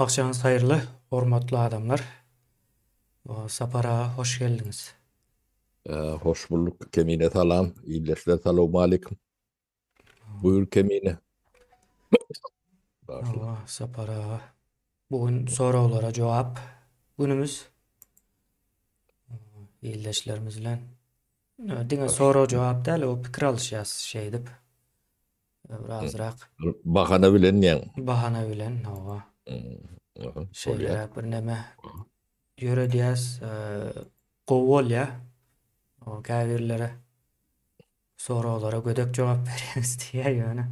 Agşamyňyz haýyrly, hormatly adamlar. Sapar aga hoş geldiňiz. Hoş bulduk Kemine salam, ildeşler salowmalikim. Buýur Kemine. Hawa, Sapar aga. Bu gün soraglara jogap günümiz. Ildeşlerimiz bilen. Diňe sorag jogap däl, o pikir alyşýas şeýdip. Birazrak. Bahana bilen diýen. Bahana bilen, hawa. Şeýleräk bir neme ýöredýäs, gowy bolýar. Käbirlere soraglara gödek jogap berýäňiz diýýär, ýöne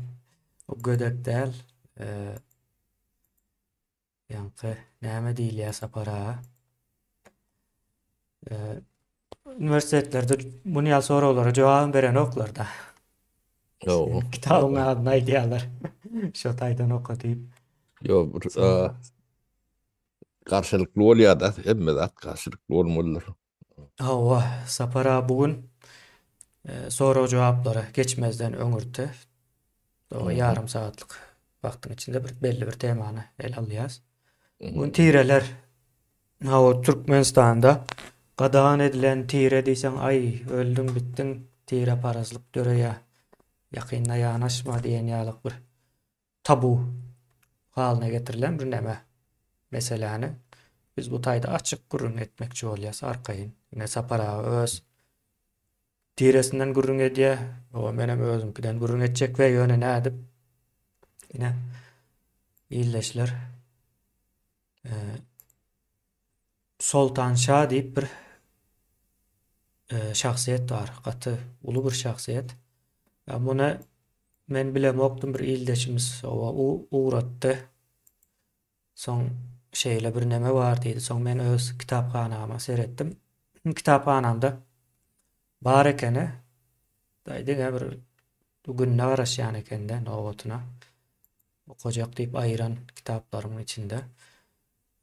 o gödek däl. Ýaňky näme diýilýär Sapar aga? Uniwersitetlerde muny ýaly soraglara jogabam berenoklar-da. Ýok. Kitabyň adyny aýdýarlar. Şo taýdan oka diýip. Ýok, bir garşylykly bolýar-da, hemme zat garşylykly bolmalydyr. Hawa, Sapar aga bu gün sorag-jogaplara geçmezden öňürti ýarym sagatlyk wagtyň içinde bir belli bir temany ele alýas. Bu gün tireler Hawa, Türkmenistanda gadagan edilen tire diýseň, aý, öldüň, bitdiň, tireparazlyk döreýär, ýakynda ýanaşma diýen ýalyk bir tabu halyna getirilen bir neme meseläni biz bu taýda açyk gürrüň etmekçi bolýas arkaýyn. Ine Sapar aga öz tiresinden gürrüň edýär, hawa menem özümkiden gürrüň etjek we ýöne nädip ine ildeşler Soltan şa diýip bir şahsyýet bar. Gaty uly bir şahsyýet. Muny men bilemokdym bir ildeşimiz ugratdy. Soň şeýle bir neme bar diýdi. Soň men öz kitaphanama seretdim. Kitaphanamda bar ekeni. Diňe bir gününe garaşýan ekende nobatyna. Okajak diýip aýyran kitaplarymyň içinde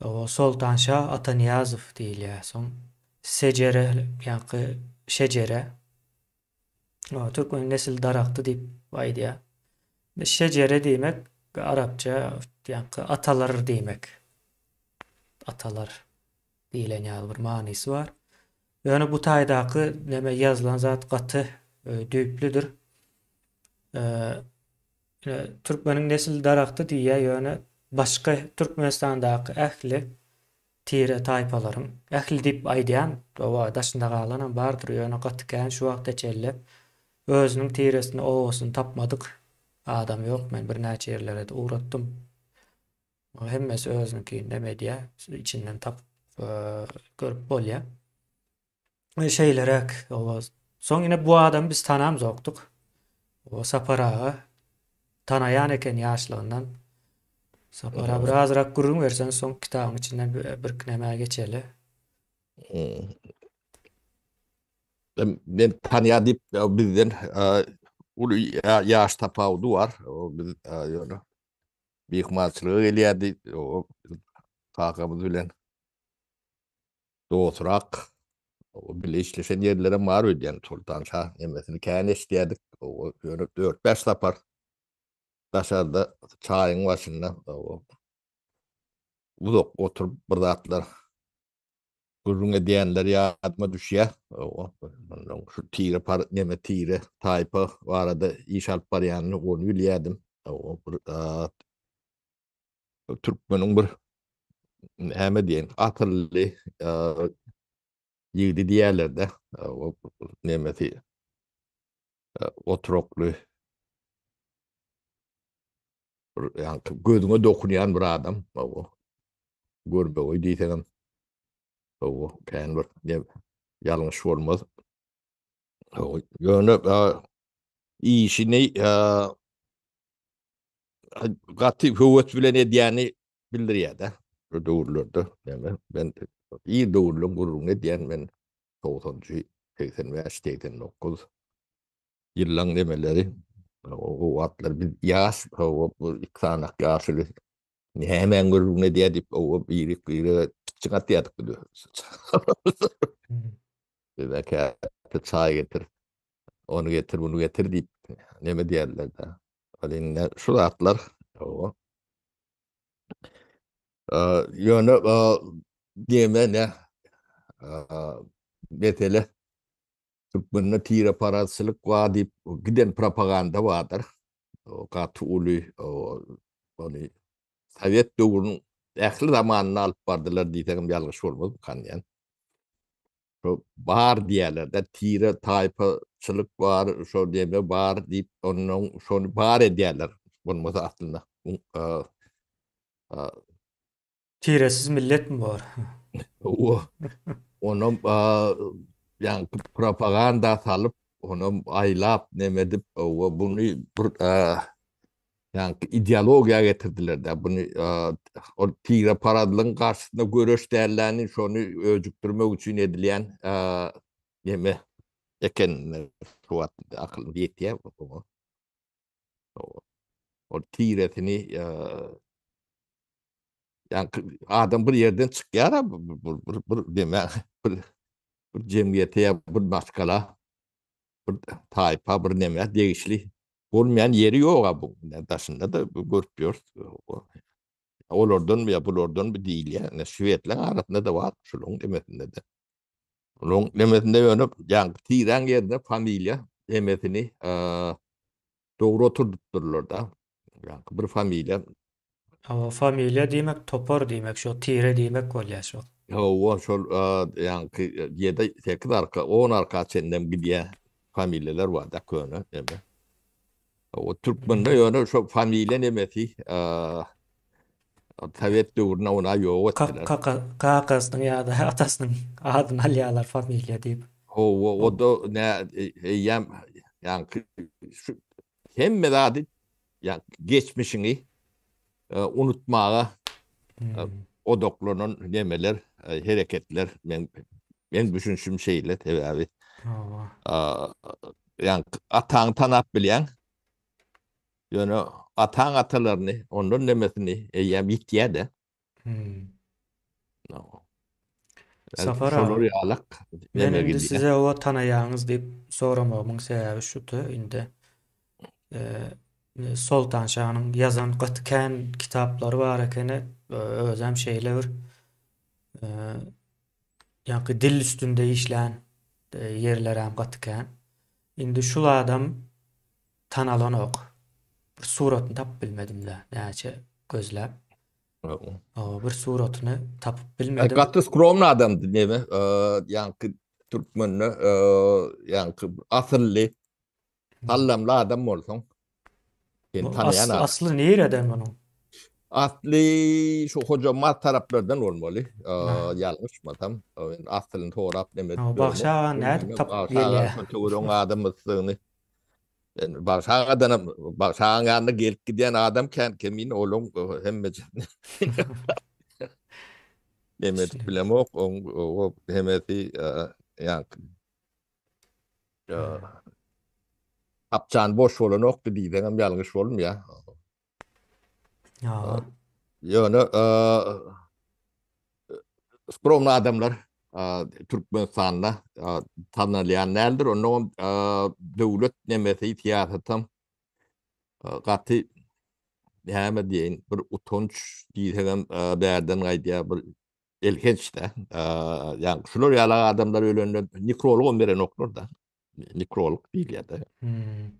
o Soltanşa Atanyýazow diýilýär. Soň Sejere ýaňky şejere türkmen nesil daragty diýip aýdýar. Şejere diýmek arapça ýaňky atalar diýmek. Atalar diýlen ýaly bir manysy bar. Ýöne bu taýdaky neme ýazylan zat gaty düýplüdir. Türkmeniň nesil daragty diýýär, ýöne başga Türkmenistandaky ähli tire taýpalaryň, ähli diýip aýdýan, hawa daşynda galanam bardyr, ýöne gaty kän şu wagta çenli özüniň tiresini, obasyny tapmadyk adam ýok, men birnäçe ýerlere-de ugratdym. Hemmesi özüniňkini neme edýär, içinden tapyp görüp bolýar. Şeýleräk owaz. Soň ine bu adamy biz tanamzokdyk. O Sapar aga tanaýan eken ýaşlygyndan. Sapar aga bir azrak gürrüň berseň soň kitabyň içinden birki nämä geçeli. Men tanýan diýip bizden uly ýaş tapawudy bar. Biz ýöne myhmançylyga gelýärdi kakamyz bilen. Dostrak bile işleşen ýerlerem bar öýdýän Soltan şa nemesini kän eşidýärdik. Ýöne 4-5 sapar daşarda çaýyň başynda uzak oturyp bir zatlar gürrüň edýänler ýadyma düşýär. Şu tire par neme tire taýpa barada iş alyp barýanyny ony bilýärdim. Bir türkmeniň bir näme diýen asylly ýigidi diýerler-de nemesi oturakly bir ýaňky gözüňe dokunýan bir adam görmegeý diýseňem kän bir ýalňyş bolmaz. Ýöne işini gaty höwes bilen edýäni bildirýär-de. Bu döwürlerde näme men ir döwürleň gürrüňini edýän men 90-njy, 85, 89 ýyllaň nemeleri o wagtlar biz ýaş bu iki sanak ýaşuly nämäň gürrüňini edýär diýip o biri biri piçiň atýardyk biz. Bize käte çaý getir, ony getir, bunu getir diýip neme diýerler-de. Ol indi şu zatlar. Ýöne diýme ne mesele türkmende tireparazçylyk bar diýip giden propaganda bardyr. Gaty uly ony sowet döwrüniň ähli zamanynda alyp bardylar diýseňem ýalňyş bolmaz diýen. Şo bar diýýärler-de, tire taýpaçylyk bar, şo neme bar diýip, ondan şony bar edýärler. Bolmasa aslynda Tiresiz milletmi bor? Hawa. Onam ýaňky propaganda salyp, onam aýlap neme edip, hawa buny bir ýaňky ideologiýa getirdiler-de, buny ol tireparazlygyň garşysyna göreş dälläni şony öjükdirmek üçin edilýän neme eken şu wagt akylym ýetýär oňa. Ol tiresini ýaňky adam bir ýerden çykýar bir bir bir neme bir bir jemgyýete ýa bir maşgala bir taýpa bir neme degişli Bolmaýan ýeri ýog-a bu. Daşynda-da görüp ýörüs. Olardanmy ýa bulardanmy diýilýär. Ine şwedleň arasynda-da bar, şularyň demesinde-de. Olaryň demesinde ýöne ýaňky tiräň ýerine familiýa demesini dogry oturdypdyrlar-da. Ýaňky bir familiýa Hawa, familiýa diýmek topar diýmek, şo tire diýmek bolýar şo. Hawa, şol ýaňky ýedi, sekiz arka, on arka çenlem gidýän familiýalar bar-da köne neme. Hawa, türkmende ýöne şo familiýa nemesi sowet döwründe ony ýok etdiler. Kaka, kakasynyň ýa-da atasynyň adyny alýarlar familiýa diýip. Hawa, o-da nä eýýäm ýaňky şu hemme zady ýa geçmişiňi unutmaga odaklanan nemeler, hereketler men men düşünişim şeýle sebäbi ýa ataňy tanap bilýäň. Ýöne ataň atalaryny, ondan nemesini eýýäm ýitýär-de. Hmm. Safar aga, ýalak men indi size o tanaýaňyz diýip soramagymyň sebäbi şudy, indi e, Soltan şanyň ýazan gaty kän kitaplary bar ekeni, özem şeýle bir e, ýaňky dil üstünde işlän e, ýerlerem gaty kän. Indi şul adam tanalanok. Bir suratyny tapyp bilmedim-de, näçe gözläp. Hawa, bir suratyny tapyp bilmedim. Gaty skromny adamdy neme, ýaňky türkmende ýaňky asylly, sallamly adam bolsaň, seni tanaýan adam. Asly nireden munuň? Asly şu Hojambaz taraplardan bolmaly, ýalňyşmasam. Men aslyny sorap neme edip. Bagşy aga nädip tapyp gelýär? Bagşy aga töweregiň adamydygyny Men Bagşy agadanam, Bagşy agaň ýanyna gelip gidýän adam kän, kemine olaň hemmejesini neme edip bilemok, oň o hemesi ýaňky Tapçan boş bolanokdy diýseňem ýalňyş bolmaýar. Ýöne skromny adamlar Türkmenistanda tanalýan däldir. Onnoňam döwlet nemesi, syýasatam gaty näme diýeýin, bir utanç diýsegem bärden gaýdýar, bir elhenç-dä. Ýagny şular ýaly adamlar ölende nekrologam berenoklar-da. Nekrolog diýilýär-de. Hmm.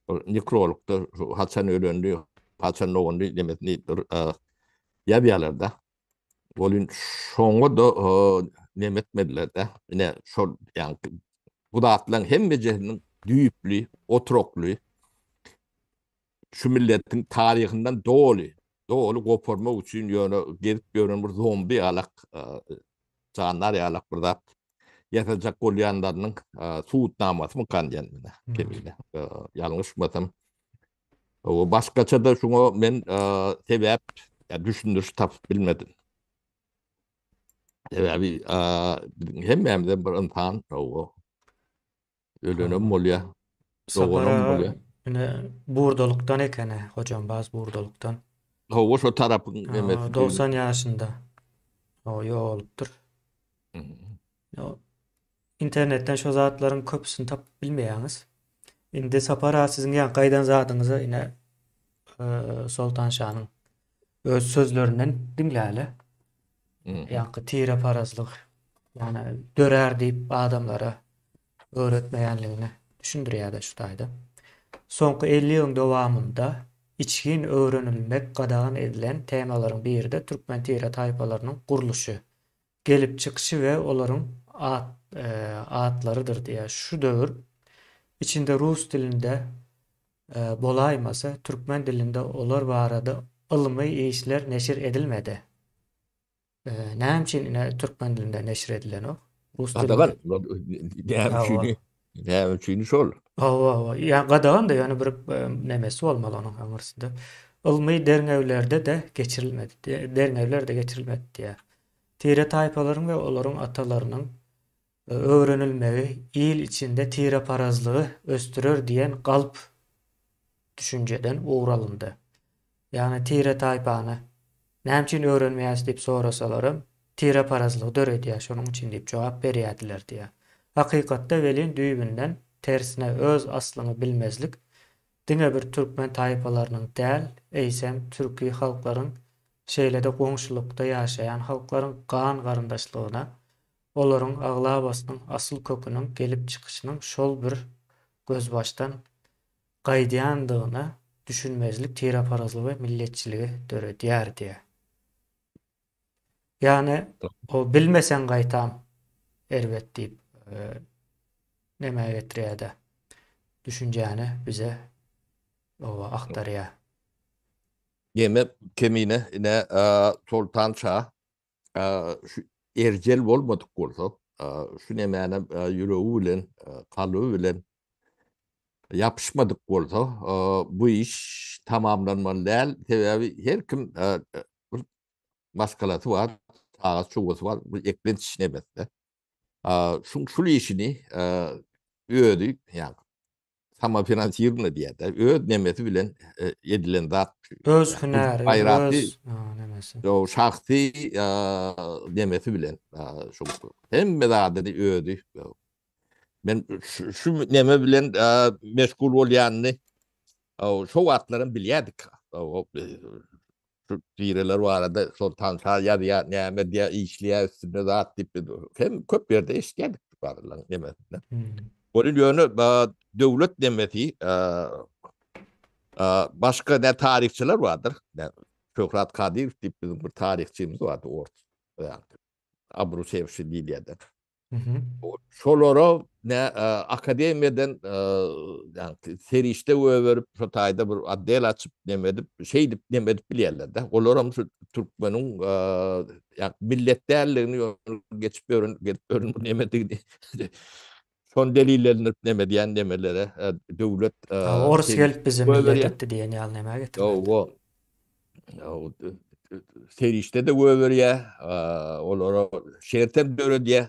Ol nekrologda haçan ölendi, haçan dogandy demesini bir ýazýarlar-da. Ol şoňa-da neme etmediler-de. Ine şol ýaňky bu zatlaryň hemmejesiniň düýpli, oturakly şu milletiň taryhyndan doly, doly goparmak üçin ýöne gezip ýören bir zombi ýalak, jandar ýalak bir zat ýasajak bolýanlarynyň subutnamasymykan diýen men kemine. Ýalňyşmasam. O başgaça-da şuňa men sebäp düşündiriş tapyp bilmedim. Sebäbi biziň hemmämizem bir ynsan, o ölenem bolýar, doganam bolýar. Ine Burdalykdan ekeni, Hojambaz Burdalykdan. Hawa, şo tarapyň nemesi. 90 ýaşynda. O ýogalypdyr. Internetden şo zatlaryň köpüsini tapyp bilmeýäňiz. Indi Sapar aga siziň ýaňky aýdan zadyňyza ine Soltan şanyň öz sözlerinden diňläli. Ýaňky tireparazlyk ýagny dörär diýip adamlara öwretmeýänligini düşündirýär-de şu taýda. Soňky 50 ýylyň dowamynda içgin öwrenilmek gadagan edilen temalaryň biri-de türkmen tire-taýpalarynyň gurluşy, gelip çykyşy we olaryň at atlarydyr diýýär. Şu döwür içinde rus dilinde bolaýmasa, türkmen dilinde olar barada ylmy işler neşir edilmedi. Näme üçin ine türkmen dilinde neşir edilenok? Rus dilinde. Gadagan. Näme üçin? Näme üçin şol? Hawa, hawa. Ýa gadagan da ýöne bir nemesi bolmaly onuň aňyrsynda. Ylmy derňewlerde-de geçirilmedi. Derňewler-de geçirilmedi diýýär. Tire-taýpalaryň we olaryň atalarynyň öwrenilmegi il içinde tireparazlygy ösdürer diýen galp düşünjeden ugur alyndy. Ýagny tire-taýpany näme üçin öwrenmeýäs diýip sorasalaram, tireparazlygy döredýär, şonuň üçin diýip jogap berýärdiler diýýär. Hakykatda welin düýbünden tersine öz aslyňy bilmezlik diňe bir türkmen taýpalarynyň däl, eýsem türki halklaryň, şeýle-de goňşulykda ýaşaýan halklaryň gan garyndaşlygyna Olaryň aglabasynyň asyl köküniň gelip çykyşynyň şol bir gözbaşdan gaýdýandygyna düşünmezlik tireparazlygy we milletçiligi döredýär diýýär. Ýagny, o bilmeseň gaýtam erbet diýip nämä getirýär-de, düşünjäni bize oba agtarýar. Neme Kemine ine Soltan şa şu erjel bolmadyk bolsa, şu nemäne ýüregi bilen, kalby bilen ýapyşmadyk bolsa, bu iş tamamlanmaly däl. Sebäbi her kim bir maşgalasy bar, çagasy, çugasy bar, bu eklenç nemesinde. Şuň şul işini özi, ýagny samofinansirowna diýýär-de, öz nemesi bilen edilen zat. Öz hünäri, öz nemesi. Ýo, şahsy nemesi bilen şu hemme zadyny özi. Men şu neme bilen meşgul bolýanyny şo wagtlaram bilýärdik. Şu tireler barada Soltan şa ýazýar, näme diýýär, işleýär üstünde zat diýip hem köp ýerde eşidýärdik barlaň nemesinde. Ol ýöne döwlet nemesi başga ne taryhçylar bardyr. Şöhrat Kadyrow diýip biziň bir taryhçymyz bardy ors. Abrusewşi diýilýärdi. Şolara ne akademiýadan ýagny serişde goýberip, şo taýda bir otdel açyp, neme edip, şeýdip neme edip bilýärler-de. Olaram şu türkmeniň ýagny millet däldigini geçip ýören, gelip ýören bu nemedigini şony delillendirip neme edýän nemelere döwlet Orus gelip bizi millet etdi diýen ýaly nämä getirdi. Hawa. Serişde-de goýberýär, olara şertem döredýär.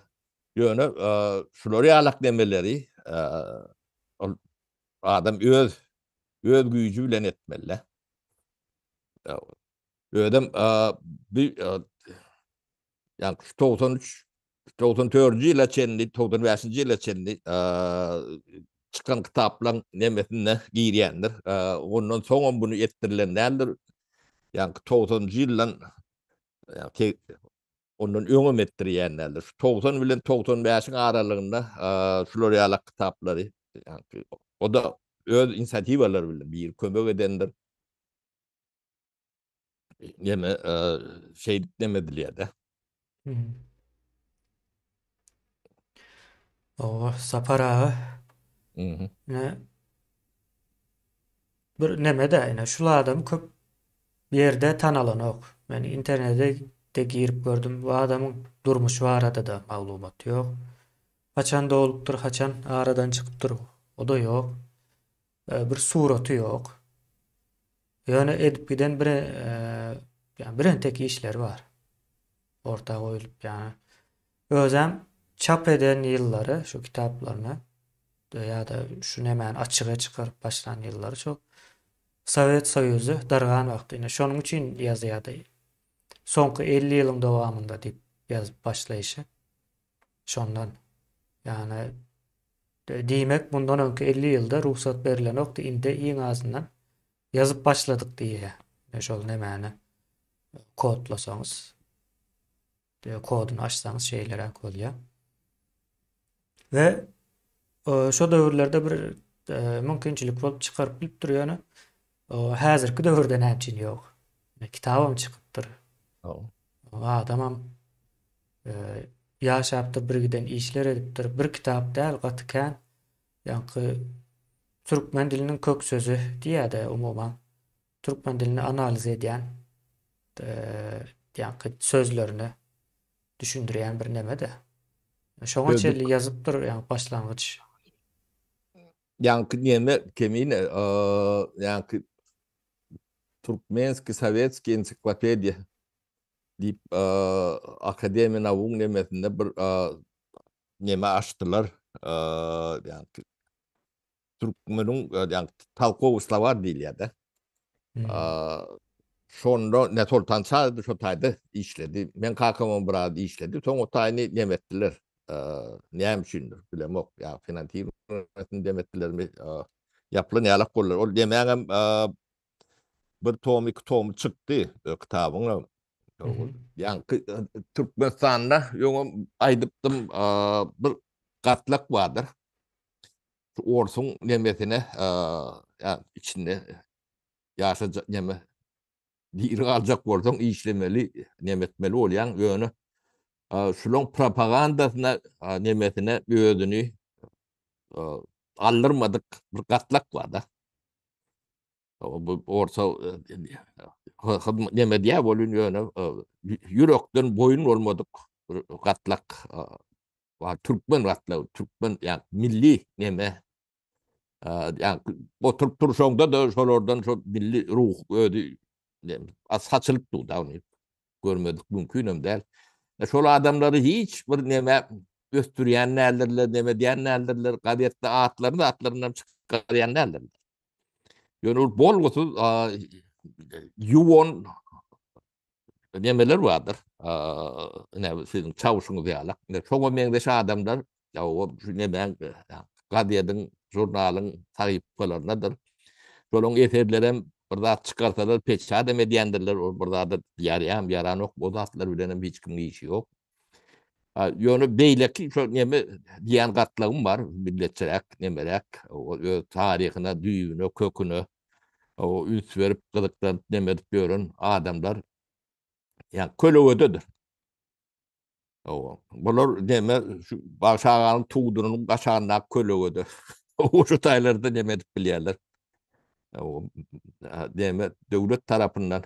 Ýöne şular ýalak nemeleri ol adam öz öz güýji bilen etmeli. Özem bir Ýagny şu 93 94-nji ýyla çenli, 95-nji ýyla çenli çykan kitaplaryň nemesinde girýändir. Ondan soňam bunu etdirilen däldir. Ýagny 90-njy ýyldan ýagny ondan öňem etdirýän däldir. Şu 90 bilen 95-iň aralygynda şular ýaly kitaplary, ýagny o da öz inisiatiwalary bilen biri kömek edendir. Neme şeýdip neme edilýär-de. Owa, Sapar aga. Mhm. Ne bir neme-de, ine şul adam köp ýerde tanalanok. Men internete de girip gördüm. Bu adamyň durmuşy barada-da maglumat ýok. Haçan doglupdyr, haçan aradan çykypdyr, o-da ýok. Bir suraty ýok. Ýöne edip giden bir ýa birentek işleri bar. Orta goýulyp ýa. Özem çap eden ýyllary şu kitaplaryny ýa-da şu nemäni açyga çykaryp başlan ýyllary şol Sowet Soýuzy dargan wagty. Ine şonuň üçin ýazýardy. Soňky 50 ýylyň dowamynda diýip ýazyp başlaýşy. Şondan. Ýagny diýmek mundan öňki 50 ýylda rugsat berilenokdy, indi iň azyndan ýazyp başladyk diýýär. Şol nemäni kodlasaňyz. Koduny açsaňyz şeýleräk bolýar. We şo döwürlerde bir mümkinçilik bolup çykaryp bilipdir ýöne häzirki döwürde näme üçin ýok? Kitabam çykypdyr. Adamam ýaşapdyr, birgiden işler edipdir. Bir kitap däl, gaty kän. Ýaňky türkmen diliniň kök sözi diýýär-de umuman. Türkmen dilini analiz edýän ýaňky sözlerini düşündirýän bir neme-de. Şoňa çenli ýazypdyr, ýaňky başlangyç. Ýaňky neme Kemine, ýaňky Türkmenskiý sowetskiý ensiklopediýa diýip Akademiýa naugyň nemesinde bir neme açdylar. Ýaňky türkmeniň ýagny tolkowy slowar diýilýär-de. Şonda ne Soltan Çarydy şo taýda işledi. Men kakamam biraz işledi. Soň o taýyny neme etdiler. Näme üçindir bilemok. Ýa finansirowaniýasyny dem etdilermi? Ýapylan ýalak boldular. Ol demäňem bir tom, iki tomy çykdy kitabyň. Ýaňky Türkmenistanda öňem aýdypdym, bir gatlak bardyr. Şu orsuň nemesine, ýa içinde ýaşajak neme diri galjak bolsaň işlemeli, neme etmeli bolýaň, ýöne şulaň propagandasyna nemesine özüni aldyrmadyk bir gatlak bar-da. Bu orsa hyzmat neme diýä bolun ýöne ýürekden boýun bolmadyk bir gatlak bar. Türkmen gatlagy, türkmen ýa milli neme ýa oturyp turşaňda da şolardan şo milli ruh özi saçylyp dur da ony görmedik mümkinem däl. Şol adamlary hiç bir neme ösdürýän däldirler, neme diýen däldirler, gazetde atlaryny atlaryndan çykarýan däldirler. Ýöne ol bolgusyz ýuwan nemeler bardyr. Ine siziň çawuşyňyz ýaly. Şoňa meňzeş adamlar ýa o şu nemäň gazediň, žurnalyň sahypalaryndadyr. Şolaryň eserlerem bir zat çykarsalar peçadam edýändirler, ol bir zada ýaraýam, ýaranok, o zatlar bilenem hiç kimiň işi ýok. Ýöne beýleki şo neme diýen gatlagym bar, milletçiräk, nemeräk, öz taryhyna, düýbüne, köküne o üns berip, gyzyklanyp neme edip ýören adamlar ýa kölegededir. Owa, bular neme şu Bagşy aganyň tudunyň aşagyndaky kölegede. O şu taýlarda neme edip bilýärler. Owa, neme döwlet tarapyndan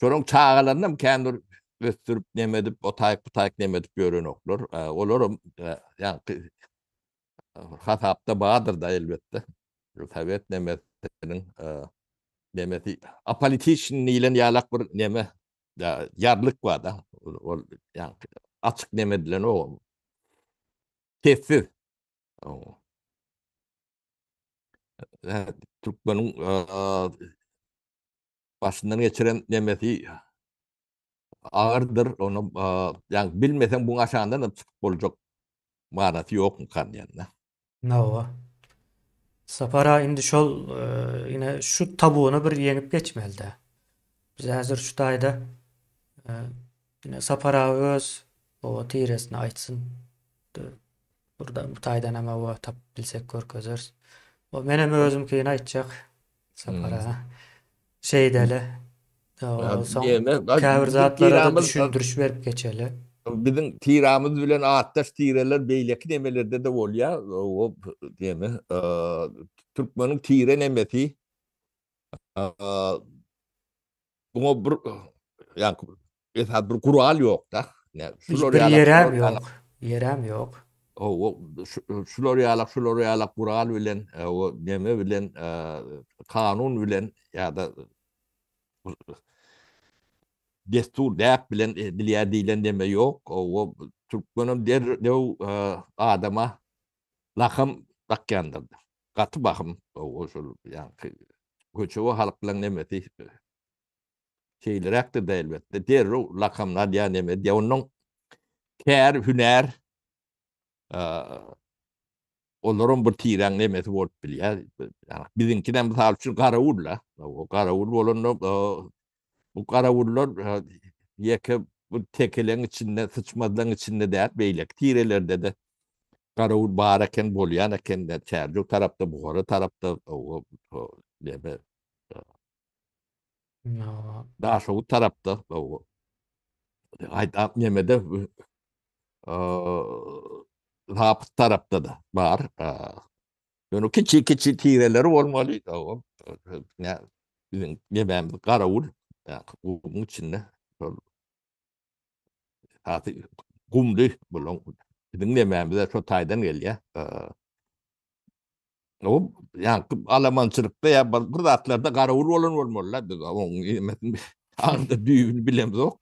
Şolaryň çagalaryny kän bir ösdürip neme edip, o taýyk bu taýyk neme edip ýörenoklar. Olaram ýaňky hasapda bardyr-da elbetde. Sowet nemesiniň nemesi apolitiçnyý diýlen ýalak bir neme ýarlyk bar-da. Ol ýaňky açyk neme edilenok. Sessiz. Türkmeniň başyndan geçiren nemesi agyrdyr. Ony ýa bilmeseň buň aşagyndan hem çykyp boljak manasy ýokmykan diýende. Hawa. Sapar aga indi şol ine şu tabuny bir ýeňip geçmeli-dä. Biz häzir şu taýda ine Sapar aga öz oba tiresini aýtsyn. Burada bu taýdan hem hawa tapyp bilsek görkezeris. O menem özümkini aýtjak. Sapar aga. Şeýdeli. Soň käbir zatlara düşündiriş berip geçeli. Biziň tiramyz bilen atdaş tireler beýleki nemelerde-de bolýar. O neme, türkmeniň tire nemesi buňa bir ýa esas bir gural ýok-da. Şular bir ýerem ýok. Ýerem ýok. Hawa, şular ýalak, şular ýalak gural bilen, o neme bilen, kanun bilen ýa-da destur, däp bilen edilýär diýlen neme ýok. Hawa, türkmenem derrew adama lakam dakýandyr. Gaty bahym, hawa, şol ýaňky göçebe halklaryň nemesi şeýleräkdir-de elbetde. Derrew lakamyny alýar, neme edýär. Onnoň kär, hünär, olaram bir tiräň nemesi bolup bilýär. Biziňkinem mysal üçin garawul-da. Garawul bolanda bu garawullar ýeke. bu tekeleň içinde, syçmazlaň içinde däl, beýleki tirelerde-de garawul bar eken, bolýan eken, Çärjew tarapda, Buhara tarapda, neme, Daşoguz tarapda, aýda nemede Zapyt tarapda-da bar. Ýöne kiçi-kiçi tireleri bolmaly. Ne biziň nemämiz garawul, gumuň içinde şol esasy gumly bulaň biziň nemämiz şo taýdan gelýär. O ýaňky alamançylykda ýa bir zatlarda garawul bolan bolmaly-da biz oň nemesini aňda düýbüni bilemzok.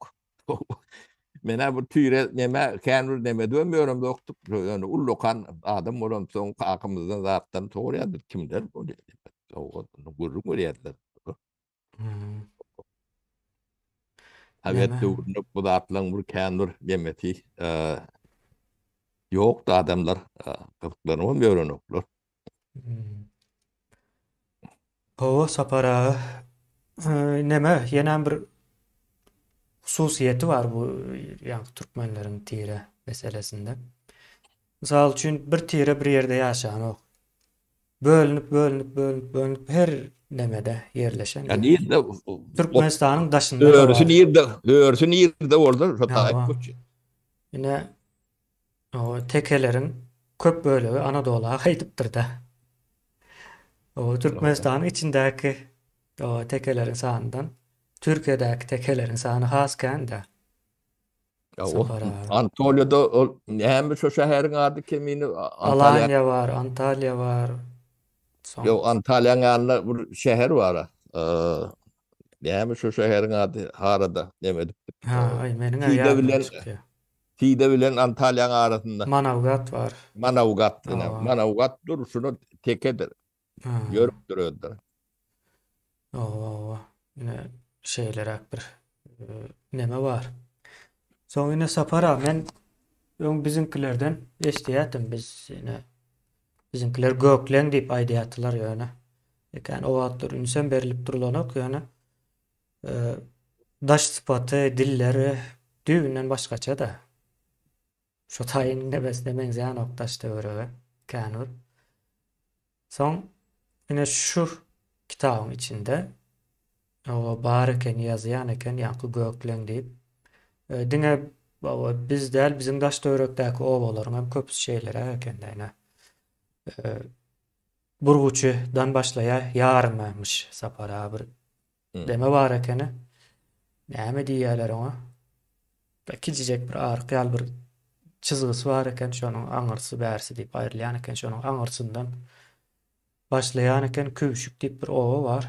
Menä bu tüýre neme kän bir neme edibem ýöremzokdyk. Ýöne ullakan adam bolansoň kakamyzdan zatdan soraýardyk kimler bolýar diýip. Gürrüň berýärdiler. Sowet döwründe bu zatlaryň bir kän bir nemesi ýokdy adamlar gyzyklanybam ýörenoklar. Hawa Sapar aga. Neme ýenäm bir hususyýeti bar bu ýaňky türkmenleriň tire meselesinde. Mysal üçin bir tire bir ýerde ýaşanok. Bölünip bölünip bölünip bölünip her nemede ýerleşen. Ýa nirde Türkmenistanyň daşynda. Örüsi nirde? Örüsi nirde bolsa şo taýyp göçýär. Ine O tekeleriň köp bölegi Anadola gaýdypdyr-da. O Türkmenistanyň içindäki o tekeleriň sanyndan Türkiýedäki tekeleriň sany has kän-de. Antoliýada ol näme şo şäheriň ady kemini Alaniýa bar, Antalýa bar. Ýok, Antalýaň ýanynda bir şäher bar. Näme şo şäheriň ady harada neme edipdik. Ha, aý meniň ýadymdan çykýar. Side bilen Antalýaň arasynda. Manawgat bar. Manawgat ine. Manawgat durşuna tekedir. Ýörükdir özleri. Hawa, hawa. Ine şeýleräk bir neme bar. Soň ine Sapar aga men öň biziňkilerden eşidýärdim biz ine biziňkiler gökleň diýip aýdýardylar ýöne. Ekän o wagtlar ünsem berlip durulanok ýöne Daş sypaty, dilleri düýbünden başgaça-da. Şo taýyň nebesine meňzänok daş-töwerege kän bir. Soň ine şu kitabyň içinde o bar eken, ýazýan eken ýaňky gökleň diýip. Diňe biz däl, biziň daş-töwerekdäki obalaryň hem köpüsi şeýleräk eken-de ine. Burguçydan başlaýar, ýarymyş Sapar aga bir Deme bar ekeni. Näme diýýärler oňa? Kiçijek bir aryk ýaly bir çyzgysy bar eken, şonuň aňyrsy bärsi diýip aýrylýan eken, şonuň aňyrsyndan başlaýan eken Küwşük diýip bir oba bar.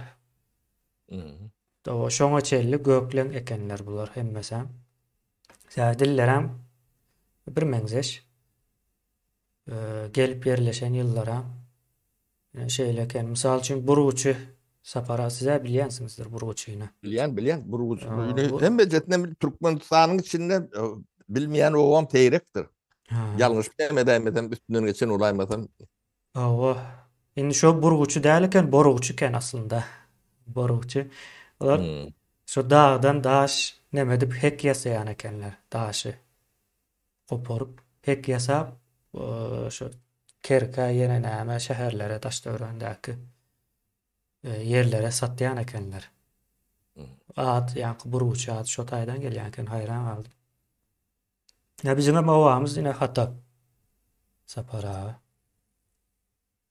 Oba şoňa çenli gökleň ekenler bular hemmesem. Sebäbi dillerem birmeňzeş. Gelip ýerleşen ýyllaram Şeýle eken. Mysal üçin Burguçy Sapar aga sizä bilýänsiňizdir Burguçyny. Bilýän, bilýän Burguçy. Hemmejesinem Türkmenistanyň içinde e, bilmeýän obam seýrekdir. Ýalňyş bilemedäýmesem üstünden geçen bolaýmasam. Hawa. Indi şo Burguçy däl eken, Borugçy eken aslynda. Borugçy. Olar hmm. şo dagdan daş neme edip hek ýasaýan ekenler, daşy. Goparyp, hek ýasap, şo Kerkä ýene näme şäherlere daş-töweregindäki ýerlere satýan ekenler. At, ýaňky burguçy ady şo taýdan gelýän eken, haýran galdym. Ýa biziňem obamyz ine Hatap. Sapar aga.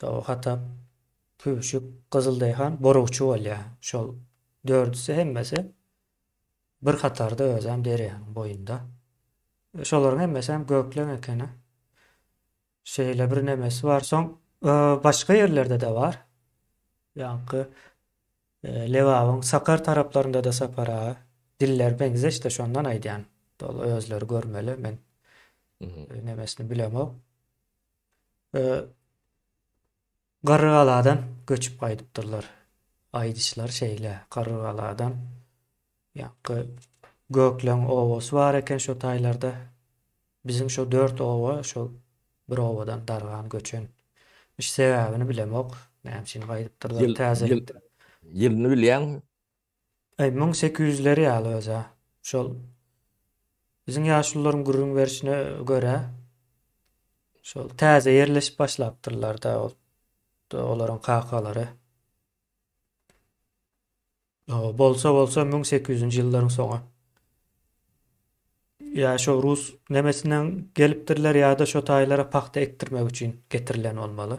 O Hatap, Küwşük, Gyzyldaýhan, Borugçy bolýar. Şol dördüsi hemmesi bir hatarda özem derýanyň boýunda. Şolaryň hemmesem gökleň ekeni. Şeýle bir nemesi bar. Soň başga ýerlerde-de bar. Ýaňky Lebabyň Sakar taraplarynda-da Sapar aga. Diller meňzeş-de şondan aýdýan. Doly özleri görmeli. Men nemesini bilemok. Garrygaladan göçüp gaýdypdyrlar. Aýdyşlary şeýle, Garrygaladan ýaňky Gökleň obasy bar eken şo taýlarda. Biziň şo dört oba şo bir obadan dargan göçen. Iş sebäbini bilemok. Näme üçin gaýdypdyrlar täzelikde. Ýylyny bilýäňmi? Aý, 1800-ler ýaly öz-ä. Şol. Biziň ýaşulularyň gürrüň berşine görä, şol täze ýerleşip başlapdyrlar-da, olaryň kakalary. Bolsa-bolsa 1800-nji ýyllaryň soňy. Ýa şo rus nemesinden gelipdirler ýa-da şo taýlara pagta ekdirmek üçin getirilen bolmaly.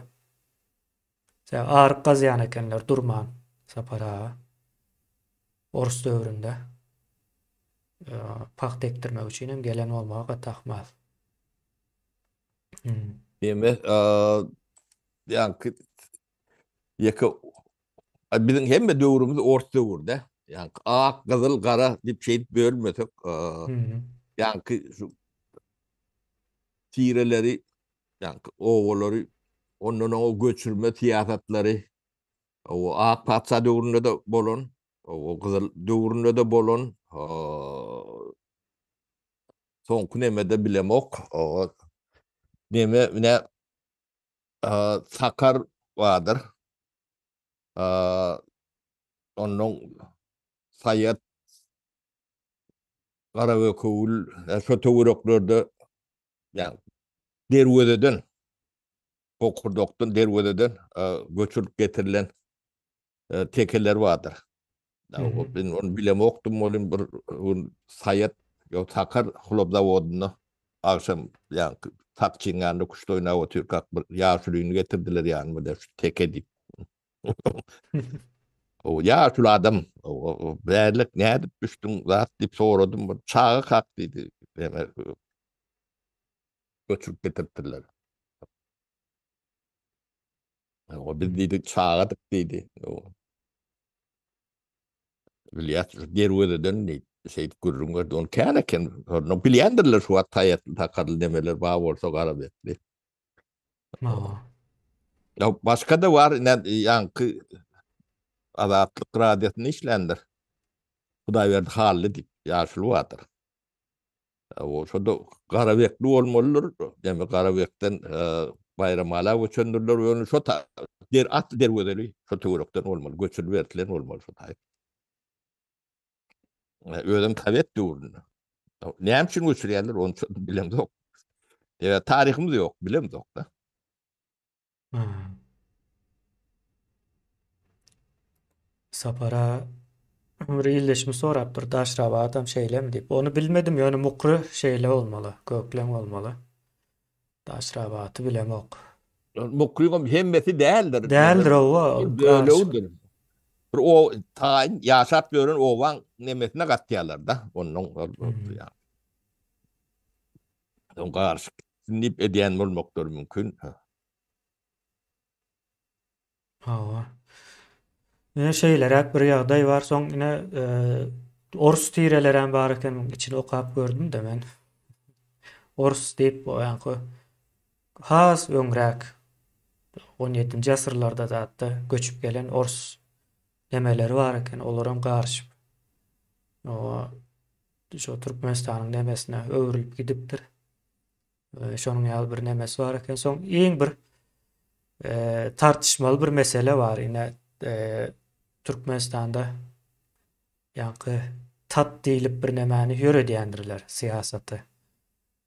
Sebäbi aryk gazýan ekenler durman Sapar aga. Orus döwründe pagta ekdirmek üçin hem gelen bolmagy gaty ahmal. Hmm. Neme, ýaňky ýeke biziň hemme döwrümiz ors döwürde. Ýaňky ak, gyzyl, gara diýip şeýdip bölmesek, ýaňky şu tireleri, ýaňky obalary ondan oňa göçürme syýasatlary o ak patyşa döwründe-de bolan, o gyzyl döwründe-de bolan, soňky nemede bilemok. O neme, ine Sakar bardyr. Ondan Saýat Garabökewül şo töwereklerde ýa Derwezeden Bokurdakdan Derwezeden göçürip getirilen tekeler bardyr. Men ony bilemokdym welin bir gün Saýat ýok Sakar hlop zawodynda agşam ýaňky sakçyň ýanynda küşt oýnap otyrkak bir ýaşulyny getirdiler ýanyma da şu teke diýip. O ýaşuly adam bärlik nädip düşdüň zat diýip soradym. Bir çaga kak diýdi. Näme göçürip getiripdirler. O biz diýdi çagadyk diýdi. Bilýär, derwezeden diýip, şeýdip gürrüň berdi. Ony kän eken. Ony bilýändirler şu wagt taýatly takarly nemeler bar bolsa garabetli. Ya başga-da bar, ine ýaňky Azatlyk radiosynda işländir. Hudaýberdi Hally diýip, ýaşuly bardyr. O şo-da Garabekli bolmalydyr. Demek Garabekden Baýramala göçendirler. Ýöne şo der at derwezeli şo töwerekden bolmaly, göçürip bertilen bolmaly şo taýy. Özem sowet döwründe. Näme üçin göçürýärler, ony bilemzok. Sebäbi taryhymyz ýok, bilemzok-da. Sapara bir ildeşimiz sorapdyr, Daşrabatam şeýlemi diýip. Ony bilmedim, ýöne Mukry şeýle bolmaly, gökleň bolmaly. Daşrabaty bilemok. Mukryňam hemmesi däldir. Däldir, hawa. Bir bölegidir. Bir o taýyn ýaşap ýören obaň nemesine gatýarlar-da, ondan ýa. Soň garyşyp gitsin diýip edýän bolmaklary mümkin. Hawa. Ine şeýleräk bir ýagdaý bar. Soň ine e, orus tirelerem bar eken, muň içini okap gördüm-de men. Orus diýip, o ýaňky has öňräk 17-nji asyrlarda zatda göçüp gelen orus nemeleri bar eken, olaram garyşyp. O Şo Türkmenistanyň nemesine öwrülip gidipdir. Şonuň ýaly bir nemesi bar eken. Soň iň bir e, tartyşmaly bir mesele bar. Ine e, Türkmenistanda ýaňky tat diýlip bir nemäni ýöredýändirler syýasaty.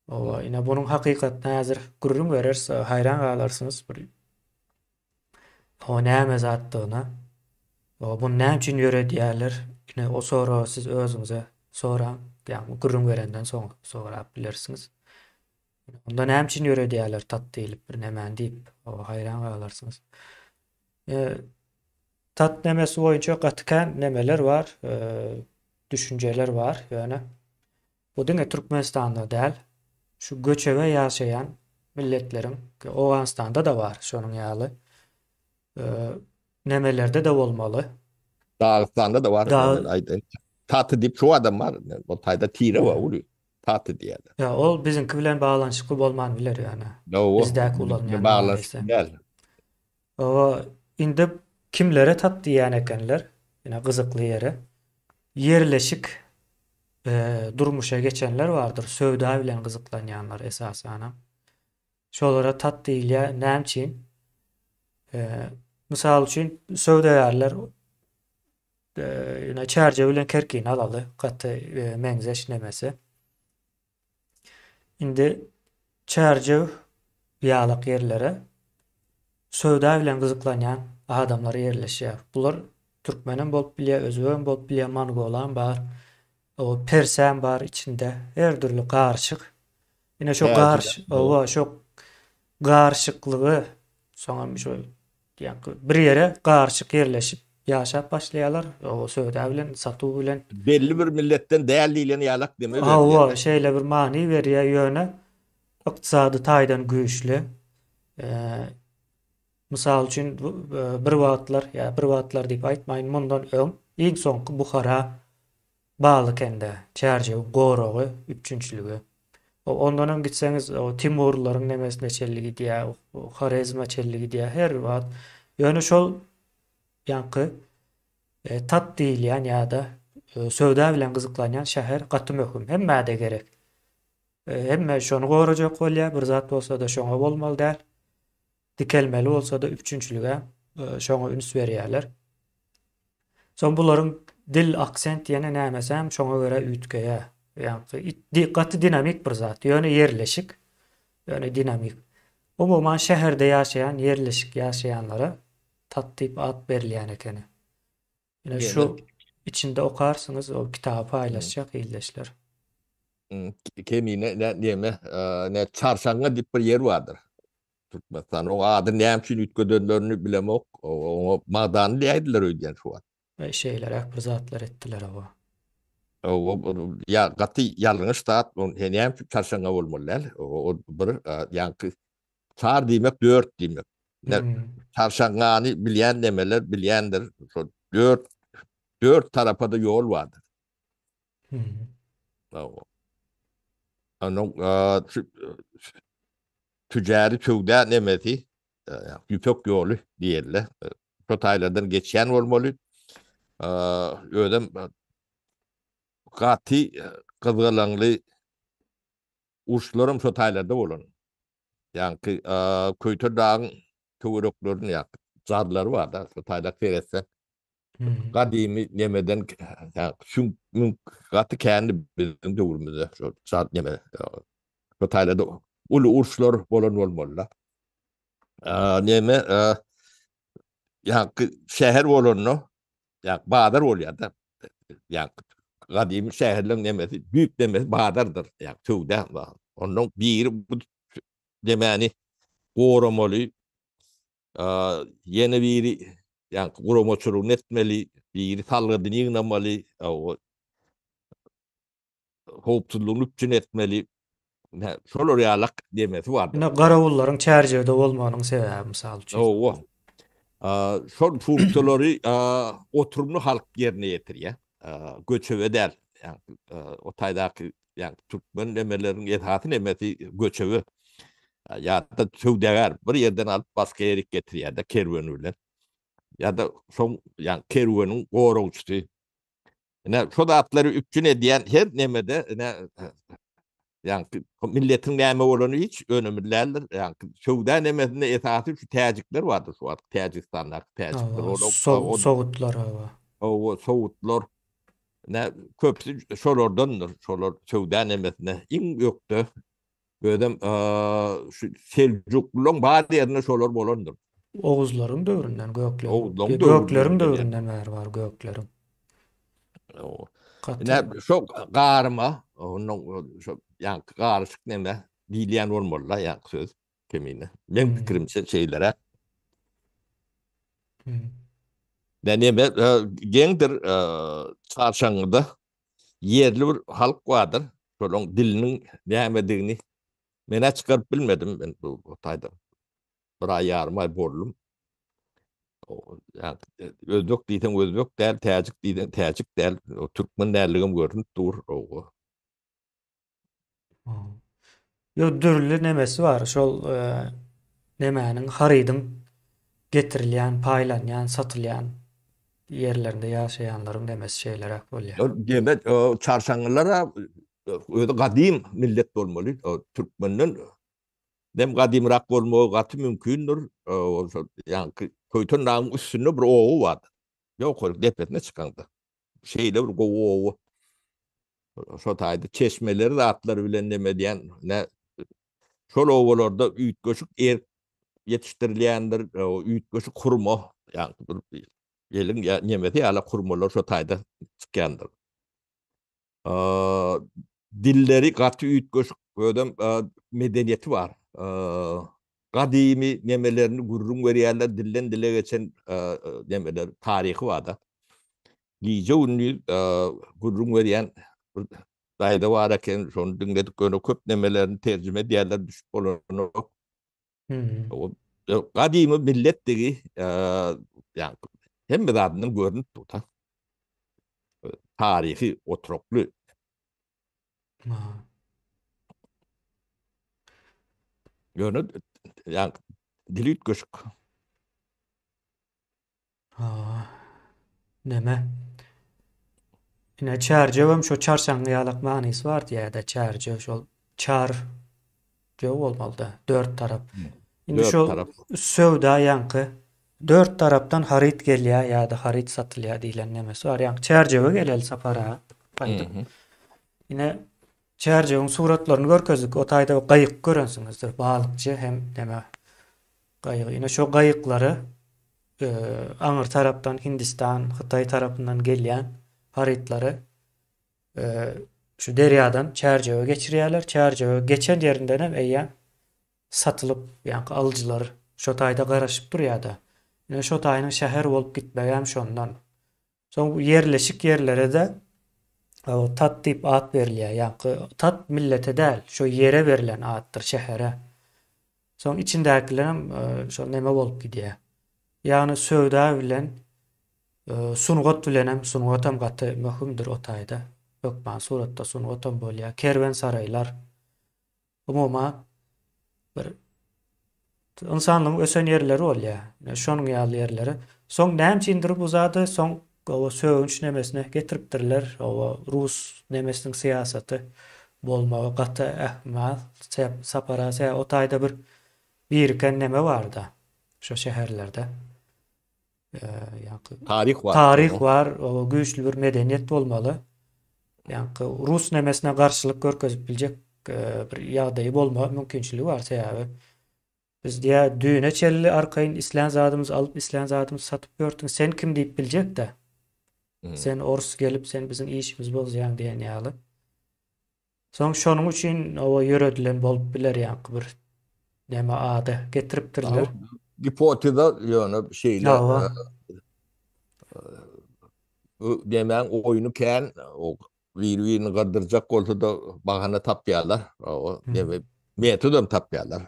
Owa, ine bunuň hakykatyny häzir gürrüň bereris, haýran galarsyňyz bir O näme zatdygyna, o buny näme üçin ýöredýärler, ine o soragy siz özüňize soraň, ýagny gürrüň berenden soň sorap bilersiňiz. Onda näme üçin ýöredýärler tat diýlip bir nämäni diýip, o haýran galarsyňyz. E, tat nemesi boýunça gaty kän nemeler bar, e, düşünjeler bar, ýöne Bu diňe Türkmenistanda däl, şu göçebe ýaşaýan milletleriň, Owganystanda-da bar şonuň ýaly, nemelerde-de bolmaly. Dagystanda-da bar, men aýdaýyn. Taty diýip şu adam bar, o taýda tire bar uly, Taty diýýärler. Ýa, ol biziňki bilen baglanyşykly bolman biler ýöne. Bizdäki ulanýan Baglanyşykly däl. Hawa, indi kimlere tat diýýän ekenler, ine gyzykly ýeri. Ýerleşik durmuşa geçenler bardyr, söwda bilen gyzyklanýanlar esasanam. Şolara tat diýilýär. Näme üçin? Mysal üçin, söwdagärler ine Çärjew bilen Kerkini alaly, gaty meňzeş nemesi. Indi Çärjew ýalak ýerlere söwda bilen gyzyklanýan adamlar ýerleşýär. Bular türkmenem bolup bilýär, özbegem bolup bilýär, mongolam bar, o persäm bar içinde. Her dürli garyşyk. Ine şo garyş, owa, şo garyşyklygy soňam şo ýaňky bir ýere garyşyk ýerleşip ýaşap başlaýarlar. O söwda bilen, satuw bilen. Belli bir milletden däl diýlen ýalak deme berýär. Hawa, şeýle bir many berýär, ýöne ykdysady taýdan güýçli. Mysal üçin, bir wagtlar, ýa bir wagtlar diýip aýtmaýyn, mundan öň iň soňky Buhara bagly ekende, Çärjewiň goragy, üpjünçiligi. Ondanam gitseňiz, Timurlaryň nemesine çenli gidýär, Horezme çenli gidýär, her wagt. Ýöne şol ýaňky tat diýilýän ýa-da söwda bilen gyzyklanýan şäher gaty möhüm, hemmä-de gerek. Hemme şony gorajak bolýar, bir zat bolsa-da şoňa bolmaly däl. Dikelmeli bolsa-da üpjünçilige şoňa üns berýärler. Soň bularyň dil aksent ýene nämesem şoňa görä üýtgeýär. Ýagny gaty dinamik bir zat. Ýöne ýerleşik, ýöne dinamik. Umuman şäherde ýaşaýan, ýerleşik ýaşaýanlara tat diýip at berilýän ekeni. Ine şu içinde okarsyňyz, o kitaby paýlaşjak ildeşler. Kemine ne neme ne çarşaňňa diýip bir ýer bardyr. Türkmenistan. Oň adyny näme üçin üýtgedenlerini bilemok. Oňa Magdanly diýäýdiler öýdýän şu wagt. Eý şeýleräk bir zatlar etdiler hawa. Hawa ýa gaty ýalňyş zat. O näme üçin çarşaňňa bolmaly däl. O bir ýaňky çar diýmek dört diýmek. Çarşaňňany bilýän nemeler bilýändir. Şo dört dört tarapa-da ýol bardyr. Hawa. Onuň tüjäri söwda nemesi ýüpek ýoly diýerler. Şo taýlardan geçýän bolmaly. Özem gaty gyzgalaňly uruşlaram şo taýlarda bolan. Ýaňky Köýten dagyň töwereklerinde ýa jarlary bar-da, şo taýlak seretseň. Gadymy nemeden süňk münk gaty kändi biziň döwrümizde şo jar neme. Şo taýlarda uly uruşlar bolan bolmaly-da. Neme ýaňky şäher bolanda ýa bazar bolýar-da. Ýaňky gadymy şäherleň nemesi, düýp nemesi bazardyr, ýa söwda. Ondan biri bu nemäni goramaly, ýene biri ýaňky guramaçylygyny etmeli, biri salgydyny ýygnamaly, howpsuzlygyny üpjün etmeli. Şolar ýalak demesi bardyr. Ine garawullaryň çärjewde bolmagynyň sebäbi mysal üçin. Hawa. Şol funksiýalary oturymly halk ýerine ýetirýär. Göçebe däl. O taýdaky ýagny türkmen nemeleriň esasy nemesi göçebe. Ýa-da söwdagär bir ýerden alyp başga ýere getirýär-de kerwen bilen. Ýa-da şoň ýagny kerweniň goragçysy. Ine şo zatlary üpjün edýän her nemede ine ýagny milletiň näme bolany hiç önemli däldir. Ýagny söwda nemesinde esasy şu täjikler bardyr şu wagt Täjigistandaky täjikler. Olar sowutlar hawa. Hawa sowutlar. Ine köpüsi şolardandyr. Şolar söwda nemesinde iň ökde. Özem şu Seljuklylaryň bar ýerinde şolar bolandyr. Oguzlaryň döwründen gökleriň. Oguzlaryň gökleriň döwründen bäri bar gökleriň. Ine şo garyma, ondan şo ýaňky garyşyk neme diýilýän bolmaly-da ýaňky söz kemine. Meň pikirimçe şeýleräk. Ne neme geňdir çarşaňňyda ýerli bir halk bardyr. Şolaň diliniň nämedigini men-ä çykaryp bilmedim. Men bu taýda bir aý ýarym aý boldum. Özbek diýseň özbek däl, täjik diýseň täjik däl, türkmen dälligem görnüp dur. Ýok, dürli nemesi bar. Şol nemäniň, harydyň getirilýän, paýlanýan, satylýan ýerlerinde ýaşaýanlaryň nemesi şeýleräk bolýar. Demek, çarşaňňylar özi gadym millet bolmaly. Türkmenden dem gadymrak bolmagy gaty mümkindir. Şol ýaňky Köýten dagyň üstünde bir oba bardyr. Ýokaryk depesine çykaňda. Şeýle bir gowy oba. Şo taýda çeşmeleri zatlary bilen neme edýän, ne. Şol obalarda üýtgeşik erik ýetişdirilýändir, üýtgeşik hurma, ýagny bir eliň ýa nemesi ýaly hurmalar şo taýda çykýandyr. Dilleri gaty üýtgeşik, özem medeniýeti bar. Gadymy nemelerini gürrüň berýärler, dilden dile geçen nemeler, taryhy bar-da. Gije-gündiz gürrüň berýän bir daýza bar eken, şony diňledik, ýöne köp nemelerini terjime edýärler, düşüp bolanok. Gadymy milletdigi, ýagny hemme zadyndan görnüp dur-da. Taryhy oturakly. Ýöne ýa dili üýtgeşik. Ha. Neme? Ine çärjewem şo çarşaňňy ýalak manysy bar diýýär-de, çärjew şol çar jöw bolmaly-da, dört tarap. Indi şol söwda ýaňky dört tarapdan haryt gelýär ýa-da haryt satylýar diýlen nemesi bar. Ýaňky çärjewe geleli Sapar aga. Gaýdyp. Ine çärjewiň suratlaryny görkezdik. O taýda gaýyk görensiňizdir. Balykçy hem neme gaýygy. Ine şo gaýyklary aňyr tarapdan Hindistan, Hytaý tarapyndan gelýän harytlary şu derýadan Çärjewe geçirýärler. Çärjewe geçen ýerinden hem eýýäm satylyp, ýaňky alyjylar şo taýda garaşyp durýar-da. Ine şo taýynyň şäher bolup gitmegi hem şondan. Soň bu ýerleşik ýerlere-de tat diýip at berilýär. Ýaňky tat millete däl, şo ýere berlen atdyr, şähere. Soň içindäkilerem şol neme bolup gidýär. Ýagny söwda bilen sungat bilenem, sungatam gaty möhümdir o taýda. Hökman suratda sungatam bolýar. Kerwensaraýlar. Umuman bir ynsanlygyň ösen ýerleri bolýar. Şonuň ýaly ýerleri. Soň näme üçindir bu zady soň oba sögünç nemesine getiripdirler. Oba rus nemesiniň syýasaty bolmagy gaty ähtimal. Sapar aga o taýda bir biriken neme barda şo şäherlerde. Ýaňky taryh bar. Taryh bar, o güýçli bir medeniýet bolmaly. Ýaňky rus nemesine garşylyk görkezip biljek bir ýagdaýy bolma mümkinçiligi bar sebäbi biz diýä düýne çenli arkaýyn islän zadymyzy alyp islän zadymyzy satyp ýördüň sen kim diýip biljekdä. Sen orus gelip sen biziň işimizi bozýaň diýen ýaly. Soň şonuň üçin oba ýöredilen bolup biler ýaňky bir näme ady getiripdirler. Gipoteza ýöne şeýle bu nemäň oýny kän biri-birini gyrdyrjak bolsa-da bahana tapýarlar. Neme metodam tapýarlar.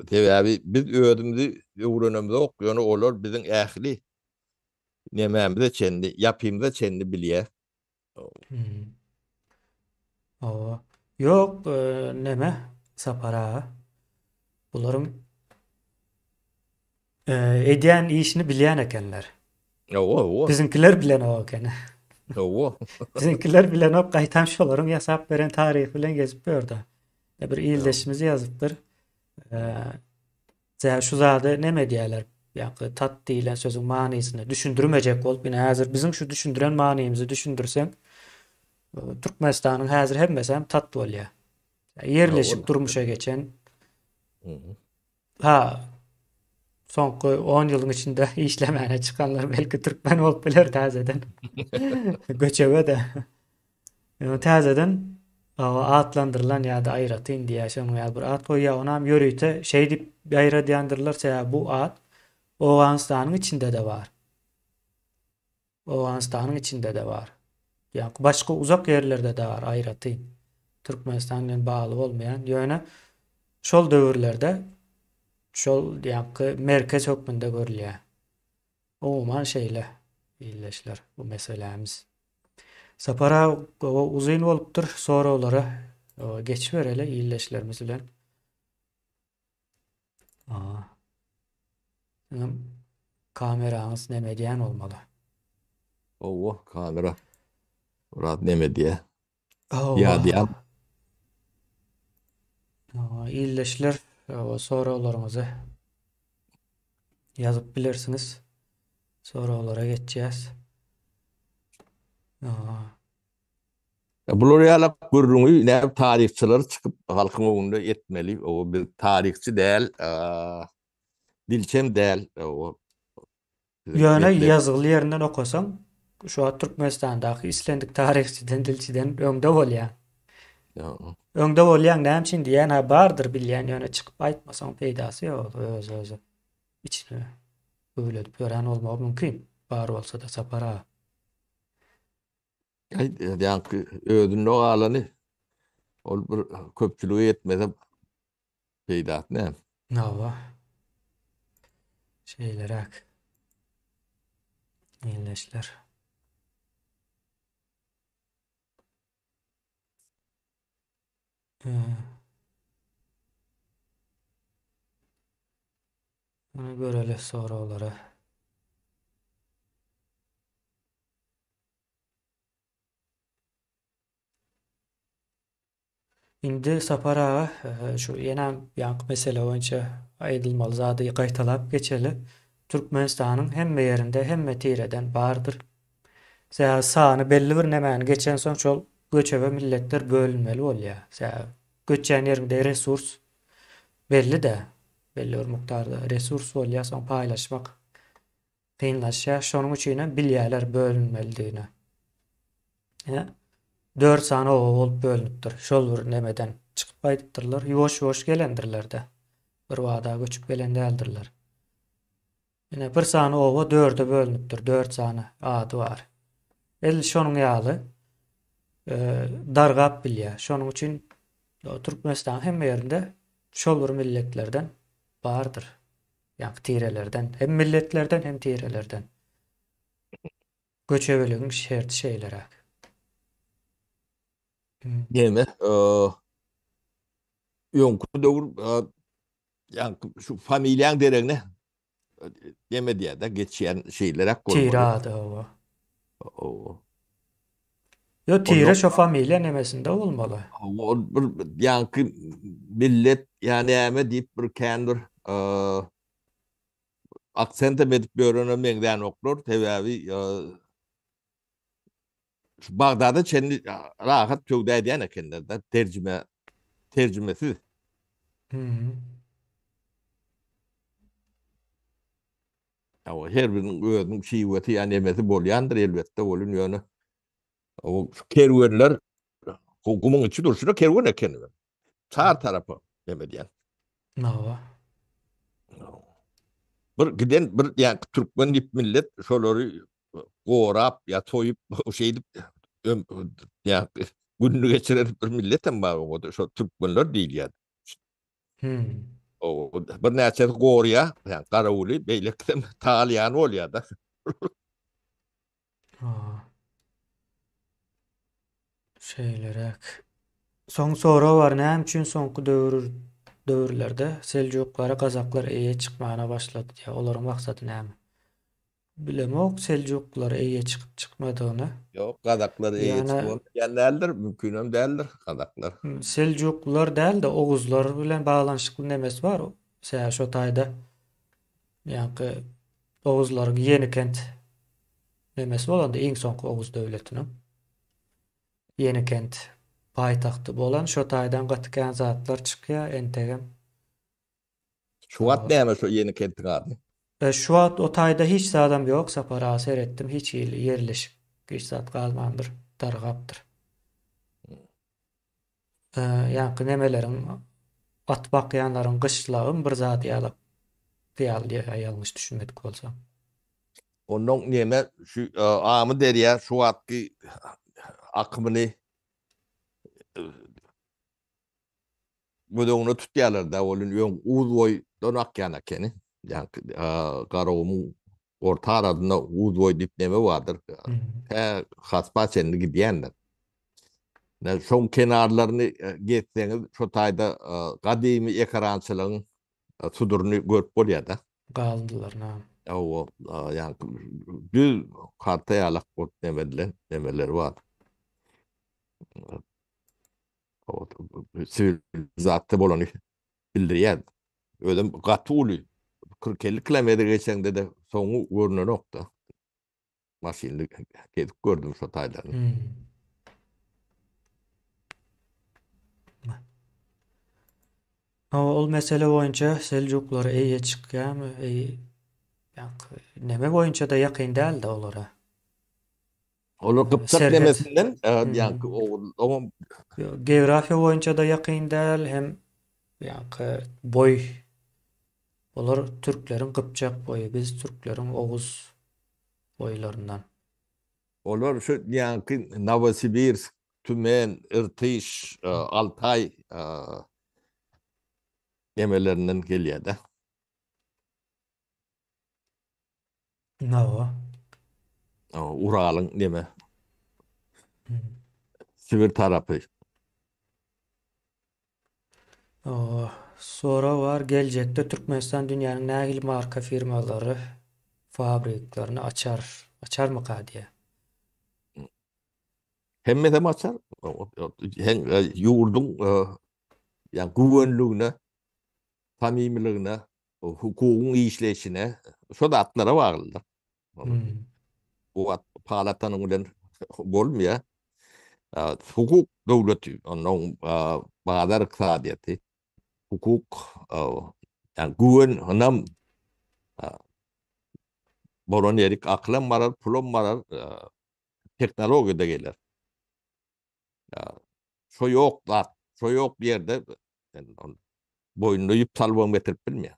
Sebäbi biz özümizi öwrenemzok, ýöne olar biziň ähli nemämize çenli, ýapymyza çenli bilýär. Hawa. Ýok, neme, Sapar aga. Bularyň edýän işini bilýän ekenler. Hawa, hawa. Biziňkiler bilenok eken. Hawa. Biziňkiler bilenok, gaýtam şolaryň ýasap beren taryhy bilen gezip ýördi. Bir ildeşimiz ýazypdyr. Sebäbi şu zady neme edýärler, ýaňky tat diýlen sözüň manysyny düşündirmejek bolup, ine häzir biziň şu düşündiren manymyzy düşündirseň, Türkmenistanyň häzir hemmesi hem tat bolýar. Ýerleşip durmuşa geçen. Ha, soňky 10 ýylyň içinde işlemäne çykanlar belki türkmen bolup biler täzeden. Göçebe-de. Ýöne täzeden atlandyrylan ýa-da aýratyn diýýär, şonuň ýaly bir at goýýar, onam ýörite şeý diýip ýaýradýandyrlar, sebäbi bu at Owganystanyň içinde-de bar. Owganystanyň içinde-de bar. Ýa başga uzak ýerlerde-de bar aýratyn. Türkmenistan bilen bagly bolmaýan, ýöne şol döwürlerde şol ýaňky merkez hökmünde görülýär. Umuman şeýle ildeşler bu meselämiz. Sapar aga gowy uzyn bolupdyr soraglara geçibereli ildeşlerimiz bilen. Aha. Siziň kameraňyz neme edýän bolmaly? Hawa, kamera biraz neme edýär. Ýadýan. Hawa, ildeşler, soraglaryňyzy ýazyp bilersiňiz. Soraglara geçýäs. Bular ýaly gürrüňi näme taryhçylar çykyp halkyň öňünde etmeli. O biz taryhçy däl, dilçem däl. O Ýöne ýazgyly ýerinden okasaň, şu wagt Türkmenistandaky islendik taryhçydan, dilçiden öňde bolýaň. Öňde bolýaň näme üçin diýýän, ha bardyr bilýän, ýöne çykyp aýtmasaň peýdasy ýok, öz-özi içine güwledip ýören bolmagy mümkin, bar bolsa-da Sapar aga. Aý, ýaňky özünde galany ol bir köpçülige ýetmese peýdasy näme? Hawa. Şeýleräk. Ildeşler. Muny göreli soraglara. Indi Sapar aga, şu ýenem ýaňky mesele boýunça aýdylmaly zady gaýtalap geçeli. Türkmenistanyň hemme ýerinde, hemme tireden bardyr. Sebäbi sany belli bir nemäni geçensoň şol göçebe milletler bölünmeli bolýar. Sebäbi göçýän ýeriňde resurs belli-dä. Belli bir mukdarda resurs bolýar, soň paýlaşmak kynlaşýar. Şonuň üçinem bilýärler bölünmelidigini. Ine, dört sany oba bolup bölünipdir. Şol bir nemeden çykyp gaýdypdyrlar. Ýuwaş-ýuwaş gelendirler-de. Bir bada göçüp gelen däldirler. Ine, bir sany oba dörde bölünipdir. Dört sany ady bar. Edil şonuň ýaly e, dargap bilýär. Şonuň üçin Türkmenistanyň hemme ýerinde şol bir milletlerden bardyr. Ýagny tirelerden, hem milletlerden, hem tirelerden. Göçebeligiň şerti şeýleräk. Neme, öňki döwür ýaňky şu familiýaň deregine neme diýýär-de, geçýän şeýleräk bolmaly. Tire ady, hawa. Hawa. Ýok, tire şo familiýa nemesinde bolmaly. Hawa, ol bir ýaňky millet ýa näme diýip bir kän bir aksentem edip ýörene meňzänoklar, sebäbi şu Bagdada çenli rahat söwda edýän ekenler-de, terjime terjimesiz. Hawa, her biriniň özüniň şiwesi ýa nemesi bolýandyr elbetde, welin ýöne o şu kerwenler gumuň içi durşuna kerwen eken. Çar tarapa neme diýen. Hawa. Bir giden bir ýa türkmen diýip millet şolary gorap ýa soýup şeýdip ýa gününi geçiren bir millet hem bar oňa şo türkmenler diýilýär. Hmm. O bir näçesi gorýar, ýa garawuly, beýlekisem talýan bolýar-da. Ha. Şeýleräk. Soň sorag bar, näme üçin soňky döwür döwürlerde seljuklara gazaklar eýe çykmana başlady diýýär. Olaryň maksady näme? Bilemok seljuklylar eýe çykyp çykmadygyny. Ýok, gazaklar eýe Ýöne çykybam bilýän däldir, mümkinem däldir gazaklar. Seljuklylar däl-de oguzlar bilen baglanyşykly nemesi bar. Sebäbi şo taýda ýaňky oguzlaryň Ýenikent nemesi bolanda iň soňky oguz döwletiniň Ýenikent paýtagty bolan şo taýdan gaty kän zatlar çykýar entegem. Şu wagt näme şo ýeni kentiň ady? Şu wagt o taýda hiç zadam ýok Sapar aga seretdim hiç hili ýerleşik hiç zat galmandyr dargapdyr. Ýaňky nemeleriň at bakýanlaryň gyşlagym bir zady ýalak ýaly ýalňyş düşünmedik bolsam. Onnoň neme şu Amy derýa şu wagtky akymyny göz öňünde tutýarlar-da, ol indi öň Uzboýdan akýan ekeni. Ýaňky Garagumuň orta arasynda Uzboý diýip neme bardyr. Tä Haspa çenli gidýändir. Ine, şoň kenarlaryny gezseňiz, şo taýda gadymy ekerançylygyň suduryny görüp bolýar-da. Galyndylaryny. Hawa, ýaňky düz karta ýalak bolup neme edilen nemeleri bar. Siwilizasiýa bolany bildirýär. Özem gaty uly. 40-50 kilometr geçeňde-de soňy görnenok-da. Maşynly gezip gördüm şo taýlaryny. Hmm. Hawa, ol mesele boýunça seljuklara eýe çykýarmy, eý, ýaňky neme boýunça-da ýakyn däldi olara. Olar gypjak Serhet. nemesinden, ýaňky ogul, oňam Geografiýa boýunça-da ýakyn däl, hem ýaňky boý. Olar türkleriň gypjak boýy, biz türkleriň oguz boýlaryndan. Olar şu ýaňky Nowosibirsk, Tümen, Irtyş, Altaý nemelerinden gelýär-de. Hawa. Uralyň neme? Sibir tarapy. Hawa. Sorag bar, geljekde Türkmenistan dünýäniň nähili marka firmalary fabriklerini açar, açarmyka diýýär. Hemmesem açar. Ýurduň ýa güwenligine, samimiligine, hukugyň işleýşine şo zatlara baglydyr. Bu wagt pal atanyň bilen bolmaýar. Hukuk döwleti, onnoň bazar ykdysadyýeti, hukuk, ýagny güwen, ynam bolan ýerik akylam barar, pulam barar, tehnologiýa-da geler. Şo ýok zat, şo ýok ýerde sen boýnuna ýüp salybam getirip bilmeýär.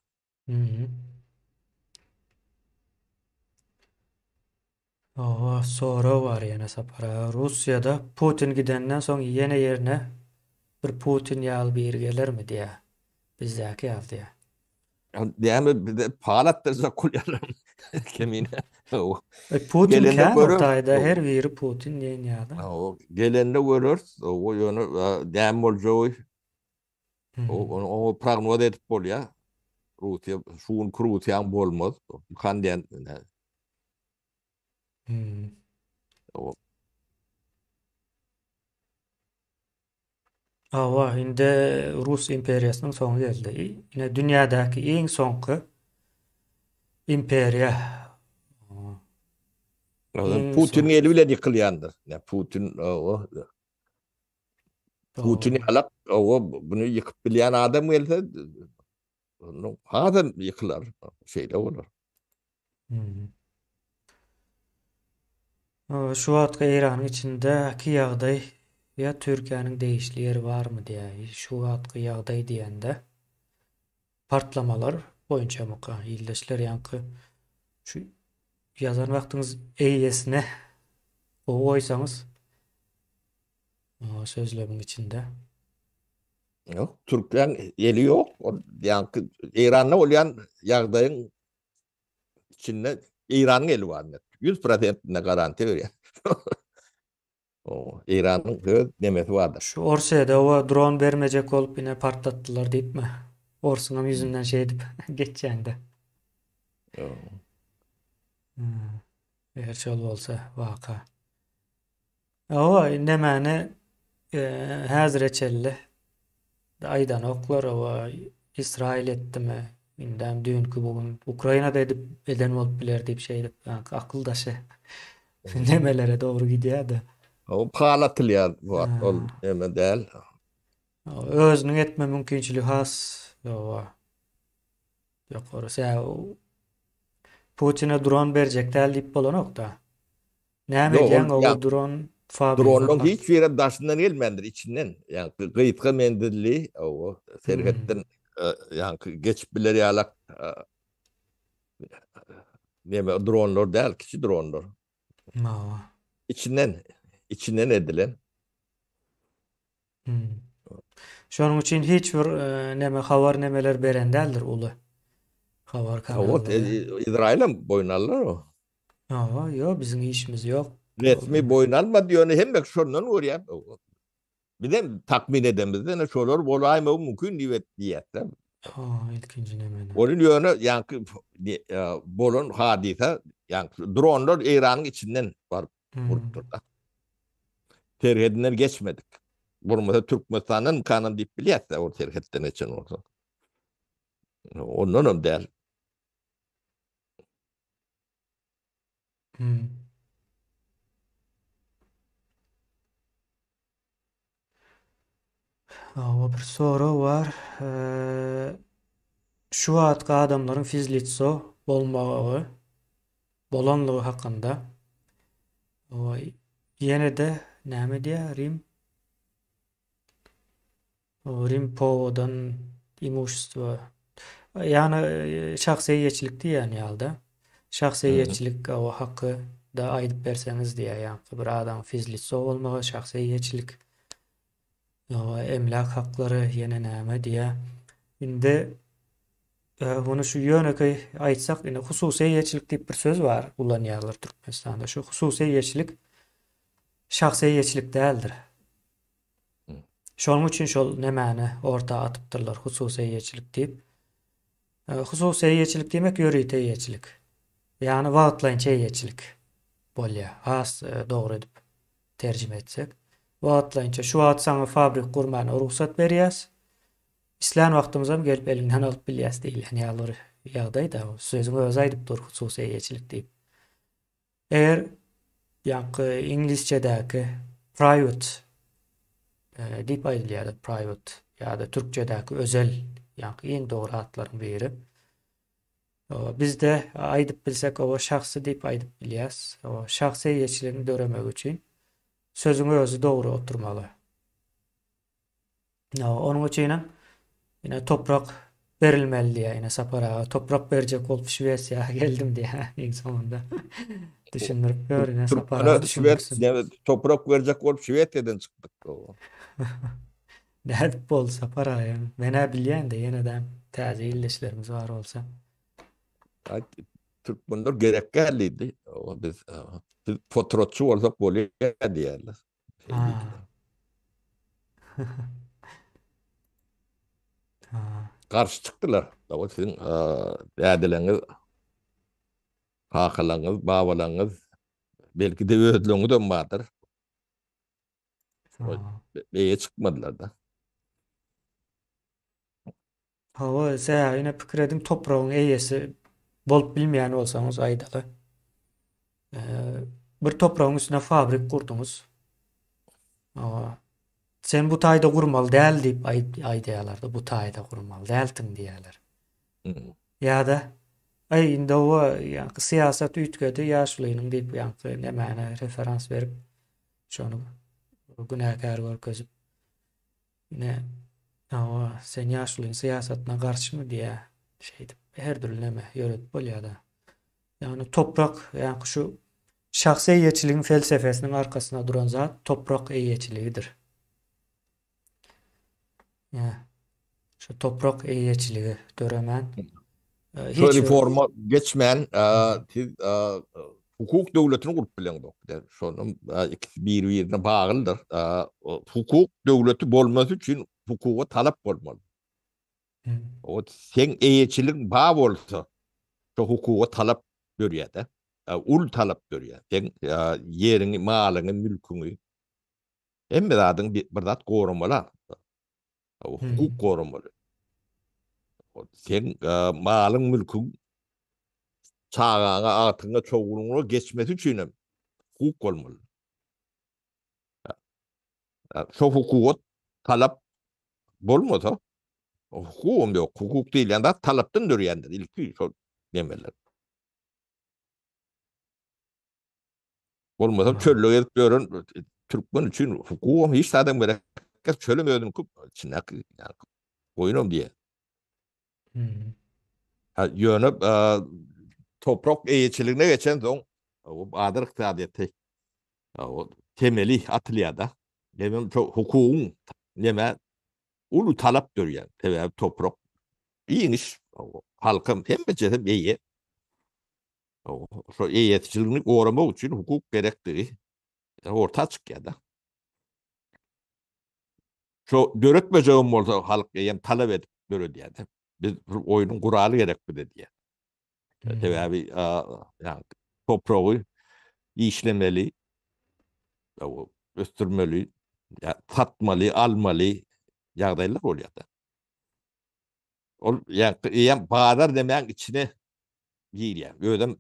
Hawa, sorag bar ýene Sapar aga. Russiýada Putin gidenden soň ýene ýerine bir Putin ýaly biri gelermi diýýär. Bizdäki ýaly diýýär. Näme bize pal atdyrjak bolýarlar. Kemine. E, Putin kän o taýda her biri Putin diýen ýaly. Gelende göreris. O ýöne näme boljagy Oňa prognoz edip bolýar. Russiýa şu günki Russiýaň bolmaz. Kan diýen. Hmm. Hawa, indi Rus imperiýasynyň soňy geldi. Ine dünýädäki iň soňky imperiýa. Putin eli bilen ýykylýandyr. Putin o Putin ýalak, owa, bunu ýykyp bilýän adam gelse, onda hasam ýykylar, şeýle bolar. Hmm. Şu wagtky Eýranyň içindäki ýagdaý ýa Türkiýäniň degişli ýeri barmy diýýär. Şu wagtky ýagdaý diýende partlamalar boýunçamyka ildeşler ýaňky şu ýazan wagtyňyz eýesine gowy goýsaňyz Sözlemiň içinde. Ýok, türkleň eli ýok. Ol ýaňky Eýranda bolýan ýagdaýyň içinde Eýranyň eli bar. 100%-ine garantiýa berýän. O Eýranyň öz nemesi bardyr. Şu Orsýede owa dron bermejek bolup ine partlatdylar diýipmi? Orsuňam ýüzünden şeýdip geçýäňde. Eger şol bolsa waka. Hawa, nemäni häzire çenli aýdanoklar, hawa, Ysraýyl etdimi, indem düýnki bu gün Ukraina-da edip eden bolup biler diýip şeýdip, akyl daşy nemelere dogry gidýär-de. Hawa, pal atylýar bu wagt, ol neme däl. Özüniň etme mümkinçiligi has, hawa, ýokary. Sebäbi Putine dron berjek däl diýip bolanok-da. Näme edýäň owo dron fabrigi Dronlaryň hiç birem daşyndan gelmändir, içinden. Ýaňky gysga menzilli, owo, serhetden ýaňky geçip biler ýalak neme dronlar däl, kiçi dronlar. Hawa. İçinden, içinden edilen. Şonuň üçin hiç bir neme habar nemeler beren däldir uly habar kanallary. Izraýylam boýun aldylar o. Hawa, ýok biziň işimiz ýok. Resmi boýun almady ýöne hemme şondan görýär. Bizem takmyn edemizde ene şolar bolaýmagy mümkin diýip diýýärler. Ha, ilkinji nemene. Onuň ýöne ýaňky bolan hadysa ýaňky dronlar Eýranyň içinden baryp urupdyr. Serhedinden geçmedik. Bolmasa Türkmenistandan kanam diýip bilýärse ol serhetden geçen bolsa. Ondan hem däl. Hmm. Hawa bir sorag bar. Şu wagtky adamlaryň fizlitso bolmagy bolanlygy hakynda. Ýene-de näme diýýär Rim? Rim powodan imuşestvo ýagny şahsy eýeçilik diýýän ýalyda. Şahsy eýeçilik haky da aýdyp berseňiz diýýär. Ýagny bir adamyň fizlitso bolmagy şahsy eýeçilik Emläk haklary ýene näme diýýär. Indi muny şu ýönekeý aýtsak, indi hususy eýeçilik diýip bir söz bar, ulanýarlar Türkmenistanda. Şu hususy eýeçilik şahsy eýeçilik däldir. Şonuň üçin şol nemäni orta atypdyrlar, hususy eýeçilik diýip. Hususy eýeçilik diýmek ýörite eýeçilik. Ýagny wagtlaýynça eýeçilik bolýar. Has dogry edip terjime etsek. Wagtlaýynça şu wagt saňa fabrik gurmana rugsat berýäs. Islän wagtymyzam gelip eliňden alyp bilýäs diýilýän ýaly bir ýagdaý-da. Sözüň özi aýdyp dur hususy eýeçilik diýip. Eger ýaňky iňlisçedäki private diýip aýdylýar private ýa-da türkçedäki özel ýaňky iň dogry atlaryň biri. Bizde aýdyp bilsek oba şahsy diýip aýdyp bilýäs. Şahsy eýeçiligiň döremegi üçin sözüň özi dogry oturmaly. Onuň üçinem ine toprak berilmeli diýýär. Ine Sapar aga toprak berjek bolup Şwesiýa geldim diýýär iň soňunda. Düşündirip ýör ine Sapar aga düşündirsin. Toprak berjek bolup Şwesiýadan çykdyk. Nädip boldy Sapar aga? Men-ä bilýän-de ýene-de täze ildeşlerimiz bar bolsa. Türkmenler gerek däl diýdi. Biz biz potratçy bolsak bolýar diýýärler. Garşy çykdylar. Hawa siziň dädeleriňiz, kakalaryňyz, babalaryňyz, belki-de özleriňizem bardyr. Eýe çykmadylar-da. Hawa, sebäbi ine pikir ediň topragyň eýesi bolup bilmeýän bolsaňyz aýdaly. Bir topragyň üstüne fabrik gurduňyz. Hawa. Sen bu taýda gurmaly däl diýip aýdýarlar-da, bu taýda gurmaly dälsiň diýýärler. Ýa-da aý indi hawa ýaňky syýasat üýtgedi ýaşulynyň diýip ýaňky nemäne referans berip şony günäkär görkezip Ine, hawa, sen ýaşulyň syýasatyna garşymy diýýä. Şeýdip, her dürli neme ýöredip bolýar-da. Ýagny toprak, ýaňky şu şahsy eýeçiligiň felsefesiniň arkasynda duran zat toprak eýeçiligidir. Ýa, şu toprak eýeçiligi döremän, Şu reforma geçmän, siz hukuk döwletini gurup bileňzok. Şonuň ikisi bir-birine baglydyr. Hukuk döwleti bolmasy üçin hukuga talap bolmaly. O seň eýeçiligiň bar bolsa, şo hukuga talap dörýär-de. Uly talap dörýär. Seň ýeriňi, malyňy, mülküňi, hemme zadyňy bir zat goramaly. Hukuk goramaly. Seň malyň, mülküň çagaňa, agtygyňa, çowlugyňa geçmesi üçin hem hukuk bolmaly. Şo hukuga talap bolmasa, hukugam ýok. Hukuk diýilýän zat talapdan dörýändir ilki şol nemeler. Bolmasa çölde gezip ýören türkmen üçin hukugam hiç zadam gerek. Çölem özüniňki içindäki goýunam diýýär. Ha, ýöne toprak eýeçiligine geçen soň o bazar ykdysadyýeti o temeli atylýar-da. Hemem şo hukugyň neme uly talap dörýär. Sebäbi toprak giňiş, halkam hemmejesem eýe. Şo eýeçiligini goramak üçin hukuk gerekdigi orta çykýar-da. Şo döretmejegem bolsa halk eýýäm talap edip döredýär-de. Biz bir oýnuň guraly gerek bize diýýär. Sebäbi ýa topragy işlemeli, ösdürmeli, satmaly, almaly ýagdaýlar bolýar-da. Ol eýýäm bazar demäň içine girýär. Özem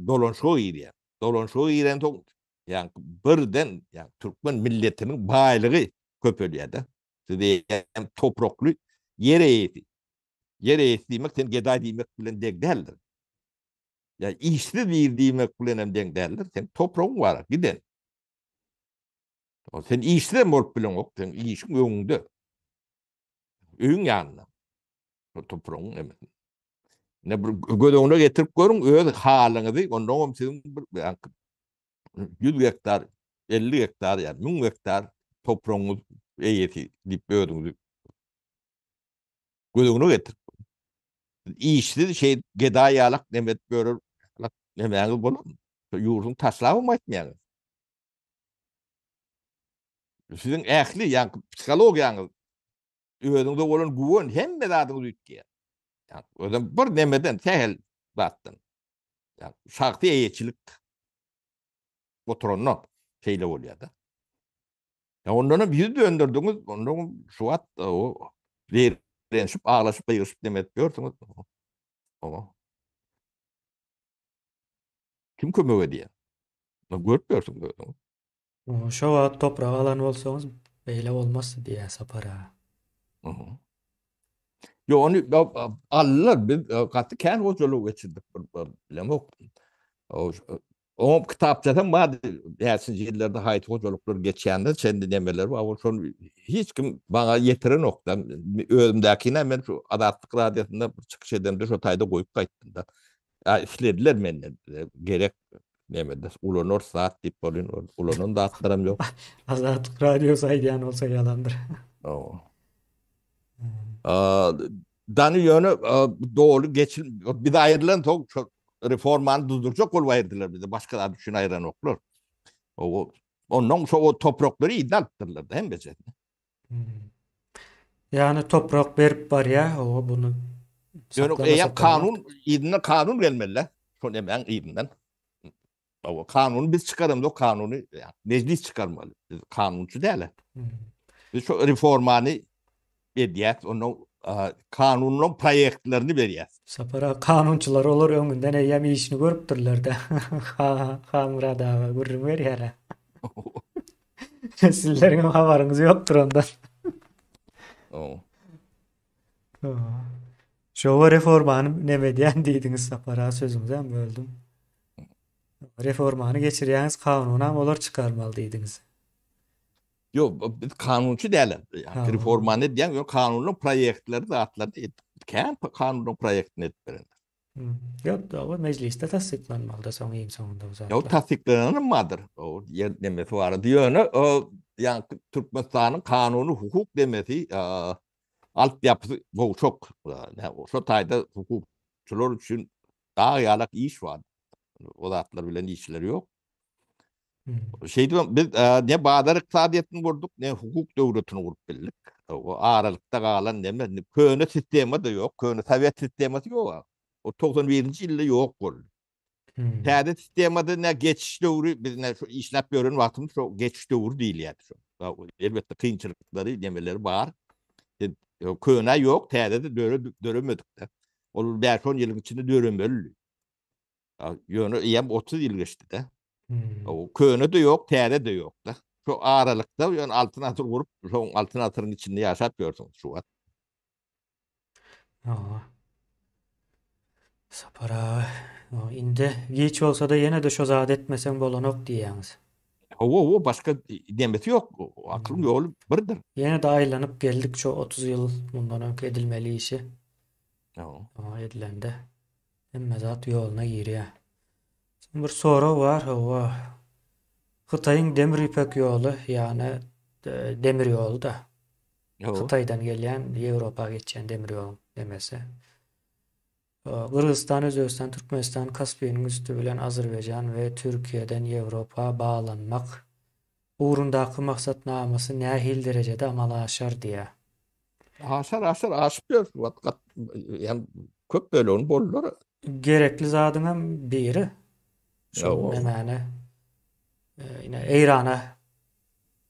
dolanyşyga girýär. Dolanyşyga girensoň, ýa birden ýa türkmen milletiniň baýlygy köpelýär-de. Siz eýýäm toprakly ýer eýesi. Ýer eýesi diýmek sen gedaý diýmek bilen deň däldir. Ýa işsiz biri diýmek bilen hem deň däldir. Sen topragyň bar, giden. Sen işsiz hem bolup bileňok, sen işiň öňüňde. Öýüň ýanynda. Bu topragyň emesi. Ne bir göz öňüne getirip görüň öz halyňyzy, ondan hem siziň bir 100 gektar, 50 gektar ýa 1000 gektar topragyňyz eýesi diýip özüňizi göz öňüne getirip. Işsiz şey gedaý ýalak neme edip ýörer, nemäňiz bolar? Ýurduň taşlabam aýtmaýaňyz. Siziň ähli ýaňky psihologiýaňyz özüňize bolan güwen hemme zadyňyz üýtgeýär. Ýa özem bir nemeden sähel zatdan. Ýa şahsy eýeçilik oturanda şeýle bolýar-da. Ýa ondan hem ýüz döndürdiňiz, ondan şu wagt o zeýrenişip, aglaşyp, gygyryşyp neme edip ýörsüňiz. Oňa. Kim kömek edýär? Görüp ýörsüň özüň. Şo wagt toprak alan bolsaňyz beýle bolmazdy diýýär Sapar aga. Ýok, ony aldylar. Biz gaty kän hojalyk geçirdik bilemok. Oňa kitapçasam bardy. Näçinji ýyllarda haýsy hojalyklar geçýändir, çenli nemeler bar. Ol şony hiç kim maňa ýetirenok-da. Özümdäkini men şu Azatlyk radiosynda bir çykyş edemde şo taýda goýup gaýtdym-da. Ýa islediler menden gerek nemede ulanarys zat diýip bolýan ulanan zatlaram ýok. Azatlyk radiosy aýdýan bolsa ýalandyr. Dany ýöne doly geçil biz aýrylan soň şo reformany duzdurjak bolup aýyrdylar bizi başga zat üçin aýyranoklar. Ondan şo topraklary yzyna alypdyrlar hemmejesini. Ýagny toprak berip barýa, hawa buny Ýöne eýýäm kanun yzyndan kanun gelmeli. Şo nemäň yzyndan. Hawa kanuny biz çykaramzok, kanuny mejlis çykarmaly. Biz kanunçy däl. Biz şo reformany edýäs, ondan kanunyň proýektlerini berýäs. Sapar aga kanunçylar olar öňünden eýýäm işini görüpdirler-de. Halmyrat aga gürrüň berýär-ä. Sizleriň hem habaryňyz ýokdur ondan. Şowa reformany neme edýän diýdiňiz Sapar aga sözüňizi hem böldüm. Reformany geçirýäňiz kanunam olar çykarmaly diýdiňiz. Ýok, biz kanunçy däl. Reformany edýän, ýöne kanunyň proýektleri zatlary kän kanunyň proýektini edip beren. Ýok, dogry, mejlisde tassyklanmalyda soň iň soňunda bu zatlar. Ýok, tassyklananam bardyr. O ýer nemesi bardy. Ýöne o ýaňky Türkmenistanyň kanuny hukuk demesi altyapysy gowşak. Şo taýda hukukçylar üçin dag ýalak iş bar. O zatlar bilen işleri ýok. Şeýdibem biz ne bazar ykdysadyýetini gurduk, ne hukuk döwletini gurup bildik. O aralykda galan neme, köne sistema-da ýok, köne sowet sistemasy ýok. O 91-nji ýylda ýok boldy. Täze sistemada ne geçiş döwri, biz ne şu işläp ýören wagtymyz şo geçiş döwri diýilýärdi şo. Elbetde kynçylyklary, nemeleri bar. Köne ýok, täze-de döremedik-de. Ol 5-10 ýylyň içinde döremelidi. Ýöne eýýäm 30 ýyl geçdi-de. Hmm. O köne-de ýok, täze-de ýok-da. Şu aralykda ýöne altyn asyr gurup, şoň altyn asyryň içinde ýaşap ýörsüň şu wagt. Hawa. Sapar aga, indi giç bolsa-da ýene-de şo zady etmeseň bolanok diýýäňiz. Hawa, hawa, başga demesi ýok. Akylyň ýoly birdir. Ýene-de aýlanyp geldik şo 30 ýyl mundan öňki edilmeli işi. Hawa. Edilende. Hemme zat ýoluna girýär. Soň bir sorag bar, hawa. Hytaýyň demir ýüpek ýoly, ýagny demir ýoly-da. Hytaýdan gelýän, Ýewropa geçýän demir ýoluň nemesi. Gyrgyzystan, Özbegistan, Türkmenistan Kaspiniň üsti bilen Azerbaýjan we Türkiýeden Ýewropa baglanmak ugrundaky maksatnamasy nähili derejede amala aşar diýýär. Aşar aşar aşyp ýör şu wagt gat ýa köp bölegini boldular. Gerekli zadyňam biri şu nemäni ine Eýrana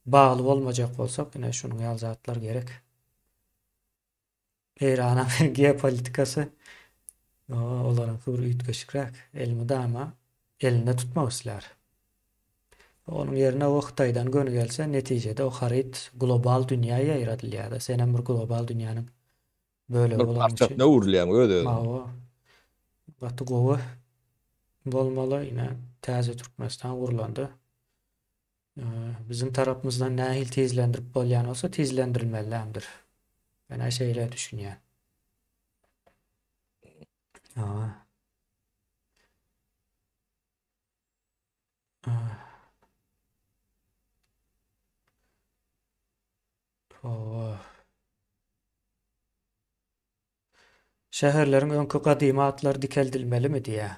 bagly bolmajak bolsak ine şunuň ýaly zatlar gerek. Eýranyň geopolitikasy olaryňky bir üýtgeşikräk. Elmydama elinde tutmak islär. Onuň ýerine o Hytaýdan göni gelse, netijede o haryt global dünýä ýaýradylýar-da. Senem bir global dünýäniň bölegi Bir bolanyň üçin. parçasyna öwrülýäň öz-özüňe. Hawa. Gaty gowy bolmaly. Ine, täze Türkmenistan gurlanda. Biziň tarapymyzdan nähili tizlendirip bolýan bolsa tizlendirilmelidir. Men-ä şeýle düşünýän. Hawa. Hawa. Şäherleriň öňki gadymy atlary dikeldilmelimi diýýär.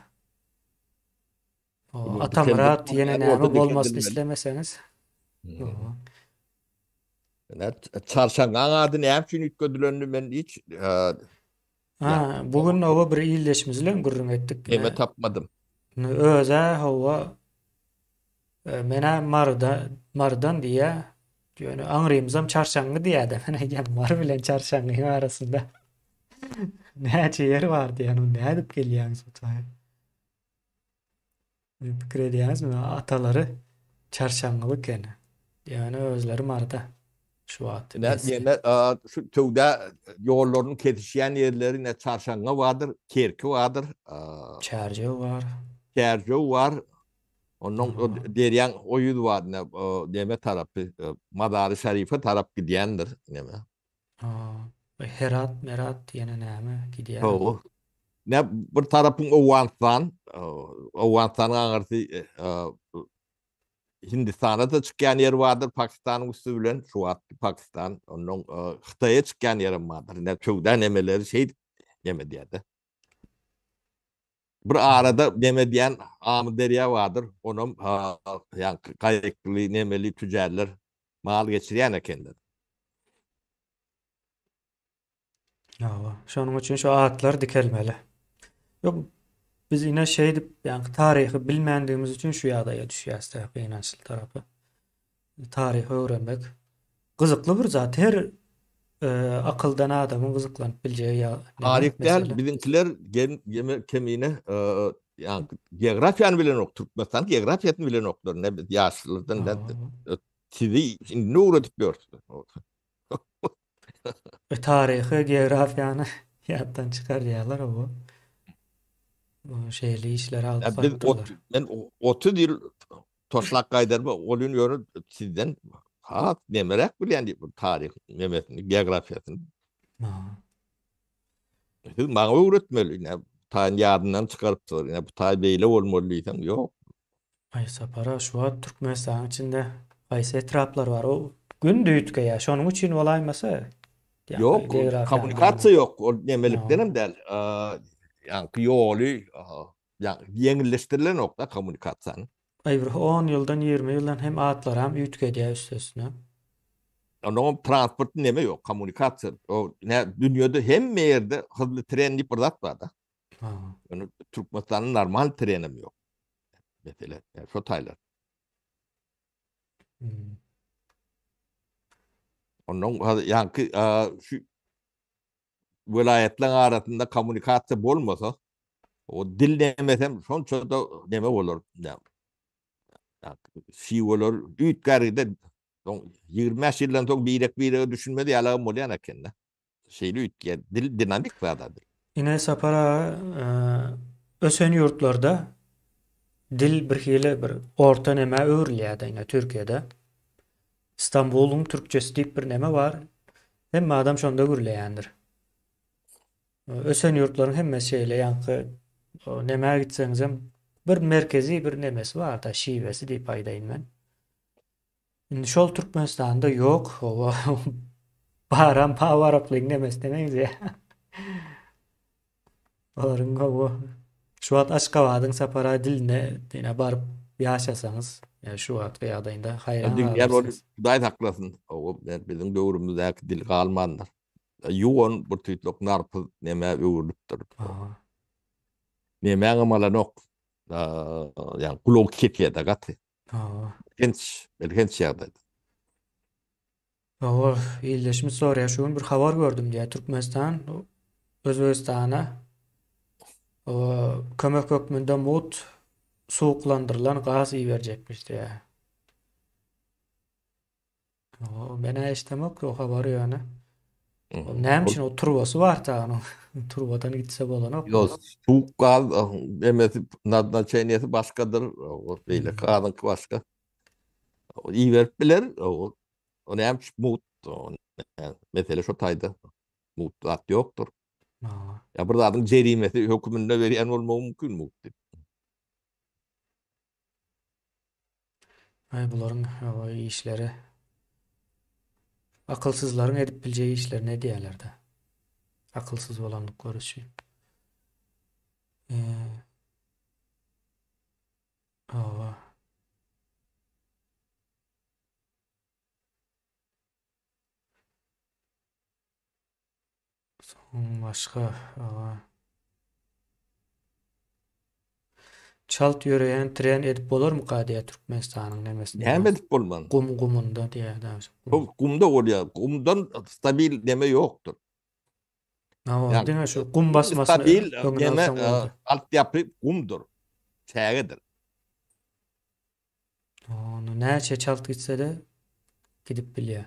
Atamyrat ýene näme bolmasyny islemeseňiz. Çarşaňňaň ady näme üçin üýtgedilenini men hiç Ha, bu gün oba bir ildeşimiz bilen gürrüň etdik. Neme tapmadym. Özä hawa menä Maryda Marydan diýýä. Ýöne aňrymyzam Çarşaňňy diýýä-de. Men aýdýan Mary bilen Çarşaňňyň arasynda näçe ýer bar diýýän. Nädip gelýäňiz bu taýa? Pikir edýäňizmi, atalary çarşaňňyly eken. Ýöne özleri Maryda şu wagt. Ine, ýene şu söwda ýollarynyň kesişýän ýerleri ine Çarşaňňy bardyr, Kerki bardyr. Çärjew bar. Çärjew bar. Ondan derýaň o ýüzi bar, ine, neme tarapy, Mazary Şarife tarap gidýändir, neme. Herat, Merat ýene näme gidýär? Hawa. Ne bir tarapyň Owganystan, Owganystanyň aňyrsy Hindistana-da çykýan ýer bardyr, Pakistanyň üsti bilen, şu wagtky Pakistan, ondan Hytaýa çykýan ýerem bardyr. Ne söwda nemeleri şeýdip neme diýýär-de. Bir arada neme diýen Amyderýa bardyr, onam ýaňky gaýykly nemeli tüjärler mal geçirýän ekenler. Hawa, şonuň üçin şu atlar dikelmeli. Ýok, biz ine şeýdip, ýaňky taryhy bilmändigimiz üçin şu ýagdaýa düşýäs-de, gynançly tarapy. Taryhy öwrenmek gyzykly bir zat. Her e, akyldan adamyň gyzyklanyp biljegi ýa Taryh däl, biziňkiler kemine e, ýaňky geografiýany bilenok, Türkmenistan geografiýasyny bilenoklar. Ne biz ýaşlardan sizi indi öwredip ýörüs. E, taryhy geografiýany ýatdan çykarýarlar o. Şeýle işleri alyp barypdyrlar. Men 30 ýyl toşlap gaýdarma, ol gün ýöne sizden has nemeräk bilýän diýip taryh nemesini, geografiýasyny. Siz maňa öwretmeli, ine, taýyn ýadyndan çykarypdyr, ine, bu taý beýle bolmaly diýseň, ýok. Aý Sapar aga şu wagt Türkmenistanyň içinde haýsy etraplar bar o günde üýtgeýär şonuň üçin bolaýmasa Ýok, kommunikasiýa ýok, ol nemelikdenem däl. Ýaňky ýoly ýeňilleşdirilenok-da kommunikasiýany. Aý bir on ýyldan 20 ýyldan hem atlaram üýtgedýär üstesine. Onnoňam transport neme ýok, kommunikasiýa. O ne dünýede hemme ýerde hyzly tren diýip bir zat bar-da. Ýöne Türkmenistanda normal trenem ýok. Mesele, ýa şo taýlar. Hmm. Ondan ýaňky şu welaýatlaryň arasynda kommunikasiýa bolmasa, o dil nemesem şonça-da neme bolar. Şiweler üýtgär gider. Soň 25 ýyldan soň birek-birege düşünmez ýalagam bolýan eken-de. Şeýle üýtgeýär. Dil dinamik zat dil. Ine Sapar aga, ösen ýurtlarda dil bir hili bir orta nemä öwrülýär-de ine Türkiýede. Stambulyň türkçesi diýip bir neme bar. Hemme adam şonda gürleýändir. Ösen ýurtlaryň hemmesi şeýle ýaňky nemä gitseňizem bir merkezi bir nemesi bar-da, şiwesi diýip aýdaýyn men. Indi şol Türkmenistanda ýok, oba baram pawaroklyň nemesine meňzeýär. Olaryň oba şu wagt Aşgabadyň Sapara diline ýene baryp ýaşasaňyz, ýa şu wagtky ýagdaýynda haýran Dünýä bolup galarsyňyz. Hudaý saklasyn. Oba biziň döwrümizdäki dil galmandyr. Ýuwan bir tüýtlük narpyz nämä öwrülipdir. Nemäňem alanok. Ýa gulak kesýär-de gaty. Hawa. Elhenç, elhenç ýagdaýda. Hawa, ildeşimiz soraýar, şu gün bir habar gördüm diýýär. Türkmenistan Özbegistana kömek hökmünde mugt suwuklandyrylan gaz iberjekmiş diýýär. Men-ä eşidemok o habary ýöne. Ol näme üçin o turbasy bar ta onuň. Turbadan gitse bolanok. Ýok, suwuk gaz emesi naznaçeniýesi başgadyr, o beýleki gazyňky başga. Iberip biler, o näme üçin mugt, mesele şo taýda. Mugt zat ýokdur. Ýa bir zadyň jerimesi höküminde berýän bolmagy mümkin mugt diýip. Aý bularyň işleri akylsyzlaryň edip biljek işlerini edýärler-de. Akylsyz bolandyklary üçin. Hawa. Soň başga Çalt ýöreýän tren edip bolarmyka diýýär Türkmenistanyň nemesinde. Näme edip bolman? Gum gumunda diýýär da. Gum gumda bolýar. Gumdan stabil neme ýokdur. Hawa, diňe şu gum basmasyny stabil neme altyapy gumdur. Çägedir. Ony näçe çalt gitse-de gidip bilýär.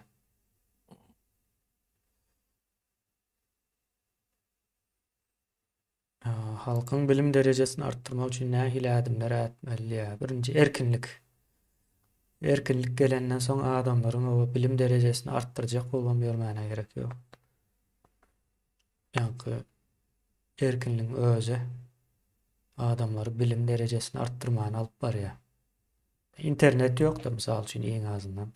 Halkyň bilim derejesini artdyrmak üçin nähili ädimler ätmeli diýýär. Birinji erkinlik. Erkinlik gelenden soň adamlaryň o bilim derejesini artdyrjak bolubam ýörmäne gerek ýok. Ýaňky erkinligiň özi adamlary bilim derejesini artdyrmana alyp barýar. Internet ýokdur mysal üçin iň azyndan.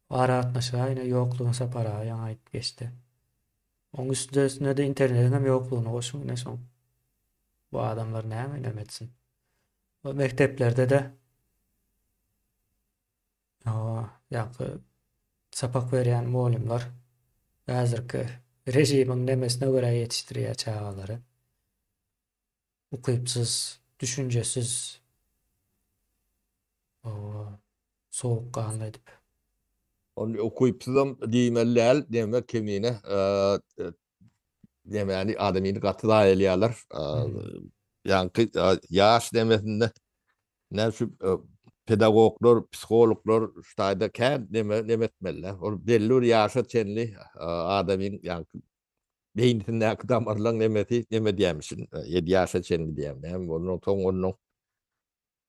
Aragatnaşyga ine ýoklugyny Sapar aga ýaňy aýdyp geçdi. Oň üstesine-de internetiň hem ýoklugyny goşuň ine şoň. Bu adamlar näme inem etsin. Bu mekdeplerde-de ýaňky sapak berýän mugallymlar häzirki režimiň nemesine görä ýetişdirýär çagalary. Ukypsyz, düşünjesiz, sowukganly edip. Ony ukypsyzam diýmeli däl, diýmek kemine demäni adamyny gaty zaýalaýarlar. Ýaňky ýaş demesinde näme şu pedagoglar, psihologlar şu taýda kän neme neme etmeliler. Ol belli bir ýaşa çenli adamyň ýaňky beýnisindäki damarlaň nemesi neme diýämişin, ýedi ýaşa çenli diýýän näme, ondan soň ondan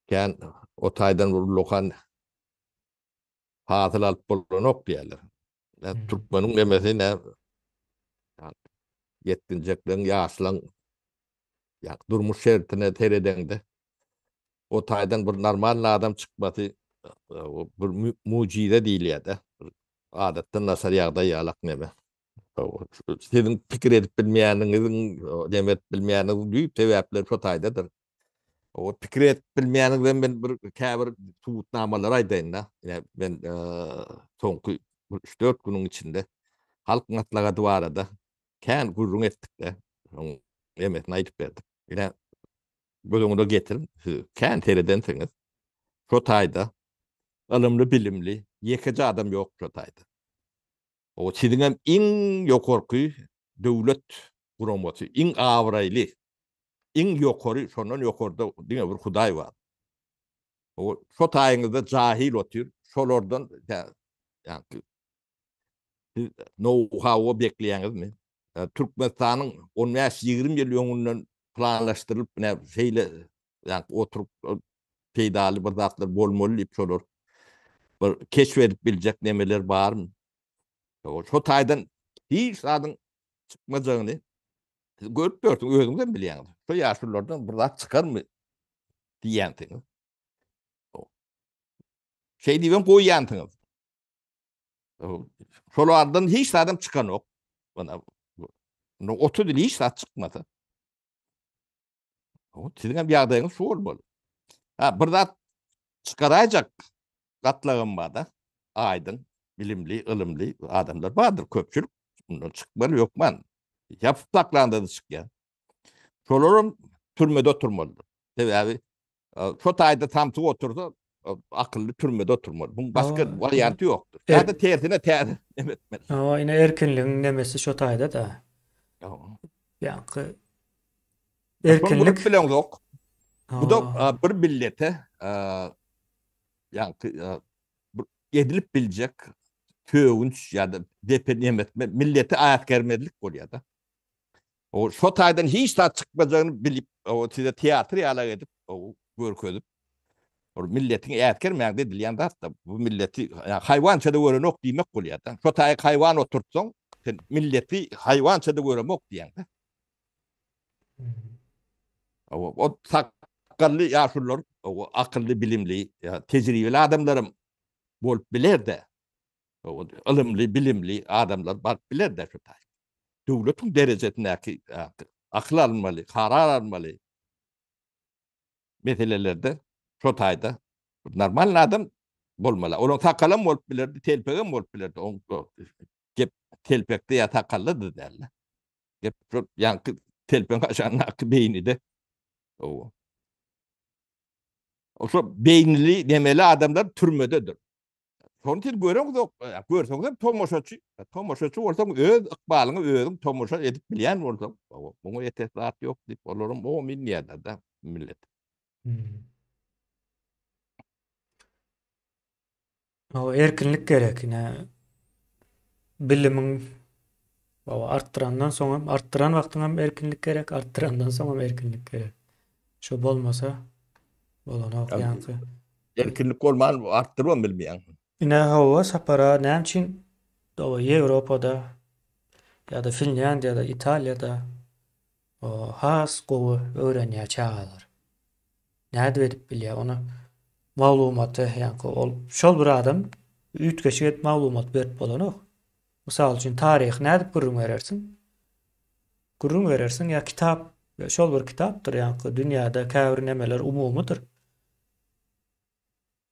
kän o taýdan bir ullakan hasyl alyp bolanok diýýärler. Türkmeniň nemesi nä ýetginjekleň, ýaşlaň ýa durmuş şertine seredeňde o taýdan bir normalny adam çykmasy bir mujize diýilýär-de. Adatdan daşary ýagdaý ýalak neme. Siziň pikir edip bilmeýäniňiziň, neme edip bilmeýäniňiziň düýp sebäpleri şo taýdadyr. O pikir edip bilmeýäniňizden men bir käbir subutnamalary aýdaýyn-da. Ine, men soňky bir üç-dört günüň içinde Halk Maslahaty barada kän gürrüň etdik-de, şonuň nemesini aýdyp berdik. Ine, göz öňüne getiriň, siz kän seredensiňiz, şo taýda ylymly-bilimli ýekeje adam ýok şo taýda. O siziňem iň ýokarky döwlet guramasy, iň abraýly, iň ýokary, şondan ýokarda diňe bir Hudaý bar. O şo taýyňyzda jahil otyr, şolardan ýa-ni siz nou-hau bekleýäňizmi? Türkmenistanyň 15-20 ýyl öňünden planlaşdyrylyp, ine şeýle ýa oturyp peýdaly bir zatlar bolmaly diýip şolar bir keşf edip biljek nemeler barmy? Şo taýdan hiç zadyň çykmajagyny siz görüp ýörsüňiz, özüňiz hem bilýäňiz. Şo ýaşululardan bir zat çykarmy diýýänsiňiz. Şeý diýibem goýýansyňyz. Şolardan hiç zadam çykanok. Mana 30 ýyl hiç zat çykmasa. Siziň hem ýagdaýyňyz şu bolmaly. Ha, bir zat çykaraýjak gatlagym bar-da. Aýdyň, bilimli, ylymly adamlar bardyr, köpçülik. Bundan çykmaly hökman. Ýapyp saklanda-da çykýar. Şolaram türmede oturmalydyr. Sebäbi şo taýda samsyk otursa, akylly türmede oturmaly. Buň başga warianty ýokdur. Ýa-da tersine täze neme etmeli. Hawa, ine erkinligiň nemesi şo taýda-da. Ýaňky Erkinlik bileňzok. Bu da bir millete ýaňky edilip biljek. sögünç ýa-da depe nemetme milleti äsgermezlik bolýar-da. O şo taýdan hiç zat çykmajagyny bilip, o size teatr ýalak edip, o görkezip, bir milletiň äsgermäňde edilýän zat-da. Bu milleti haýwança-da görenok diýmek bolýar-da. Şo taýy haýwan oturtsaň, sen milleti haýwança-da göremok diýýäň-de. O sakgally ýaşulular, o akylly, bilimli, tejribeli adamlaram bolup biler-de. Ylymly, bilimli adamlar baryp biler-de şu taý. Döwletiň derejesindäki akyl alynmaly, karar alynmaly meselelerde şo taýda normal adam bolmaly. Olaň sakalam bolup bilerdi, telpegem bolup bilerdi. Oň gep telpekde ýa sakalda-da däl. Gep şol ýaňky telpegiň aşagyndaky beýnide. Owa. Şo beýnili nemeli adamlar türmededir. Şony siz göreňzok, görseňiz hem tomaşaçy, tomaşaçy bolsaň öz ykbalyňy özüň tomaşa edip bilýän bolsaň, muňa ýeter zat ýok diýip, olaram omyn diýýärler-de millet. Hmm. O erkinlik gerek ine. Bilimiň baba artdyrandan soň hem artdyran wagtyň hem erkinlik gerek, artdyrandan soň hem erkinlik gerek. Şo bolmasa bolanok ýaňky. Erkinlik bolman artdyrybam bilmeýäň. Ine hawa Sapar aga näme üçin hawa Ýewropada ýa-da Finlýandiýada, Italiýada has gowy öwrenýär çagalar. Nädip edip bilýär ony maglumaty ýaňky ol şol bir adam üýtgeşik edip maglumat berip bolanok. Mysal üçin taryhy nädip gürrüň berersiň? Gürrüň berersiň ýa kitap şol bir kitapdyr ýaňky dünýäde käbir nemeler umumydyr.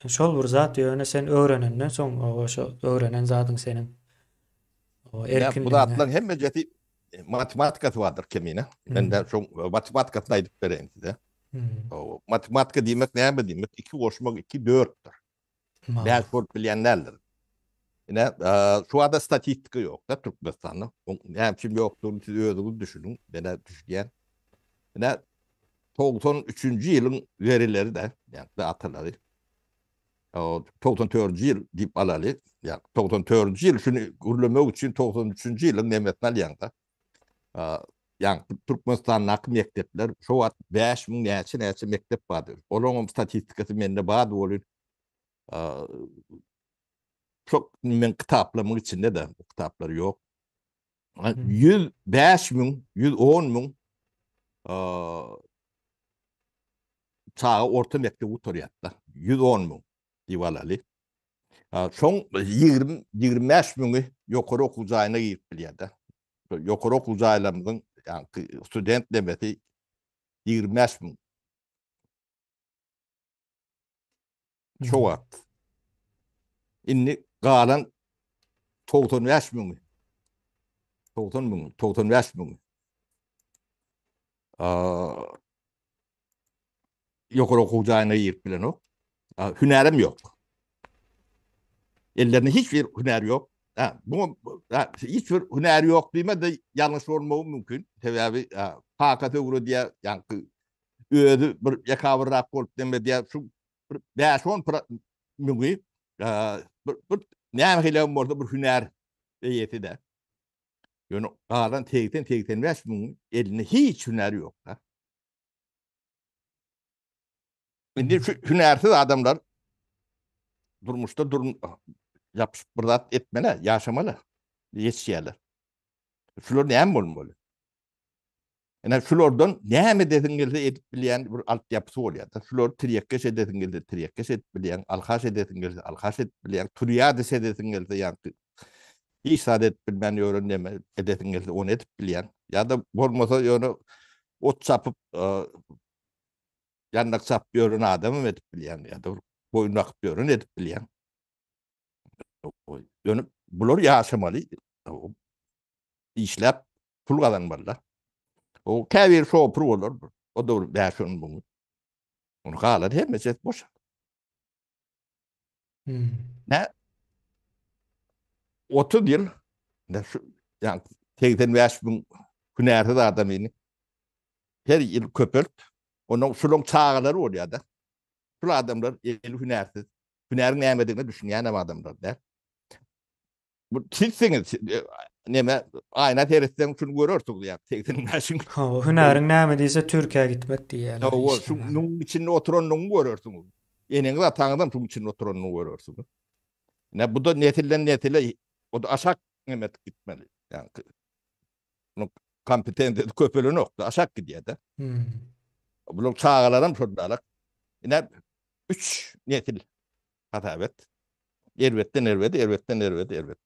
Şol bir zat ýöne sen öwrenenden soň oba şo öwrenen zadyň seniň o erkinligiňe. Bu zatlaryň hemmejesi matematikasy bardyr kemine. Men de şoň matematikasyny aýdyp bereýin size. Matematika diýmek näme diýmek? 2 goşmak 2 4-dür. 5 bolup bilýän däldir. Ine, şu arada statistika ýok-da Türkmenistanda. Näme üçin ýokdugyny siz özüňiz düşüniň. Men-ä düşünýän. Ine, 93-nji ýylyň verileri-de, ýagny atalary. 94-nji ýyl diýip alaly. Ýa 94-nji ýyl şuny gürlemek üçin 93-nji ýylyň nemesini alýaň-da. Ýagny Türkmenistandaky mekdepler şo wagt 5000 näçe-näçe mekdep bardy. Olaryň statistikasy mende bardy welin, Çok men kitaplarymyň içinde-de bu kitaplar ýok. 105 müň, 110 müň çaga orta mekdep gutarýar-da. 110 müň diýip alaly. Şoň 20 25 müňi ýokary okuw jaýyna girip bilýär-de. Ýokary okuw jaýlarymyzyň ýagny student demesi 25 müň. Şo wagt. Indi galan 95 müňi. 90 müň, 95 müň. Ýokary okuw jaýyna girip bilenok. Hünärem ýok. Ellerinde hiç bir hünär ýok. Ha, bu hiç bir hünär ýok diýme-de ýalňyş bolmagy mümkin. Sebäbi kakasy öwredýär, ýaňky özi bir ýekabyrrak bolup neme edýär, şu bir 5-10 müňi bir, bir näme hilem bolsa bir hünär eýesi de. Ýöne galan 80-85 müň elinde hiç hünär ýok da. Indi şu hünärsiz adamlar durmuşda durum ýapyşyp bir zat etmeli, ýaşamaly, ýetişýärler. Şular näme bolmaly? Ine şulardan näme edesiň gelse edip bilýän bir altyapysy bolýar-da. Şulary tirýekkeş edesiň gelse tirýekkeş edip bilýäň, alkaş edesiň gelse alkaş edip bilýäň, turýadys edesiň gelse ýaňky hiç zat edip bilmän ýören neme edesiň gelse ony edip bilýäň. Ýa-da bolmasa ýöne ot çapyp, ýandak çapyp ýören adamam edip bilýäň ýa-da bir boýun bakyp ýören edip bilýäň. Ýöne bular ýaşamaly, işläp pul gazanmalylar. O käbir şopur bolar, o da bir 5-10 müň. Onu galan hemmesi boş. Hmm. Ne? 30 ýyl ne şu yani 85 müň hünärsiz adamyny her ýyl köpelt. Onuň şulaň çagalary bolýar-da. Şul adamlar eli hünärsiz. Hünäriň nämedigine düşünýän hem adamlar däl. Bu sizsiňiz. Neme aýna seretseň şuny görersiňiz ýa 85-iň. Hawa, hünäriň näme diýse Türkiýä gitmek diýýärler. Hawa, şunuň içinde oturanyny görersiňiz. Eneňiz ataňyzam şunuň içinde oturanyny görersiňiz. Ne bu da nesilden nesile o da aşak neme etip gitmeli. Ýa kompetensiýasy köpelenok da aşak gidýär-de. Hmm. Bular çagalaram şondalyk. Ine 3 nesil hasap et. Erbetden erbet, erbetden erbet, erbet.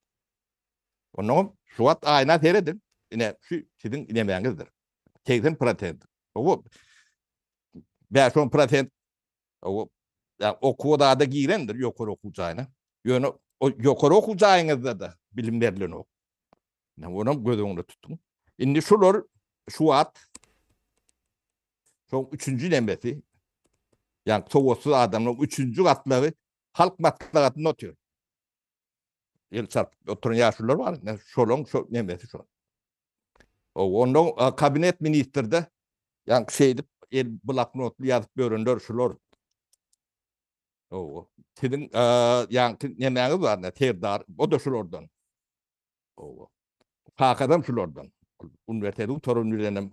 Ondan şu wagt aýna seredin. Ine şu siziň nemäňizdir. 80%. O 5-10% o ya okuwa da girendir ýokary okuw jaýyna. Ýöne o ýokary okuw jaýyňyzda da bilim berilenok. Ine onam göz öňünde tutuň. Indi şular şu wagt şoň üçünji nemesi, ýagny sowatsyz adamlaryň üçünji gatlagy halk maslahatynda otyr. El çarpyp oturan ýaşulular bar, ine şolaň şo nemesi şo. O onda kabinet ministrde ýagny şeýdip el bloknotly ýazyp ýörenler şular. O siziň ýagny nemäňiz bar, ne Serdar, o da şulardan. Owa. Kakadam şulardan. Uniwersiteti gutaran bilenem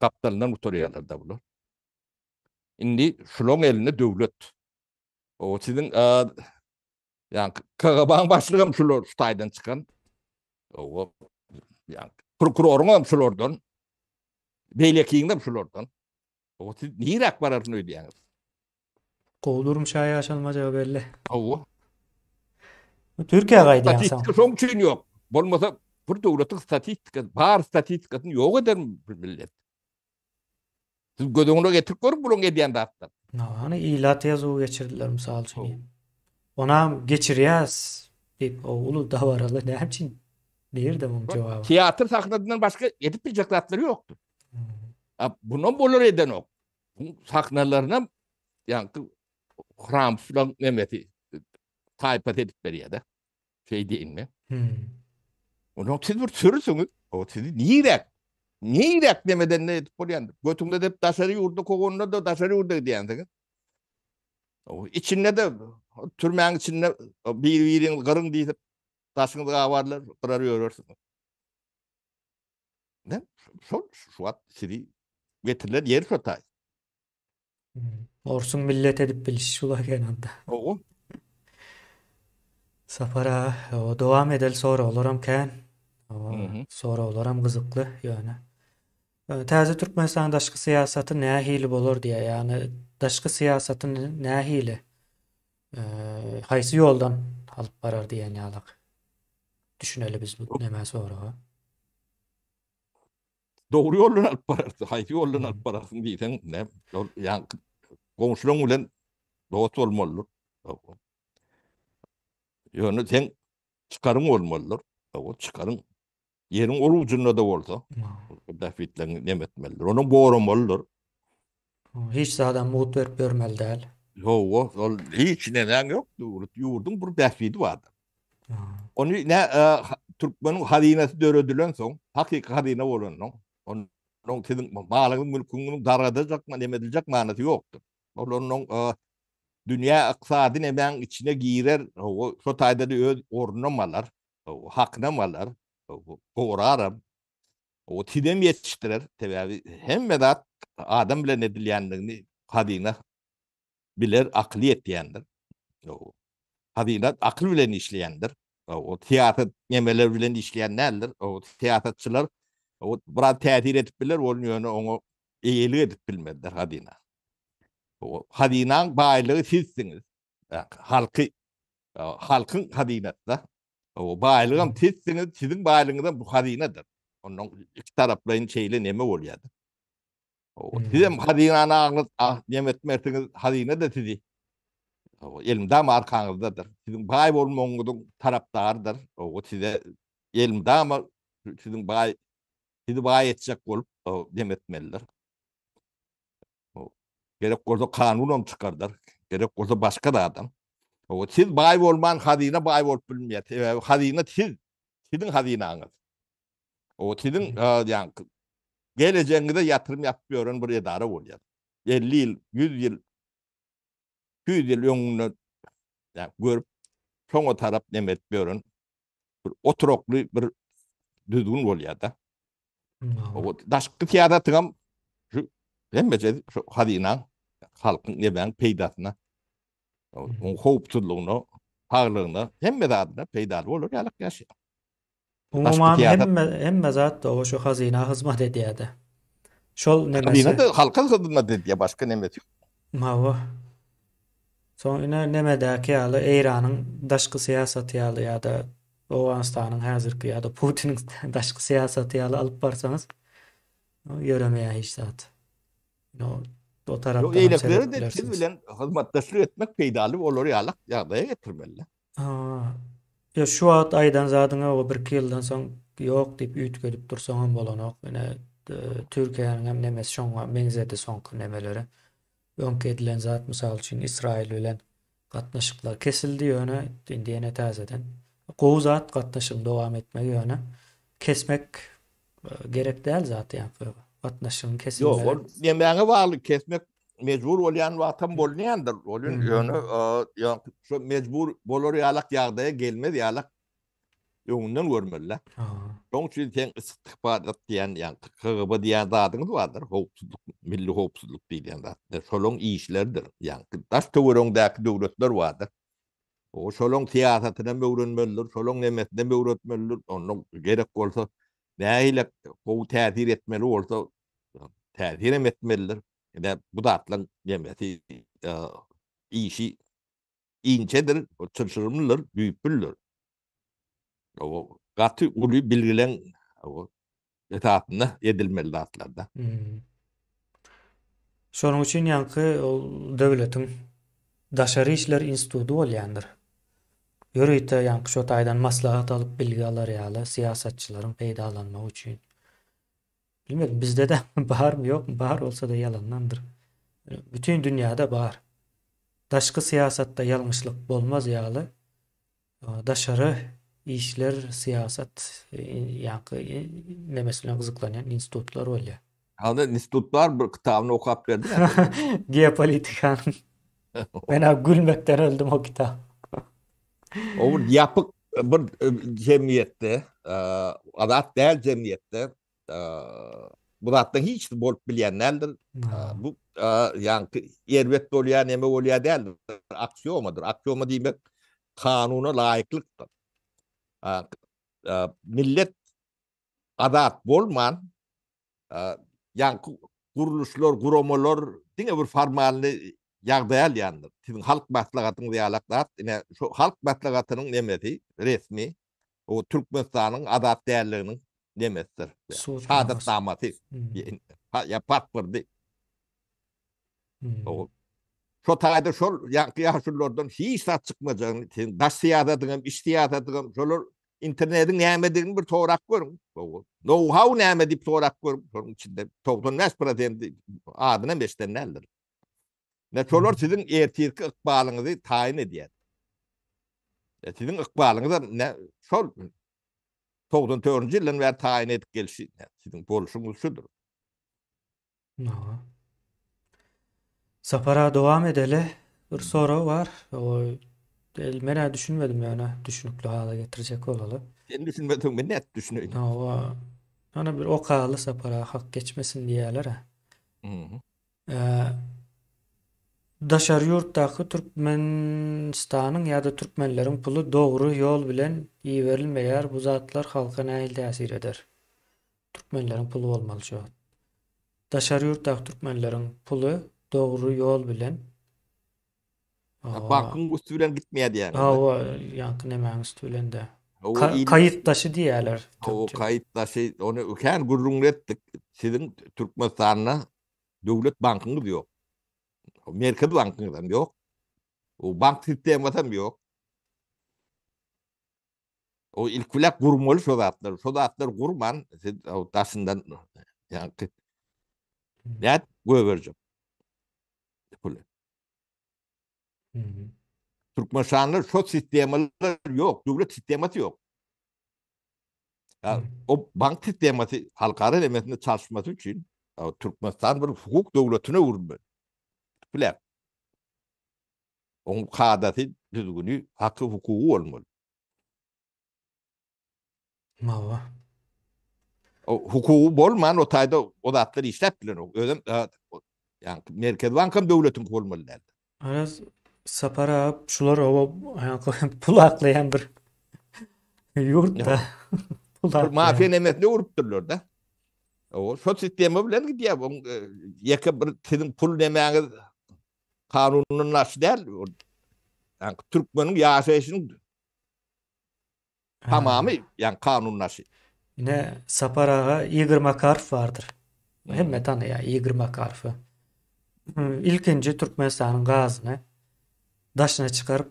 gapdalyndan gutarýarlar da bular. Indi şulaň elinde döwlet. O siziň ýa KGB-nyň başlygam şular şu taýdan çykan. Owa. Ýa prokuroryň hem şulardan. Beýlekiň hem şulardan. O siz niräk bararsyň öýdýäňiz? Gowy durmuşa ýaşalmajagy belli. Hawa. Türkiýä gaýdýaň soň. Statistika şoň üçin ýok. Bolmasa bir döwletiň statistikasy, bar statistikasyny ýok eder millet. Siz göz öňüne getirip görüň bularyň edýän zatlaryny. Hany ilat ýazuwy geçirdiler mysal üçin. Onam geçirýäs diýip o uly dabaraly näme üçin? Nirde muň jogaby? Teatr sahnasyndan başga edip biljek zatlary ýokdur. A bunam bolar edenok. Bu sahnalaryna ýaňky Hramslan nemesi taýpasy edip berýär-de. Şeý diýin men. Hmm. Ondan siz bir sürüsiňiz. O sizi niräk? Niräk nemeden ne edip bolýan? Götüňde dep daşary ýurda kowanda da daşary ýurda gidýänsiňiz. O içinde de türmäň içinde bir-biriňizi gyryň diýip daşyňyzy gabarlar, gyrar ýörersiňiz. Ne? Şol şu wagt sizi getirilen ýer şo taý. Hmm. Orsuň millet edip bilişi şul eken onda. Owo. Sapar aga, o dowam edeli soraglaram kän. O soraglaram gyzykly ýöne. Täze Türkmenistanyň daşky syýasaty nähili bolar diýýär. Ýagny daşky syýasaty nähili haýsy ýoldan alyp barar diýen ýalak. Düşüneli biz bu näme soraga. Dogry ýoldan alyp bararsyň, haýsy ýoldan alyp bararsyň diýseň, ne, ol ýaňky goňşulaň bilen dost bolmalydyr. Ýöne sen çykaryň bolmalydyr. O çykaryň ýeriň ol ujunda-da bolsa, bähbitlerini nem etmelidir. Onu goramalydyr. Hiç zadam mugt berip ýörmeli däl. Hawa, ol hiç nemäň ýok, döwlet ýurduň bir bähbidi bardyr. Ony ne türkmeniň hazynasy döredilen soň, hakyky hazyna bolansoň, onuň siziň malyňyz, mülküňiziň dargadajak, neme ediljek manysy ýokdur. Ol onuň dünýä ykdysady nemäň içine girer, hawa, şo taýda-da öz ornunam alar, hakynam alar, goraram. O sizem ýetişdirer, sebäbi hemme zat adam bilen edilýändigini hazyna biler, akyly ýetýändir. Hazyna akyl bilen işleýändir. O syýasat nemeler bilen işleýän däldir. O syýasatçylar o biraz täsir edip biler, ol ýöne oňa eýelik edip bilmezler hazyna. O hazynaň baýlygy sizsiňiz. Halky halkyň hazynasy-da. O baýlygam sizsiňiz, siziň baýlygyňyzam bu hazynadyr. Ondan iki taraplaýyn şeýle neme bolýar. O sizem hazynany aňyz, ah, neme etmersiňiz, hazyna-da sizi elmydama arkaňyzdadyr. Siziň baý bolmagyňyzyň tarapdarydyr. O size elmydama siziň baý sizi baý etjek bolup neme etmelidir. Gerek bolsa kanunam çykardar. Gerek bolsa başga zadam. O siz baý bolman hazyna baý bolup bilmeýär. Sebäbi hazyna siz, siziň hazynaňyz. O siziň ýa gelejegiňize ýatyrym ýapyp ýören bir edara bolýar. 50 ýyl, 100 ýyl, 200 ýyl öňünden ýa görüp, şoňa tarap neme edip ýören. bir oturakly bir düzgün bolýar-da. O daşky syýasatyňam şu hemmesi şu hazynaň, halkyň nemäň peýdasyna, oň howpsuzlygyna, saglygyna, hemme zadyna peýdaly bolar ýaly ýaşaýar. Umuman hemme hemme zat da şu hazyna hyzmat edýär-de. Şol nemesi. Hazyna da halka hyzmat edýär, başga nemesi ýok. Hawa. Soň ine nemedäki ýaly Eýranyň daşky syýasaty ýaly ýa-da Owganystanyň häzirki ýa-da Putiniň daşky syýasaty ýaly alyp barsaňyz ýöremeýär hiç zat. No, o tarapdan hem seredip bilersiňiz. Siz bilen hyzmatdaşlyk etmek peýdaly bolar ýaly ýagdaýa getirmeli. Ýa şu wagt aýdan zadyňa o birki ýyldan soň ýok diýip üýtgedip dursaňam bolanok. Ine Türkiýäniň hem nemesi şoňa meňzedi soňky nemeleri. Öňki edilen zat mysal üçin Ysraýyl bilen gatnaşyklar kesildi ýöne indi ýene täzeden. Gowy zat gatnaşygyň dowam etmegi ýöne kesmek gerek däl zat ýaňky gatnaşygyň kesilmegi. Ýok ol nemäňe bagly kesmek mejbur bolýan wagtam bolýandyr. Ol ýöne ýaňky şo mejbur bolar ýalak ýagdaýa gelmez ýalak öňünden görmeli. Şoň üçin sen istihbarat diýen ýaňky KGB diýen zadyňyz bardyr, howpsuzlyk, milli howpsuzlyk diýilýän zat. Şolaň işleridir. Ýaňky daş töweregiňdäki döwletler bardyr. O şolaň syýasatyny hem öwrenmelidir, şolaň nemesini hem öwretmelidir. Onda gerek bolsa nähili gowy täsir etmeli bolsa täsir hem etmelidir. Ine bu zatlaryň nemesi işi inçedir, çylşyrymlydyr, düýplüdir. O gaty uly bilgileň esasynda edilmeli zatlarda. Hmm. Şonuň üçin ýaňky ol döwletiň daşary işler instituty bolýandyr. Ýörite ýaňky şo taýdan maslahat alyp bilgi alar ýaly syýasatçylaryň peýdalanmagy üçin. Bilmedim bizde-de barmy ýokmy bar bolsa-da ýalandandyr. Bütin dünýäde bar. Daşky syýasatda ýalňyşlyk bolmaz ýaly daşary işler syýasat ýaňky nemesi bilen gyzyklanýan institutlar bolýar. Hany institut bar bir kitabyny okap berdiň. Geopolitikanyň. Men-ä gülmekden öldüm o kitap. O bir ýapyk bir jemgyýetde, azat däl jemgyýetde bu zatdan hiç bolup bilýän däldir. Bu ýaňky erbet bolýar, neme bolýar däldir. Aksiomadyr. Aksioma diýmek kanuna laýyklykdyr. Millet azat bolman, ýaňky gurluşlar, guramalar diňe bir formalny ýagdaý alýandyr. Siziň halk maslahatyňyz ýalak zat, ine şu halk maslahatynyň nemesi, resmi, o Türkmenistanyň azat dälliginiň nemesidir. Şahadatnamasy. Ýa pasporty. Şo taýda şol ýaňky ýaşululardan hiç zat çykmajagyny, siziň daş syýasatyň hem, iç syýasatyň hem, şolar internetiň nämedigini bir sorap görüň. Nou-hau näme diýip sorap görüň. Şonuň içinde 95 prosenti adyny hem eşiden däldir. Ne şolar siziň ertirki ykbalyňyzy taýyn edýär. E, siziň ykbalyňyz hem ne şol 94-nji ýyldan bäri taýyn edip gelşi, siziň bolşuňyz şudur. Aha. Sapara dowam edeli. Bir sorag bar. O men-ä düşünmedim ýöne düşünikli hala getirjek bolaly. Sen düşünmeseň men nädip düşüneýin? Hawa. Ýöne bir okaly Sapara hak geçmesin diýýärler-ä. Mhm. Daşary ýurtdaky Türkmenistanyň ýa-da türkmenleriň puly dogry ýol bilen iberilmeýär bu zatlar halka nähili täsir eder? Türkmenleriň puly bolmaly şu wagt. Daşary ýurtdaky türkmenleriň puly dogry ýol bilen Bankyň üsti bilen gitmeýär diýýäňiz. Hawa, ýaňky nemäň üsti bilen de. Kaýyt daşy diýýärler. Hawa, kaýyt daşy, ony kän gürrüňini etdik. Siziň Türkmenistanda döwlet bankyňyz ýok. Merkez bankyňyz hem ýok. O bank sistemasy hem ýok. O ilk bilen gurmaly şo zatlary. Şo zatlary gurman siz daşyndan ýaňky nädip goýberjek puly. Türkmenistanda şo sistemalar ýok, döwlet sistemasy ýok. O bank sistemasy halkara nemesinde çalyşmasy üçin Türkmenistan bir hukuk döwletine öwrülmeli. Bilen. Oň kadasy, düzgüni, haky, hukugy bolmaly. Hawa. Hukugy bolman o taýda o zatlar işläp bilenok. Özem ýa Merkez bankam döwletiňki bolmaly däl. Araz Sapar aga şular oba pul aklaýan bir ýurt-da. Pul aklaýan. Mafiýa nemesine öwrüpdirler-de. O şo sistema bilen gidýär. Ýeke bir siziň pul nemäňiz kanundan daş däl. Ýa türkmeniň ýaşaýşynyň Tamamy ýa kanundaşy. Ine Sapar aga Igor Makarow bardyr. Hemme tanaýar Igor Makarowy. Ilkinji Türkmenistanyň gazyny daşyna çykaryp,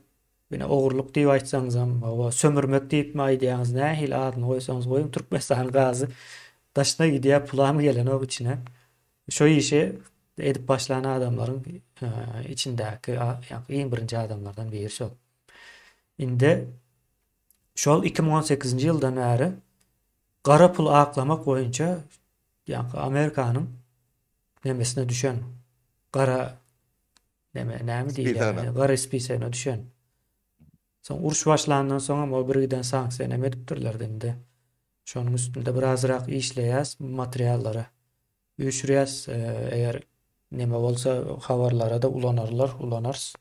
ine ogurlyk diýip aýtsaňyzam, hawa sömürmek diýipmi aýdýaňyz, nähili adyny goýsaňyz goýuň, Türkmenistanyň gazy daşyna gidýär, pulam gelenok içine. Şo işi edip başlan adamlaryň içindäki iň birinji adamlardan biri şol. Indi şol 2018-nji ýyldan bäri gara pul aklamak boýunça ýa-da Amerikanyň nemesine düşen gara neme näme diýilýär? Gara spisagyna düşen. Soň uruş başlandan soň hem o bir giden sanksiýa neme edipdirler indi. Şonuň üstünde birazrak işleýäs materiallary. Üýşürýäs, eger neme bolsa habarlara-da ulanarlar, ulanarys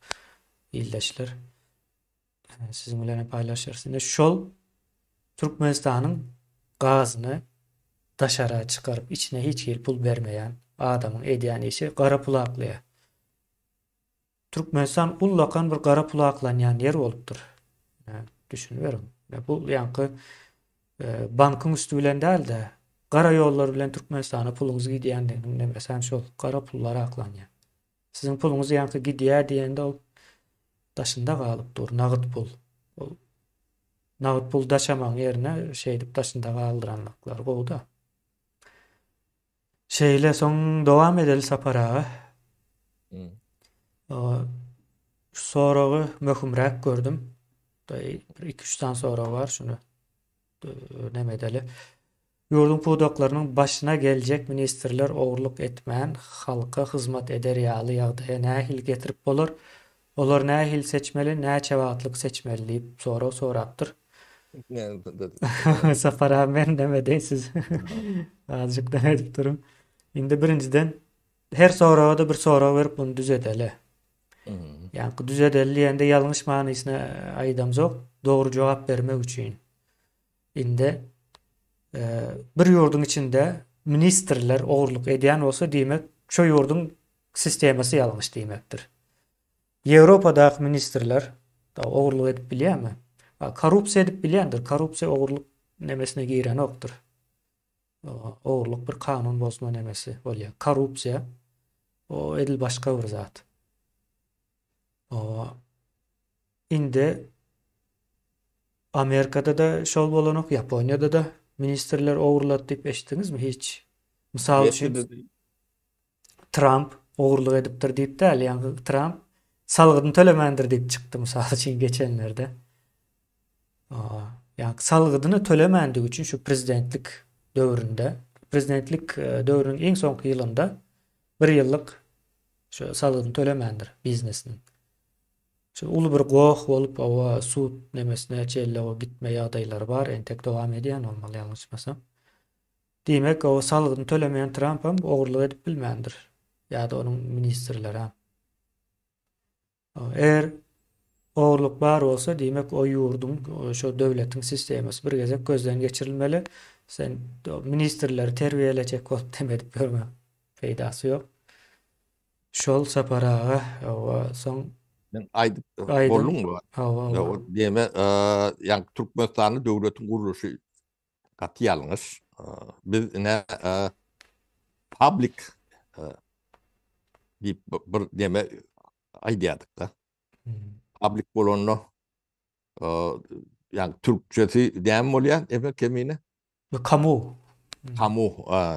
ildeşler. Siziň bilen hem paýlaşarys. Indi şol Türkmenistanyň gazyny daşara çykaryp, içine hiç hili pul bermeýän adamyň edýän işi gara pul aklaýar. Türkmenistan ullakan bir gara pul aklanýan ýer bolupdyr. Düşüniberiň. Bu ýaňky e, bankyň üsti bilen däl-de, gara ýollar bilen Türkmenistana puluňyz gidýändiginiň nemesi hem şol gara pullar aklanýar. Siziň puluňyz ýaňky gidýär diýende ol daşynda galyp dur, nagyt pul. Ol nagyt pul daşamagyň ýerine şeýdip daşynda galdyranlyklary gowy-da. Şeýle soň dowam edeli Sapar aga. Şu soragy möhümräk gördüm. Bir iki üç sany sorag bar şuny neme edeli. Ýurduň pudaklarynyň başyna geljek ministrler ogurlyk etmän halka hyzmat eder ýaly ýagdaýa nähili getirip bolar? Olary nähili seçmeli, näçe wagtlyk seçmeli diýip sorag sorapdyr. Sapar abi men neme edeýin siz azjyk neme edip duruň. Indi birinjiden her soraga-da bir sorag berip muny düzedeli. Ýaňky düzedeli diýende ýalňyş manysyna aýdamzok, dogry jogap bermek üçin. Indi bir ýurduň içinde ministrler ogurlyk edýän bolsa diýmek şo ýurduň sistemasy ýalňyş diýmekdir. Ýewropadaky ministrler ogurlyk edip bilýärmi? Korrupsiýa edip bilýändir. Korrupsiýa ogurlyk nemesine girenokdyr. Ogurlyk bir kanun bozma nemesi bolýar. Korrupsiýa o edil başga bir zat. O indi Amerikada-da şol bolanok, Ýaponiýada-da ministrler ogurlady diýip eşitdiňizmi hiç? Mysal üçin Tramp ogurlyk edipdir diýip däl, ýaňky Tramp salgydyny tölemändir diýip çykdy mysal üçin geçenlerde. Ýaňky salgydyny tölemändigi üçin şu prezidentlik döwründe, prezidentlik e, döwrüniň iň soňky ýylynda bir ýyllyk şu salgydyny tölemändir biznesiniň. Şu uly bir goh bolup, owa sud nemesine çenli o gitme ýagdaýlary bar, entek dowam edýän bolmaly ýalňyşmasam. Diýmek, o salgydyny tölemeýän Trampam ogurlyk edip bilmändir. Ýa-da onuň ministrlerem. Eger ogurlyk bar bolsa, diýmek, o ýurduň, şo döwletiň sistemasy bir gezek gözden geçirilmeli. Sen ministrleri terbiýelejek bolup dem edip ýörme. Peýdasy ýok. Şol Sapar aga, hawa, soň Men aýdyp bolduňmy? Hawa, hawa. Diýme, ýa Türkmenistanda döwletiň gurluşy Gaty ýalňyş. Biz ine public diýip bir neme aýdýardyk-da. Public bolanda ýa türkçesi näme bolýar eme kemine? Kamu. Kamu,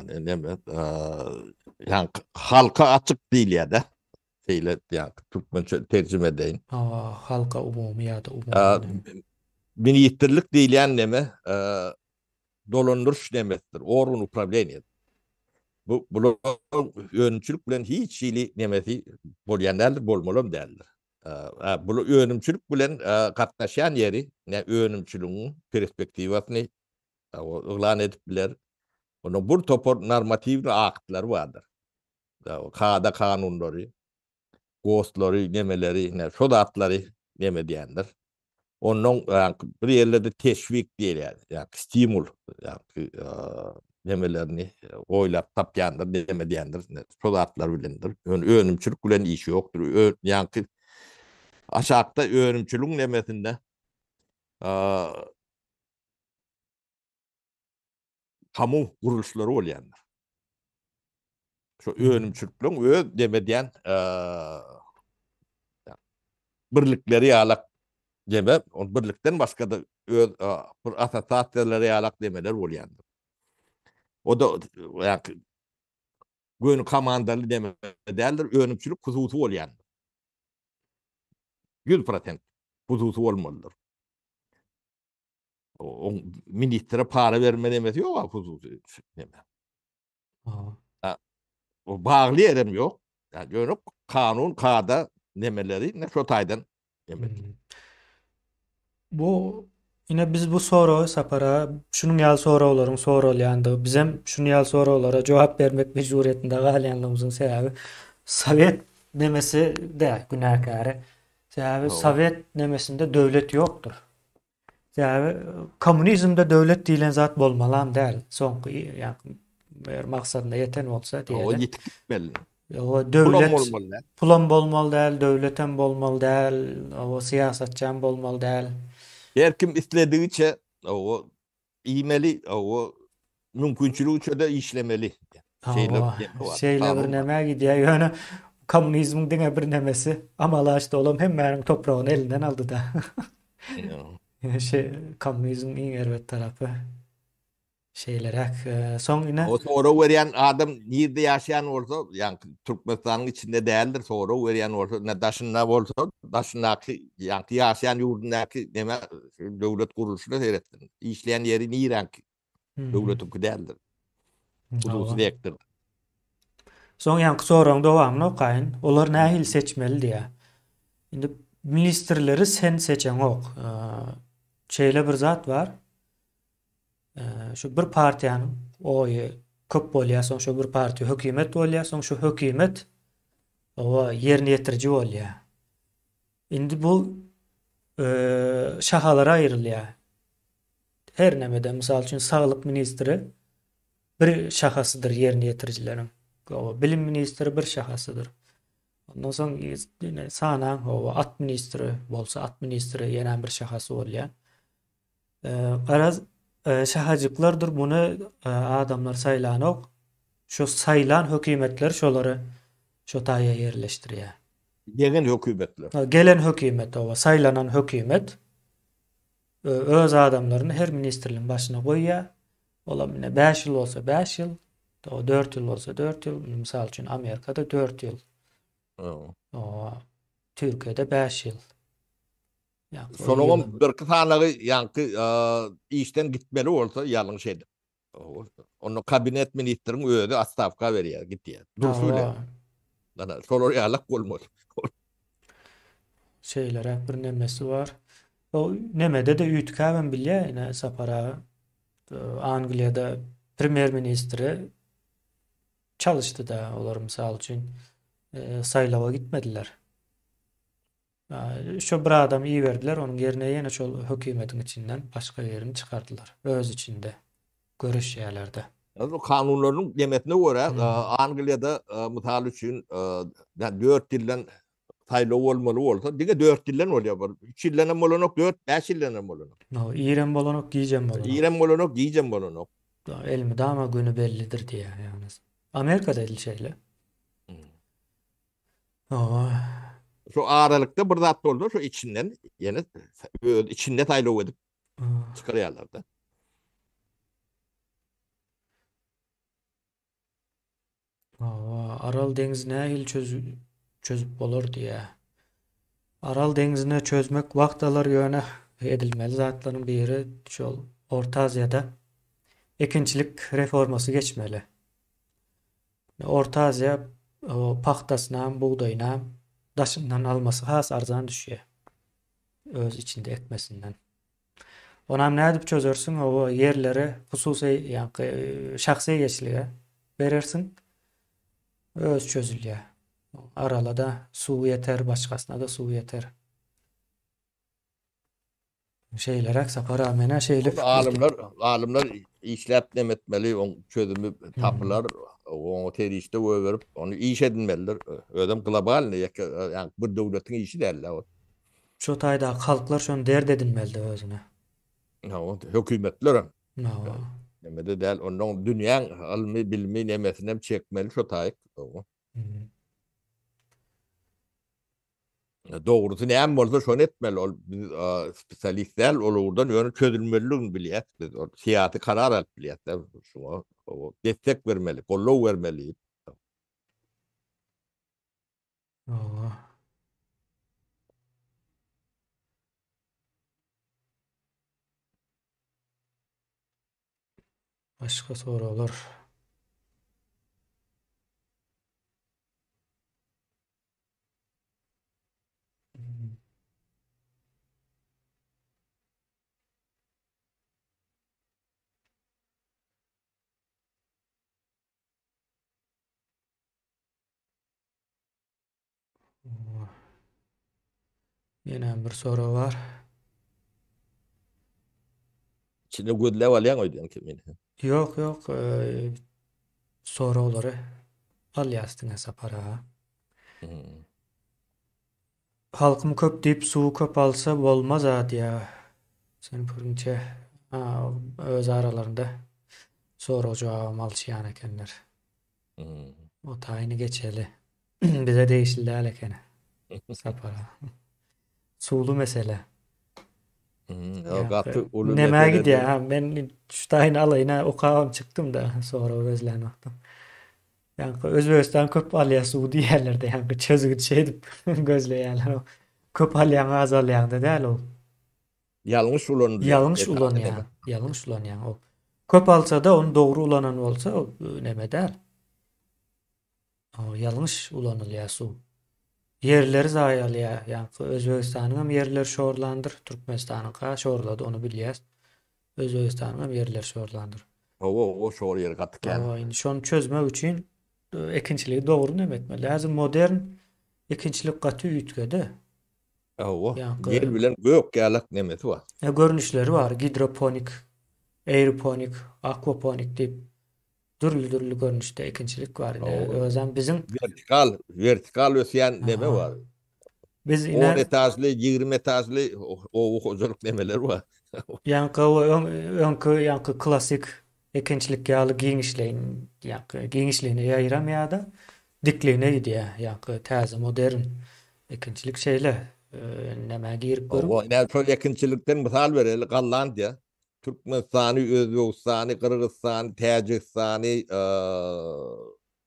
neme, ýa halka açyk diýilýär-de. Şeýle ýa türkmençe terjime edeýin. Hawa, halka umumy ýa-da umumy. Ministrlik diýilýän neme dolandyryş nemesidir, organ uprawleniýa. Bu bular önümçilik bilen hiç hili nemesi bolýan däldir, bolmalam däldir. Bu önümçilik bilen gatnaşýan ýeri, ne önümçiligiň perspektiwasyny. Yglan edip biler. Onuň bir topar normatiwny aktlary bardyr. Kada kanunlary, gostlary, nemeleri, ine şo zatlary neme edýändir. Ondan bir ýerlerde teşwik diýilýär, ýa-da stimul, ýa-da nemelerini oýlap tapýandyr, neme edýändir, şo zatlar bilendir. Ýöne önümçilik bilen işi ýokdur. Ýa-da aşakda önümçiligiň nemesinde kamu gurluşlary bolýandyr. Şu önümçilikleriň öz neme edýän birlikleri ýalak neme, ol birlikden başga-da öz bir assosiasiýalary ýalak nemeler bolýandyr. O da ýa göni komandaly neme däldir, önümçilik hususy bolýandyr. 100% hususy bolmalydyr. Oň ministre para berme nemesi ýok a hususy neme. Ha. O bagly ýerem ýok. Ýöne kanun, kada nemeleri ne şo taýdan neme. Hmm. Bu ine biz bu soragy Sapara şunuň ýaly soraglaryň soralýandygy, bizem şunuň ýaly soraglara jogap bermek mejburyýetinde galýanlygymyzyň sebäbi sowet nemesi däl günäkäri. Sebäbi sowet nemesinde döwlet ýokdur. Sebäbi kommunizmde döwlet diýlen zat bolmalam däl. Soňky ýa-ni eger maksadyna ýeten bolsa diýeli. O ýitip gitmeli. Ýa döwlet bolmaly däl. Pulam bolmaly däl, döwletem bolmaly däl, o syýasatçam bolmaly däl. Her kim isledigiçe o iýmeli, o mümkinçiligiçe-de işlemeli. Şeýle şeýle bir nämä gidýär. Ýöne kommunizmiň diňe bir nemesi amala aşdy, olam hemmäniň topragyny elinden aldy-da. Şe kommunizmiň iň erbet tarapy. Şeýleräk. Soň ine. O sorag berýän adam nirde ýaşaýan bolsa, ýaňky Türkmenistanyň içinde däldir, sorag berýän bolsa, ne daşynda bolsa, daşyndaky, ýaňky ýaşaýan ýurdundaky neme döwlet gurluşyna seretsin. Işleýän ýeri niräňki? Döwletiňki däldir. Hususy sektor. Soň ýaňky soragyň dowamyny okaýyn. Olar nähili seçmeli diýýär. Indi ministrleri sen seçeňok. Şeýle bir zat bar. Şu bir partiýanyň oýy köp bolýar, soň şu bir partiýa hökümet bolýar, soň şu hökümet oba ýerine ýetiriji bolýar. Indi bu şahalara aýrylýar. Her nemede, mysal üçin, saglyk ministri bir şahasydyr ýerine ýetirijileriň. Oba bilim ministri bir şahasydyr. Ondan soň ýene sanaň, oba at ministri bolsa at ministri ýene bir şahasy bolýar. Garaz, şahajyklardyr muny adamlar saýlanok. Şu saýlan hökümetler şolary şo taýa ýerleşdirýär. Gelen hökümetler. Gelen hökümet oba, saýlanan hökümet öz adamlaryny her ministrligiň başyna goýýar. Olam ine 5 ýyl bolsa 5 ýyl, 4 ýyl bolsa 4 ýyl, mysal üçin Amerikada 4 ýyl. Oba, Türkiýede 5 ýyl. Soňam birki sanagy ýaňky işden gitmeli bolsa ýalňyş edip. Onda kabinet ministriň özi otstawka berýär, gitýär. Durşy bilen. Ana, şolar ýalak bolmaly. Şeýleräk bir nemesi bar. O nemede-de üýtgäbem bilýär, ine Sapar aga. Angliýada premýer ministri çalyşdy-da, olar mysal üçin saýlawa gitmediler. Şo bir adamy iberdiler, onuň ýerine ýene şol hökümetiň içinden başga birini çykardylar. Öz içinde göreşýärler-de. Bu kanunlarynyň demesine görä, Angliýada mysal üçin 4 ýyldan saýlaw bolmaly bolsa, diňe 4 ýyldan bolýar. Bir 3 ýyldan hem bolanok, 4, 5 ýyldan hem bolanok. No, irem bolanok, gijem bolanok. Irem bolanok, gijem bolanok. Elmydama güni bellidir diýýär ýagny. Amerikada edil şeýle. Hawa. Şu aralykda bir zat bolsa şu içinden ýene öz içinde saýlaw edip çykarýarlar da. Hawa, Aral deňzi nähili çözüp bolar diýýär. Aral deňzine çözmek wagt alar ýöne edilmeli zatlaryň biri şol Orta Aziýada ekinçilik reformasy geçmeli. Orta Aziýa pagtasynam, bugdaýynam daşyndan almasy has arzan düşýär. Öz içinde ekmesinden. Onam nädip çözersiň? Hawa, ýerleri hususy, ýaňky şahsy eýeçilige berersiň. Öz çözülýär. Arala-da suw ýeter, başgasyna-da suw ýeter. Şeýleräk Sapar aga, men-ä şeýle pikir Alymlar, alymlar işläp nem etmeli, oň çözümi tapylar, oňa serişde goýberip, ony iş edinmelidir. Özem globalny, ýeke, ýagny bir döwletiň işi däl-de ol. Şo taýdaky halklar şony dert edinmelide özüne. Hawa, hökümetlerem. Hawa. Nemede däl, onnoň dünýäň ylmy, bilimi nemesinem çekmeli şo taýyk. Hawa. Dogrusy näme bolsa şony etmeli. Ol biz spesialist däl, ol ugurdan ýöne çözülmelidigini bilýäs biz. Ol syýasy karar alyp bilýäs şuňa destek bermeli, goldaw bermeli. Hawa. Başga soraglar. Ýene bir sorag bar. İçinde gözläp alýaň öýdýän ki men. Ýok, ýok, soraglary alýas diňe Sapar aga. Hmm. Halkym köp diýip suwy köp alsa bolmaz-a diýýär. Seniň pikiriňçe öz aralarynda sorag-jogabam alyşýan ekenler. Hmm. O taýyny geçeli. Bize degişli däl ekeni. Sapar aga. Suwly mesele. Hmm, gaty uly Nämä gidýär? Ha, men şu taýyny alaýyn, okabam çykdym-da, sorag gözlän wagtym. Ýaňky Özbegistan köp alýar suw diýýärler-de, ýaňky çözgüt şeýdip gözleýärler. Köp alýaň, az alýaň-da däl ol. Ýalňyş ulanylýar. Ýalňyş ulanýar. Ýalňyş ulanýar ol. Köp alsa-da ony dogry ulanan bolsa ol neme däl. Ýalňyş ulanylýar suw. Ýerleri zaýalýar. Ýaňky Özbegistanyň hem ýerleri şorlandyr, Türkmenistanyňka şorlady ony bilýäs. Özbegistanyň hem ýerleri şorlandyr. Hawa, o şor ýeri gaty kän. Hawa, indi şony çözmek üçin ekinçiligi dogry neme etmeli. Häzir modern ekinçilik gaty üýtgedi. Hawa, ýer bilen gök ýalak nemesi bar. Görnüşleri bar, gidroponik, aeroponik, akwaponik diýip dürli-dürli görnüşde ekinçilik bar ine. Özem biziň Wertikal, wertikal ösýän neme bar. Biz ine 10 etažly, 20 etažly oba hojalyk nemeler bar. Ýaňky öňki ýaňky klassyk ekinçilik ýaly giňişleýin ýaňky giňişligine ýaýramaýar-da, dikligine gidýär. Ýaňky täze modern ekinçilik şeýle. Nämä girip görüň. Hawa, ine şol ekinçilikden mysal bereli, Gollandiýa. Türkmenistany, Özbegistany, Gyrgyzystany, Täjigistany,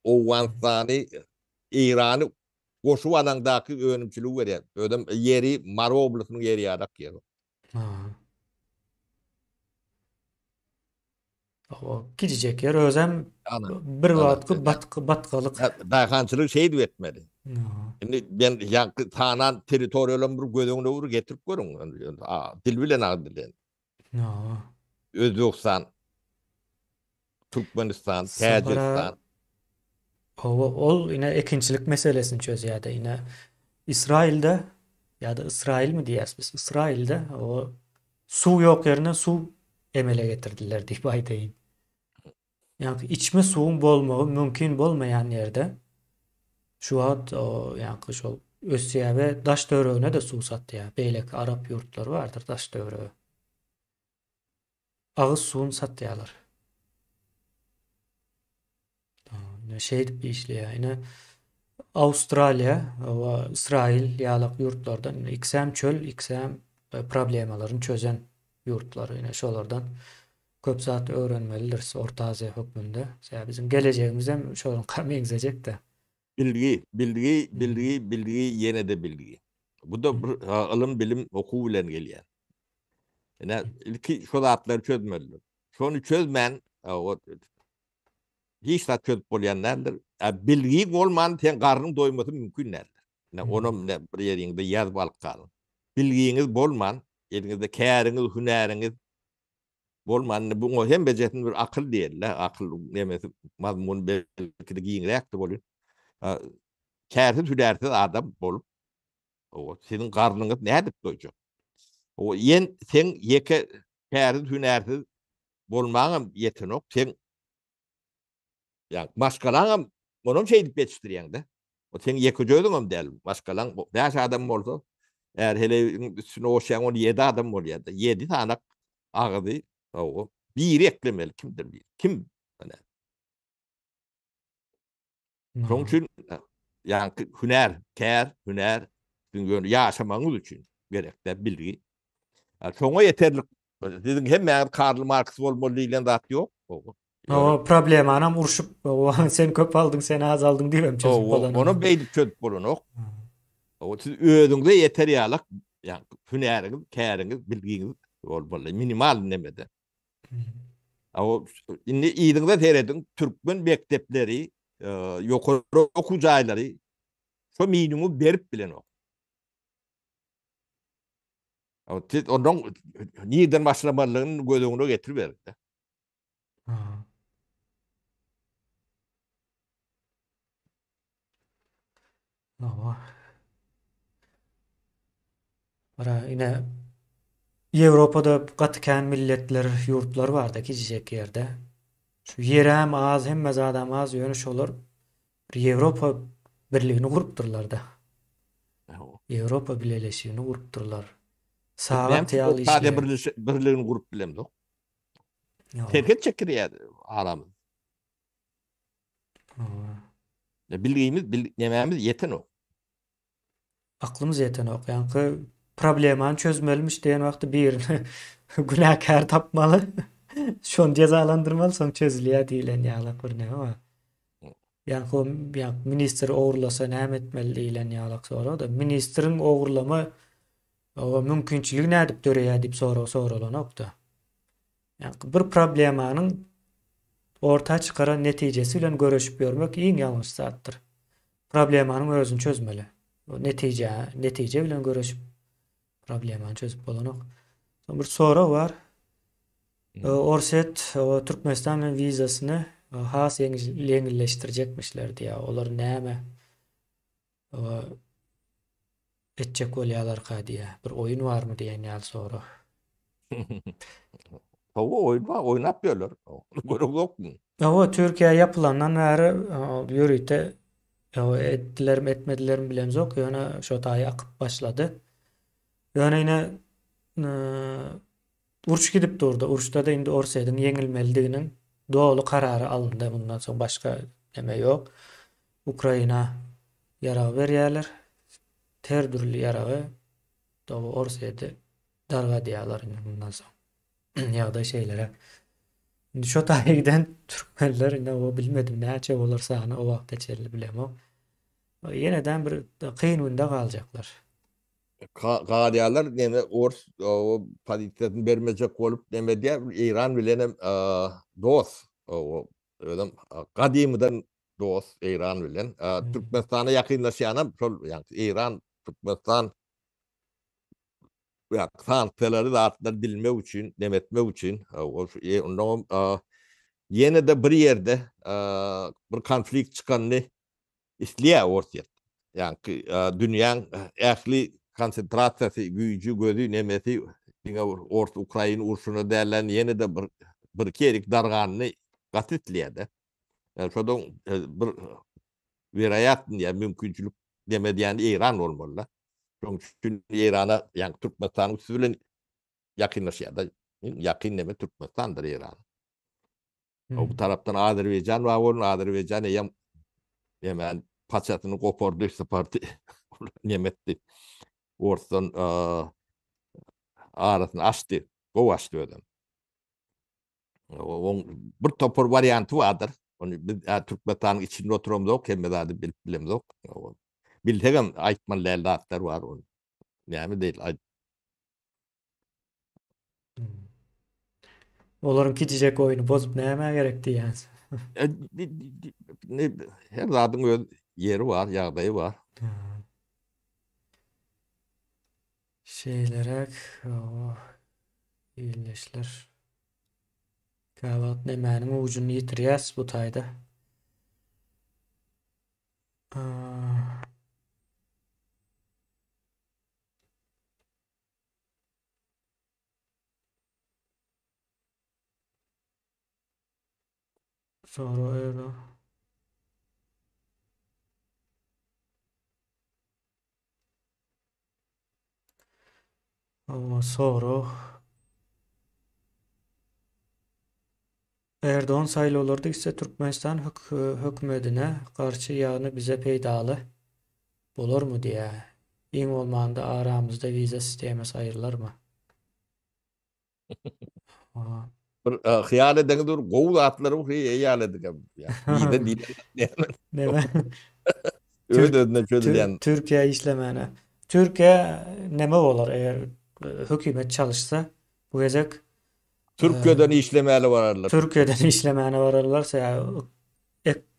Owganystany, Eýrany goşup alaňdaky önümçiligi berýär. Özem ýeri Mary oblastynyň ýeri ýalak ýer. O kiçijek ýer özem bir wagtky batgy batgalyk. Daýhançylygy şeýdip etmeli. Indi men ýaňky sanan territoriýalaryny bir göz öňüne bir getirip görüň. Dil bilen agyz bilen. Özbegistan, Türkmenistan, Täjigistan. Hawa, ol ine ekinçilik meselesini çözýär-de. Ine Ysraýylda ýa-da Ysraýylmy diýýäs biz? Ysraýylda o suw ýok ýerinden suw emele getirdiler diýip aýdaýyn. Ýaňky içme suwuň bolmagy mümkin bolmaýan ýerde şu wagt o ýaňky şol ösýär we daş töweregine-de suw satýar. Beýleki arap ýurtlary bardyr daş töweregi. Agyz suwuny satýarlar. Ine şeýdip işleýär. Ine Awstraliýa we Ysraýyl ýalak ýurtlardan ine ikisem çöl, ikisem e, problemalaryny çözen ýurtlar. Ine şolardan köp zat öwrenmelidiris Orta Aziýa hökmünde. Sebäbi biziň gelejegimiz hem şolaryňka meňzejek-de. Bilgi, bilgi, bilgi, bilgi, ýene-de bilgi. Bu-da bir ylym, bilim, okuw bilen gelýär. Ine, ilki şo zatlary çözmelidir. Şony çözmän, hiç zat çözüp bolýan däldir. Bilgiň bolman seň garnyň doýmasy mümkin däldir. Ine, onam ine bir ýeriňde ýazyp alyp galyň. Bilgiňiz bolman, eliňizde käriňiz, hünäriňiz. Bolman indi buňa hemmejesini bir akyl diýeli-le, akyl nemesi mazmuny belki-de giňräkdir welin, kärsiz hünärsiz adam bolup, owa, siziň garnyňyz nädip doýjak? Owa, ýen seň ýeke kärsiz hünärsiz bolmaňam ýetenok, seň Ýa maşgalaňam onam şeýdip ýetişdirýäň-de. O seň ýekeje özüňem däl, maşgalaň 5 adam bolsa, är heleýiň üstüne goşýaň ony 7 adam bolýar-da. 7 sanak agyzy, hawa, biri eklemeli kimdir biri. Kim? Ine. Şonuň üçin ýaňky hünär, kär, hünär siziň ýöne ýaşamagyňyz üçin gerek-dä bilgi. Şoňa ýeterlik siziň hemmäňiz Karl Marks bolmaly diýlen zat ýok. O problemanam urşup, sen köp aldyň, sen az aldyň diýip hem çözüp bolanok. Onam beýdip çözüp bolanok. O siz özüňize ýeter ýalak, ýa hünäriňiz, käriňiz, bilgiňiz bolmaly, minimal nemede. O indi yzyňyza serediň, türkmen mekdepleri, ýokary okuw jaýlary şo minimumy berip bilenok. Siz ondan nirden başlamalydygyny göz öňüne getiriberiň. Hawa. Bara ine Ýewropada gaty kän milletler, ýurtlar barda kiçijek ýerde. Şu ýerem az, hemme zadam az, ýöne şolar bir Ýewropa birligini gurupdyrlar-da. Ýewropa bileleşigini gurupdyrlar. Sagat ýaly işleýär. Birligini gurup bilemzok. Serhet çekdirýär aramyz. Bilgimiz, bil, nemämiz ýetenok. Aklymyz ýetenok. Ýaňky problemany çözmelimiş diýen wagty birini günäkär tapmaly. Şony jezalandyrmaly, soň çözülýär diýlen ýalak bir näme bar. Ýaňky ýaňky ministr ogurlasa näme etmeli diýlen ýalak sorag-da. Ministriň ogurlama o mümkinçiligi nädip döreýär diýip sorag soralanok-da. Ýagny bir problemanyň orta çykaran netijesi bilen göreşip ýörmek iň ýalňyş zatdyr. Problemanyň özüni çözmeli. O netije, netije bilen göreşip problemany çözüp bolanok. Soň bir sorag bar. Orsýet Türkmenistan bilen wizasyny has ýeňilleşdirjekmişler diýýär. Olar näme etjek bolýalarka diýýär. Bir oýun barmy diýen ýaly sorag. Hawa oýun bar, oýnap ýörler. Görüp ýokmy? Hawa, Türkiýe ýapylandan bäri ýörite etdilermi, etmedilermi bilemzok, ýöne şo taýy akyp başlady. Ýöne ine uruş gidip durdy. Uruşda-da indi Orsýetiň ýeňilmelidiginiň doly karary alyndy. Mundan soň başga neme ýok. Ukraina ýarag berýärler. Her dürli ýaragy doly Orsýeti dargadýarlar indi mundan soň. Ýagdaý şeýleräk. Indi şo taýa giden türkmenler indi o bilmedim näçe bolar sany o wagta çenli bilemok. Ýeneden bir kyn günde galjaklar. Galýarlar neme ors o pozisiýasyny bermejek bolup neme diýär Eýran bilenem dost o özem gadymydan dost Eýran bilen Türkmenistana ýakynlaşýanam şol ýa Eýran Türkmenistan ýa sanksiýalary zatlary dilmek üçin neme etmek üçin ondan ýene-de bir ýerde bir konflikt çykanyny isleýär Orsýet. Ýaňky dünýäň ähli konsentrasiýasy, güýji, gözi, nemesi diňe bir ors-ukrain urşuna dälän ýene-de bir birki ýerik darganyny gaty isleýär-de. Ýani şodan bir weroýatny ýa mümkinçilik neme diýýän Eýran bolmaly-da. Şonuň üçin Eýrana, ýagny Türkmenistanyň üsti bilen ýakynlaşýar-da. Iň ýakyn neme Türkmenistandyr Eýrana. O bu tarapdan Azerbaýjan bar bolun, Azerbaýjan eýýäm hemen paçasyny gopardy, sypardy. Nemetdi. Orsdan arasyny açdy. Gowy açdy özem. Oň bir topar warianty bardyr. Ony biz Türkmenistanyň içinde oturamzok, hemme zady bilip bilemzok. Bilsegem aýtmaly däl zatlar bar ony. Näme diýil, aýt. Olaryň kiçijek oýny bozup nämä gerek diýýän. Her zadyň öz ýeri bar, ýagdaýy bar. Şeýleräk, ildeşler. Käwagt nemäniň ujuny ýitirýäs bu taýda. Sonra öyle. Sorag. Erdogan saýlawlarda gitse Türkmenistan hökümedine garşy ýagny bize peýdaly bolarmy diýä. Iň bolmanda aramyzda wiza sistemasy aýrylarmy? Bir hyýal edeňiz dur, gowy zatlary bu hyýal ediň. Wiza diýlen näme? Näme? Öz özüne çözülýän. Türkiýe işlemäne. Türkiýe näme bolar eger hökümet çalyşsa bu gezek Türkiýeden işlemäli bararlar. Türkiýeden işlemäne bararlar, sebäbi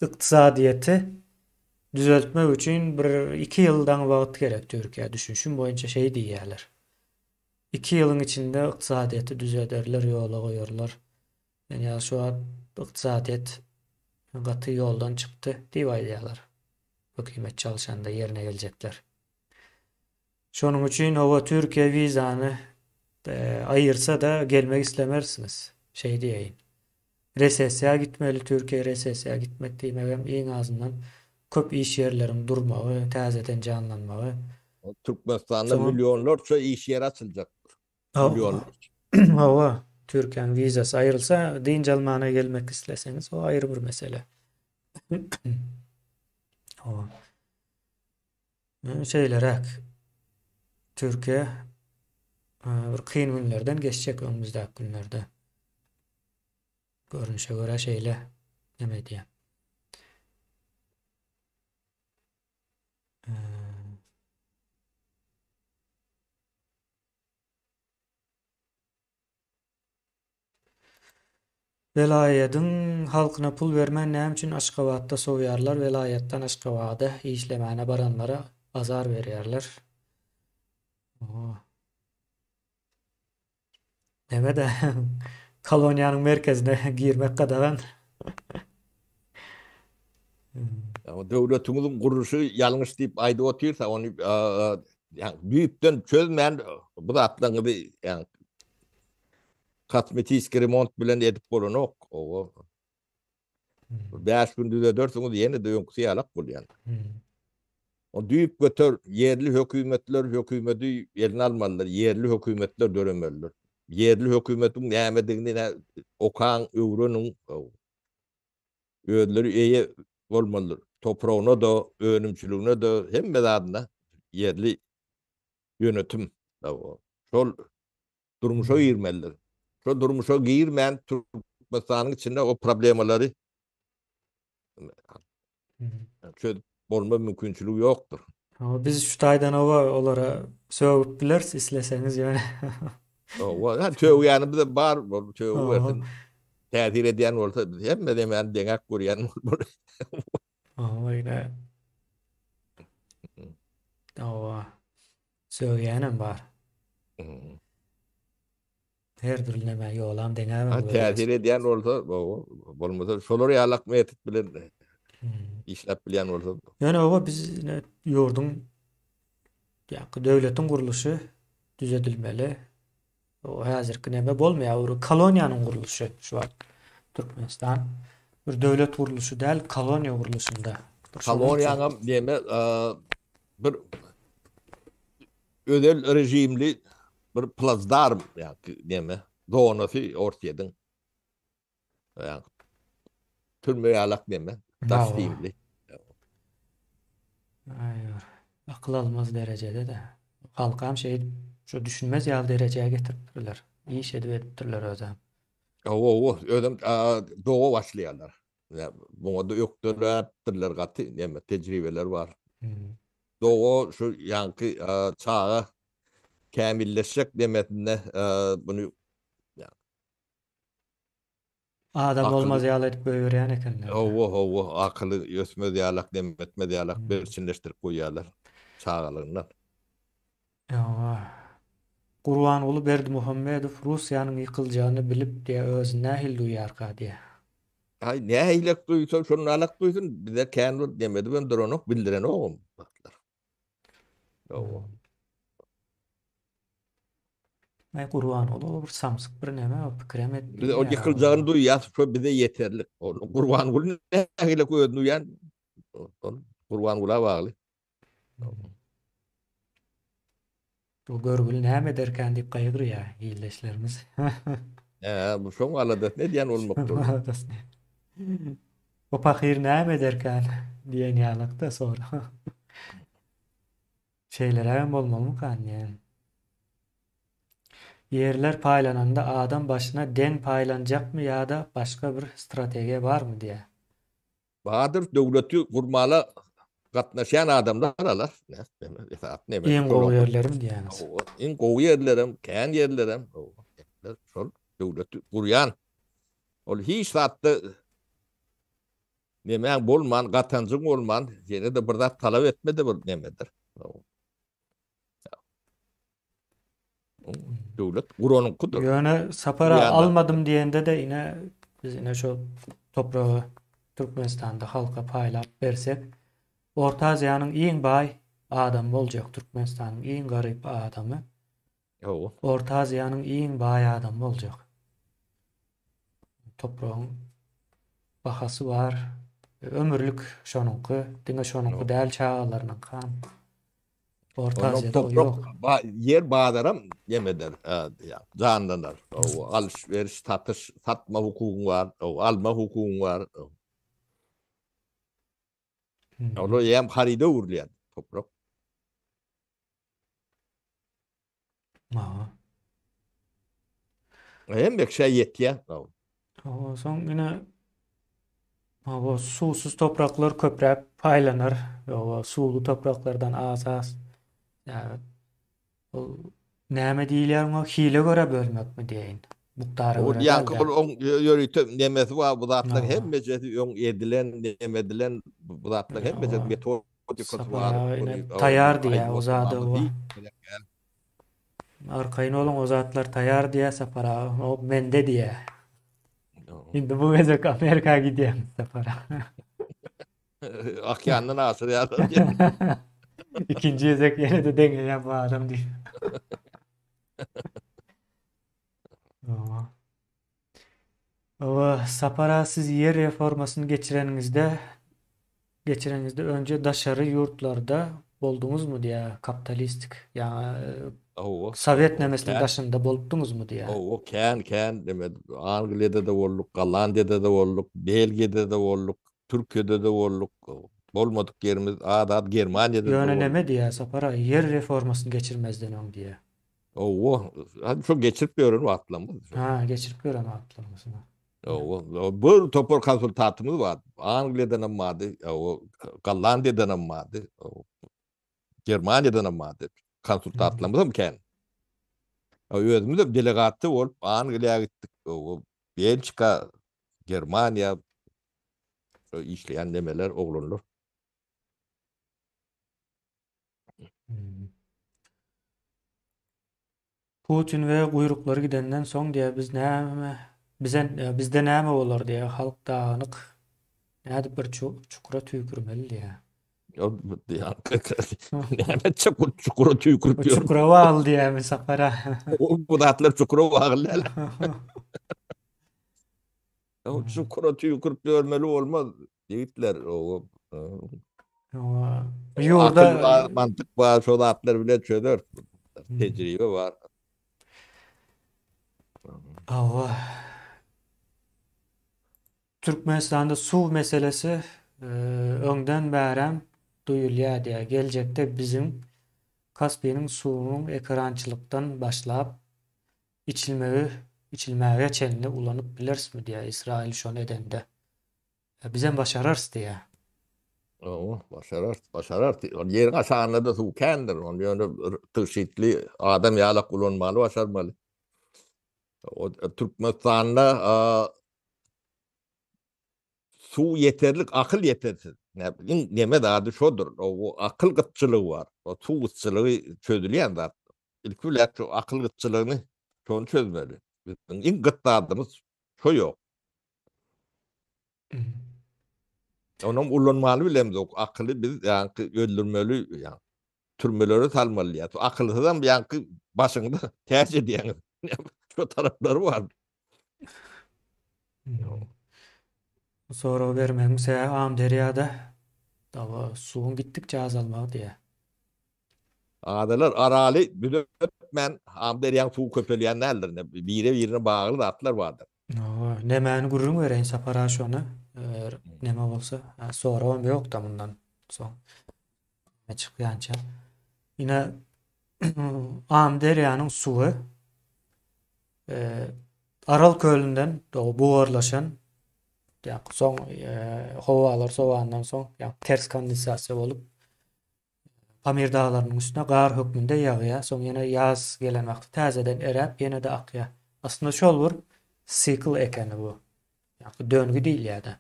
ykdysadyýeti düzeltmek üçin bir iki ýyldan wagt gerek Türkiýä düşünişim boýunça şeý diýýärler. Iki ýylyň içinde ykdysadyýeti düzederler, ýola goýarlar. Ýa şu wagt ykdysadyýet gaty ýoldan çykdy diýip aýdýarlar. Hökümet çalşanda ýerine geljekler. Şonuň üçin hawa Türkiýe wizany aýyrsa-da gelmek islemersiňiz. Şeý diýeýin. Resessiýa gitmeli Türkiýe resessiýa gitmek diýmegem iň azyndan köp iş ýerleriň durmagy, täzeden janlanmagy. Türkmenistanda millionlarça iş ýeri açyljakdyr. Millionlarça. Hawa, Türkiýäniň wizasy aýrylsa, dynç almana gelmek isleseňiz, o aýry bir mesele. Hawa. Şeýleräk. Türkiýe bir kyn günlerden geçjek öňümizdäki günlerde. Görnüşe görä şeýle neme edýär. Welaýadyň halkyna pul bermän näme üçin Aşgabatda sowýarlar welaýatdan Aşgabada işlemäne baranlara azar berýärler. Neme-de koloniýanyň merkezine girmek gadagan. Döwletiňiziň gurluşy ýalňyş diýip aýdyp otyrsa, ony düýpden çözmän bu zatlaryňyzy kosmetiski remont bilen edip bolanok. Owa. 5 gün düzedersiňiz ýene-de öňküsi ýalak bolýar. O düýp göter ýerli hökümetler hökümeti eline almalydyr, ýerli hökümetler döremelidir. Ýerli hökümetiň nämedigini okaň, öwreniň. Özleri eýe bolmalydyr. Topragyna-da, önümçiligine-de, hemme zadyna ýerli ýönetim. Şol durmuşa girmelidir. Şol durmuşa girmän Türkmenistanyň içinde o problemalary çözüp bolma mümkinçiligi ýokdur. Hawa, biz şu taýdan oba olara sögüp bileris isleseňiz ýöne. Hawa, ha sögýänimiz bar, bol sögüp bersin. Täsir edýän bolsa biz hemme demäni deňäp görýän bolmaly. Hawa, ine. Hawa. Sögýänem bar. Her dürli näme ýolam deňäbem Ha, täsir edýän bolsa, bolmasa şolar ýalak metod bilen işläp bilýän bolsa. Ýöne oba biz ýurduň ýa-da döwletiň gurluşy düzedilmeli. O häzirki näme bolmaýar, bir koloniýanyň gurluşy şu wagt Türkmenistan bir döwlet gurluşy däl, koloniýa gurluşynda. Koloniýanyň näme bir özel režimli bir plazdarm ýa-da näme zonasy Orsýetiň. Ýa türme ýalak näme daş simli. Aý, akyl almaz derejede-de. Halkam şeýdip, şu düşünmez ýaly derejä getiripdirler. Iş edip edipdirler özem. Hawa, hawa, özem doga başlaýarlar. Muňa-da ökdeläpdirler gaty, näme tejribeler bar. Doga şu ýaňky çaga kämilleşjek demesinde muny Adam bolmaz ýaly edip goýberýän ekenler. Hawa, hawa, akyly ösmez ýalak, dem etmez ýalak berçinleşdirip goýýarlar çagalygyndan. Hawa. Gurbanguly Berdimuhamedow Russiýanyň ýykyljagyny bilip diýä özüni nähili duýýarka diýä. Aý nähilek duýsa şonalak duýsun bize kän bir nemedibem duranok bildirenogam zatlar. Ýowa. Aý Gurbanguly ol bir samsyk bir neme o pikirem etmeýär. Biz o ýykyljagyny duýýas şo bize ýeterlik. Ol Gurbanguly nähilek özüni duýan ol Gurbangula bagly. Bu görgüli näme ederkän diýip gaýgyrýar ildeşlerimiz. Hä, bu şoň aladasyny edýän bolmakdyr. Aladasyny. Bu pahyr näme ederkän diýen ýalakda sorag. Şeýlerägem bolmalymykan diýen. Ýerler paýlananda adam başyna deň paýlanjakmy ýa-da başga bir strategiýa barmy diýýär. Bahadyr döwleti gurmala gatnaşýan adamlar alar. Esasy neme? Iň gowy ýerlerim diýýäňiz. Iň gowy ýerlerem, kän ýerlerem şol döwleti gurýan. Ol hiç zatda nemäň bolman, gatanjyň bolman, ýene-de bir zat talap etme-de bir nemedir. Döwlet guranyňkydyr. Ýöne Sapar aga almadym diýende-de ine biz ine şo topragy Türkmenistanda halka paýlap bersek Orta Aziýanyň iň baý adamy boljak Türkmenistanyň iň garyp adamy. Hawa. Orta Aziýanyň iň baý adamy boljak. Topragyň bahasy bar. Ömürlik şonuňky, diňe şonuňky däl çagalarynyňkam. Orta Ondan Aziýada o toprak ýok. ba ýer bazaram ýemeder, janlanar. Alyş-beriş, satyş, satma hukugyň bar, alma hukugyň bar. Olar hem haryda öwrülýär toprak. Aha. Hemme kişä ýetýär. Hawa, soň ine hawa, suwsuz topraklar köpräk paýlanar. Hawa, suwly topraklardan az-az. Ýa ol näme diýilýär oňa? Hile görä bölmekmi diýeýin? Mukdara Ol görä ýaňky däl-de. bir oň ýörite nemesi bar, bu zatlaryň Hawa. hemmejesi öň edilen, neme edilen, bu zatlaryň hemmejesi Hawa. metodikasy Sapar bar. aga Ony ine taýýar diýýär aýdyp o zada oturmamyz oba. hiç gerek däl. Arkaýyn boluň o zatlar taýar diýýär Sapar aga. O mende diýýär. Indi bu gezek Amerika gidýän Sapar aga. Okeandan aşyrýarlar diýýär. Ikinji gezek ýene-de deňeýän bu adam diýip. Oba, Sapar aga siz ýer reformasyny geçireniňizde geçireniňizde önje daşary ýurtlarda bolduňyzmy diýä kapitalistik ýa Hawa. sowet nemesiniň Kän. daşynda bolupdyňyzmy diýä. Hawa, kän kän neme Angliýada-da bolduk, Gollandiýada-da bolduk, Belgiýada-da bolduk, Türkiýede-de bolduk. Bolmadyk ýerimiz az-az Germaniýada-da Ýöne bolduk. neme diýä Sapar aga ýer reformasyny geçirmezden öň diýä. Hawa, hadi şo geçirip ýören wagtlarymyz. Ha, geçirip ýören wagtlarymyz. Hawa, bir topar konsultantymyz bar. Angliýadan hem bardy, hawa, Gollandiýadan hem bardy, Germaniýadan hem bardy. Konsultantlarymyz hem kän. Özümiz hem delegasiýa bolup Angliýa gitdik, hawa, Belçika, Germaniýa şo işleýän nemeler, oglanlar. Putin we guýruklary gidenden soň diýýär biz näme bize bizde näme bolar diýýär halk dagynyk nädip bir çukura tüýkürmeli diýýär. Näme etjek bu çukura tüýkürip ýör. Çukura bagly diýýär mi Sapara. Bu zatlar çukura bagly däl. O çukura tüýkürip ýörmeli bolmaz ýigitler. O Ýurda akyl bar, mantyk bar, şo zatlar bilen çözer. Tejribe bar. Hawa. Türkmenistanda suw meselesi öňden bärem duýulýar diýýär. Geljekde biziň Kaspiniň suwunyň ekerançylykdan başlap Içilmegi, içilmäge çenli ulanyp bilerismi diýýär, Ysraýyl şony edende. Bizem başararys diýýär. Hawa, başararys, başararys. Ol ýeriň aşagynda-da suw kändir. Ony ýöne tygşytly adam ýalak ulanmaly başarmaly. O Türkmenistanda suw ýeterlik, akyl ýetersiz. Iň neme zady şodur. O akyl gytçylygy bar. O suw gytçylygy çözülýän zat. Ilki bilen şu akyl gytçylygyny şony çözmeli. Biziň iň gyt zadymyz şo ýok. Onam ulanmaly bilemzok. Akyly biz ýaňky öldürmeli, ýa türmelere salmaly ýa. Akylsyzam ýaňky başyňda täç edýäňiz. Şo taraplary bar. Bu soragy bermegiň sebäbi Amyderýada dawa suwuň gitdikçe azalmagy diýýär. Adalar Araly düzetmän Amyderýaň suwy köpelýän däldir. Bire-birine bagly zatlar bardyr. Hawa, nemäni gürrüň bereýin Sapar aga şony, eger neme bolsa, soragam ýok-da mundan soň çykýança. Ine Amyderýanyň suwy Aral kölünden bugarlaşan, ýa-ni soň howalar sowandan soň, ýa-ni ters kondensasiýa bolup Pamir daglarynyň üstüne gar hökmünde ýagýar, soň ýene ýaz gelen wagty täzeden eräp, ýene-de akýar. Aslynda şol bir sikl ekeni bu. Ýa-ni döngü diýilýär-de.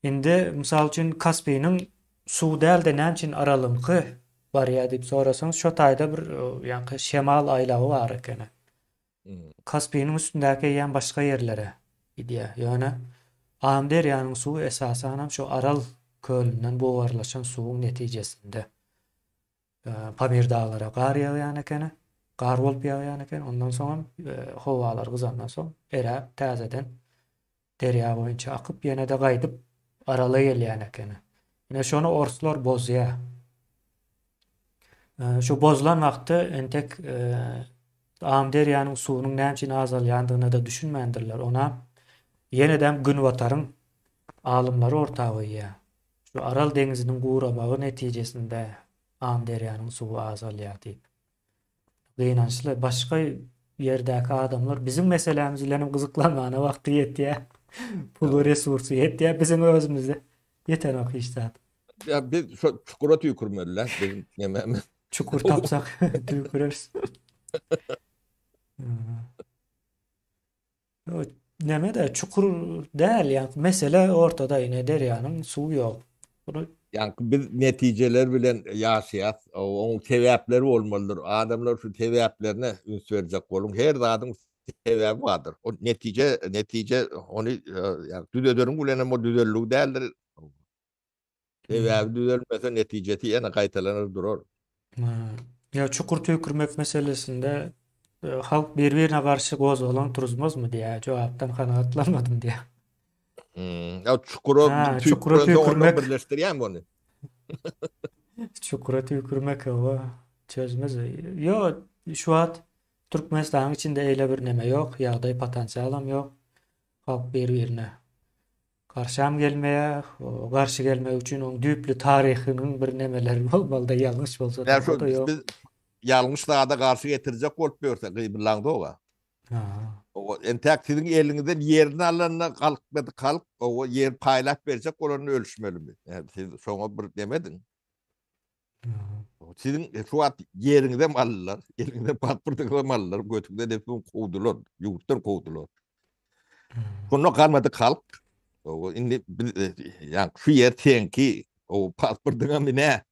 Indi, mysal üçin, Kaspiniň suwy däl-de näme üçin Aralyňky barýar diýip sorasaňyz, şo taýda bir ýaňky şemal aýlagy bar ekeni. Kaspiniň üstündäki eýýäm başga ýerlere gidýär. Ýöne Amyderýanyň suwy esasanam şu Aral kölünden bugarlaşan suwuň netijesinde Pamir daglara gar ýagýan ekeni. Gar bolup ýagýan eken. Ondan soňam howalar gyzandan soň eräp täzeden derýa boýunça akyp ýene-de gaýdyp Arala gelýän ekeni. Ine şony orslar bozýar. Şu bozulan wagtda entek Amyderýanyň suwunyň näme üçin azalýandygyna-da düşünmändirler. Onam ýenedem Günbataryň alymlary orta goýýar. Şu Aral deňziniň guramagy netijesinde Amyderýanyň suwy azalýar diýip. Gynançly, başga ýerdäki adamlar biziň meselämiz bilenem gyzyklanmana wagty ýetýär. Puly, resursy ýetýär, biziň özümizde ýetenok hiç zat. Ýa biz şo çukura tüýkürmeli-dä, biziň nememiz. Çukur tapsak tüýküreris. Neme-de çukur däl, ýa mesele ortada ine derýanyň suwy ýok. Bunu Ýaňky biz netijeler bilen ýaşaýas. Oň sebäpleri bolmalydyr. Adamlar şu sebäplerine üns berjek boluň. Her zadyň sebäbi bardyr. O netije, netije ony ýa düzedeniň bilenem o düzeldigi däldir. Sebäbi düzelmese netijesi ýene gaýtalanar durar. Ýa çukur tüýkürmek meselesinde halk bir-birine garşy gozgalaň turuzmazmy diýýär. Jogapdan kanagatlanmadym diýýär. Ýa çukura çukura tüýkürmek birleşdirýärmi ony? Çukura tüýkürmek oba çözmez. Ýo, şu wagt Türkmenistanyň içinde eýle bir neme ýok, ýagdaý potensialam ýok. Halk bir-birine Garşam gelmeýär. Garşy gelmek üçin oň düýpli taryhynyň bir nemeleri bolmalyda ýalňyş bolsa da o-da ýok. Biz ýalňyş zada garşy getirjek bolup ýörsek gyýbylaňzog-a. Owa entäk siziň eliňizden ýerini alanda galkmadyk halk owa ýer paýlap berjek bolanda ölüşmelimi? Siz şoňa bir neme ediň. Siziň şu wagt ýeriňizem aldylar, eliňizden pasportyňyzam aldylar, götüňizden hepsini kowdular, ýurtdan kowdular. Şonda galmadyk halk. O indi biz ýa şu ýer seňki, o pasportyňam ine,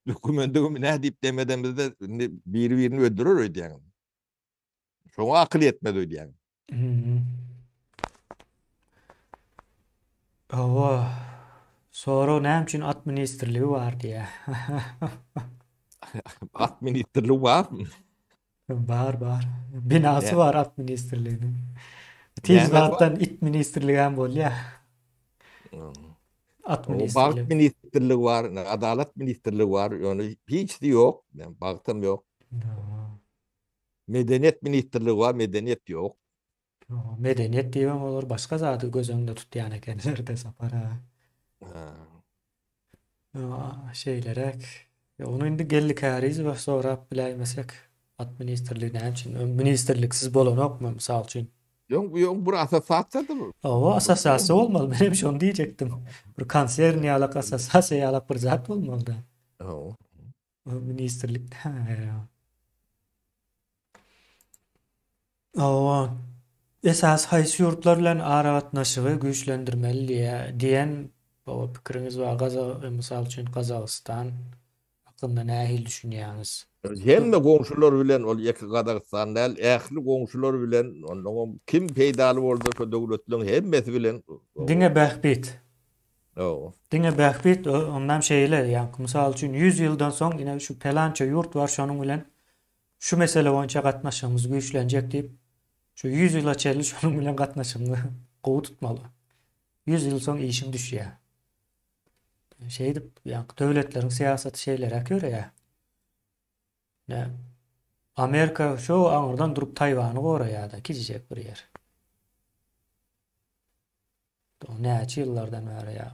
dokumendiňem ine diýip demedemizde indi biri-birini öldürer öýdýäňiz. Şoňa akyl ýetmez öýdýäň. Hawa. Sorag näme üçin at ministrligi bar diýýär. At ministrligi barmy? Bar, bar. Binasy bar at ministrliginiň. Tiz wagtdan it ministrligi hem bolýar. At ministrligi. Bagt ministrligi bar, adalat ministrligi bar, ýöne hiçsi ýok, bagtam ýok. Medeniýet ministrligi bar, medeniýet ýok. Medeniýet diýibem olar başga zady göz öňünde tutýan ekenler-de Sapar aga. Şeýleräk. Ony indi Geldi Kärizowa sorap biläýmesek, at ministrligi näme üçin? Ministrliksiz bolanokmy, mysal üçin? Ýok, ýok, bir assosiasiýa-da bu. Hawa, assosiasiýa bolmaly. Men hem şony diýjekdim. Bir konsern ýalak, assosiasiýa ýalak bir zat bolmaly-da. Hawa. Ministrlik näme? Hawa. Esasy haýsy ýurtlar bilen aragatnaşygy güýçlendirmeli diýen pikiriňiz bar? Gazak, mysal üçin, Gazagystan hakynda nähili düşünýäňiz? Hemme goňşular bilen ol ýeke Gazagystan däl, ähli goňşular bilen, onnoňam kim peýdaly bolsa şo döwletleriň hemmesi bilen. Diňe bähbit. Hawa. Diňe bähbit, ondan şeýle, ýaňky mysal üçin 100 ýyldan soň ine şu pelança ýurt bar şonuň bilen şu mesele boýunça gatnaşygymyz güýçlenjek diýip, şu 100 ýyla çenli şonuň bilen gatnaşygyňy gowy tutmaly. 100 ýyl soň işiň düşýär. Şeýdip, ýaňky döwletleriň syýasaty şeýleräk ýöreýär. Ine, Amerika şo aňyrdan durup Taýwany goraýar-da, kiçijek bir ýer. Näçe ýyllardan bäri ýa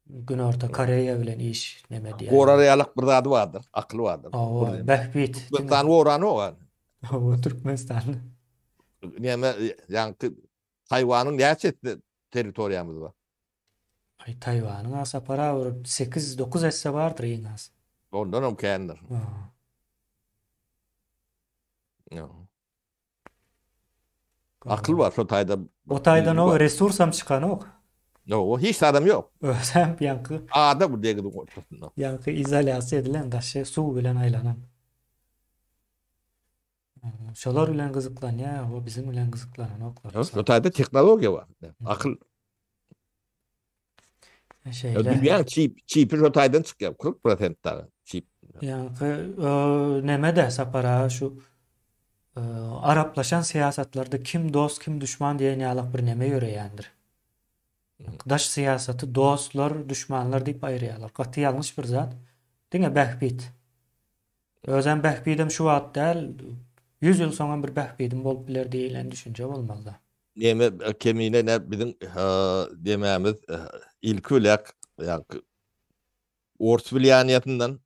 Günorta Koreýa bilen iş neme diýýär. Gorar ýalak bir zady bardyr, akyly bardyr. Hawa, bähbit. Türkmenistan goranok. Hawa, Türkmenistan. Näme, ýaňky Taýwanyň näçe etse territoriýamyz bar? Aý Taýwanyň a Sapar aga bir 8-9 esse bardyr iň az. Ondanam kändir. Akyl bar şo taýda. O taýdan o resursam çykanok. Ýok, hiç zadam ýok. Özem ýaňky. Ada bu deňiziň ortasynda. Ýaňky izolýasiýa edilen daşy suw bilen aýlanan. Şolar bilen gyzyklanýar, o biziň bilen gyzyklananoklar. Şo taýda tehnologiýa bar. Akyl. Şeýle. Dünýäň çip, çipi şo taýdan çykýar, 40% dagy çip. Ýaňky neme-de Sapar aga şu araplaşan syýasatlarda kim dost, kim duşman diýen ýalak bir neme ýöreýändir. Daş syýasaty dostlar, duşmanlar diýip aýyrýarlar. Gaty ýalňyş bir zat. Diňe bähbit. Özem bähbidem şu wagt däl, 100 ýyl soňam bir bähbidim bolup biler diýlen düşünje bolmalyda. Neme kemine ne biziň demämiz ilki bilen ýaňky ors wliýaniýasyndan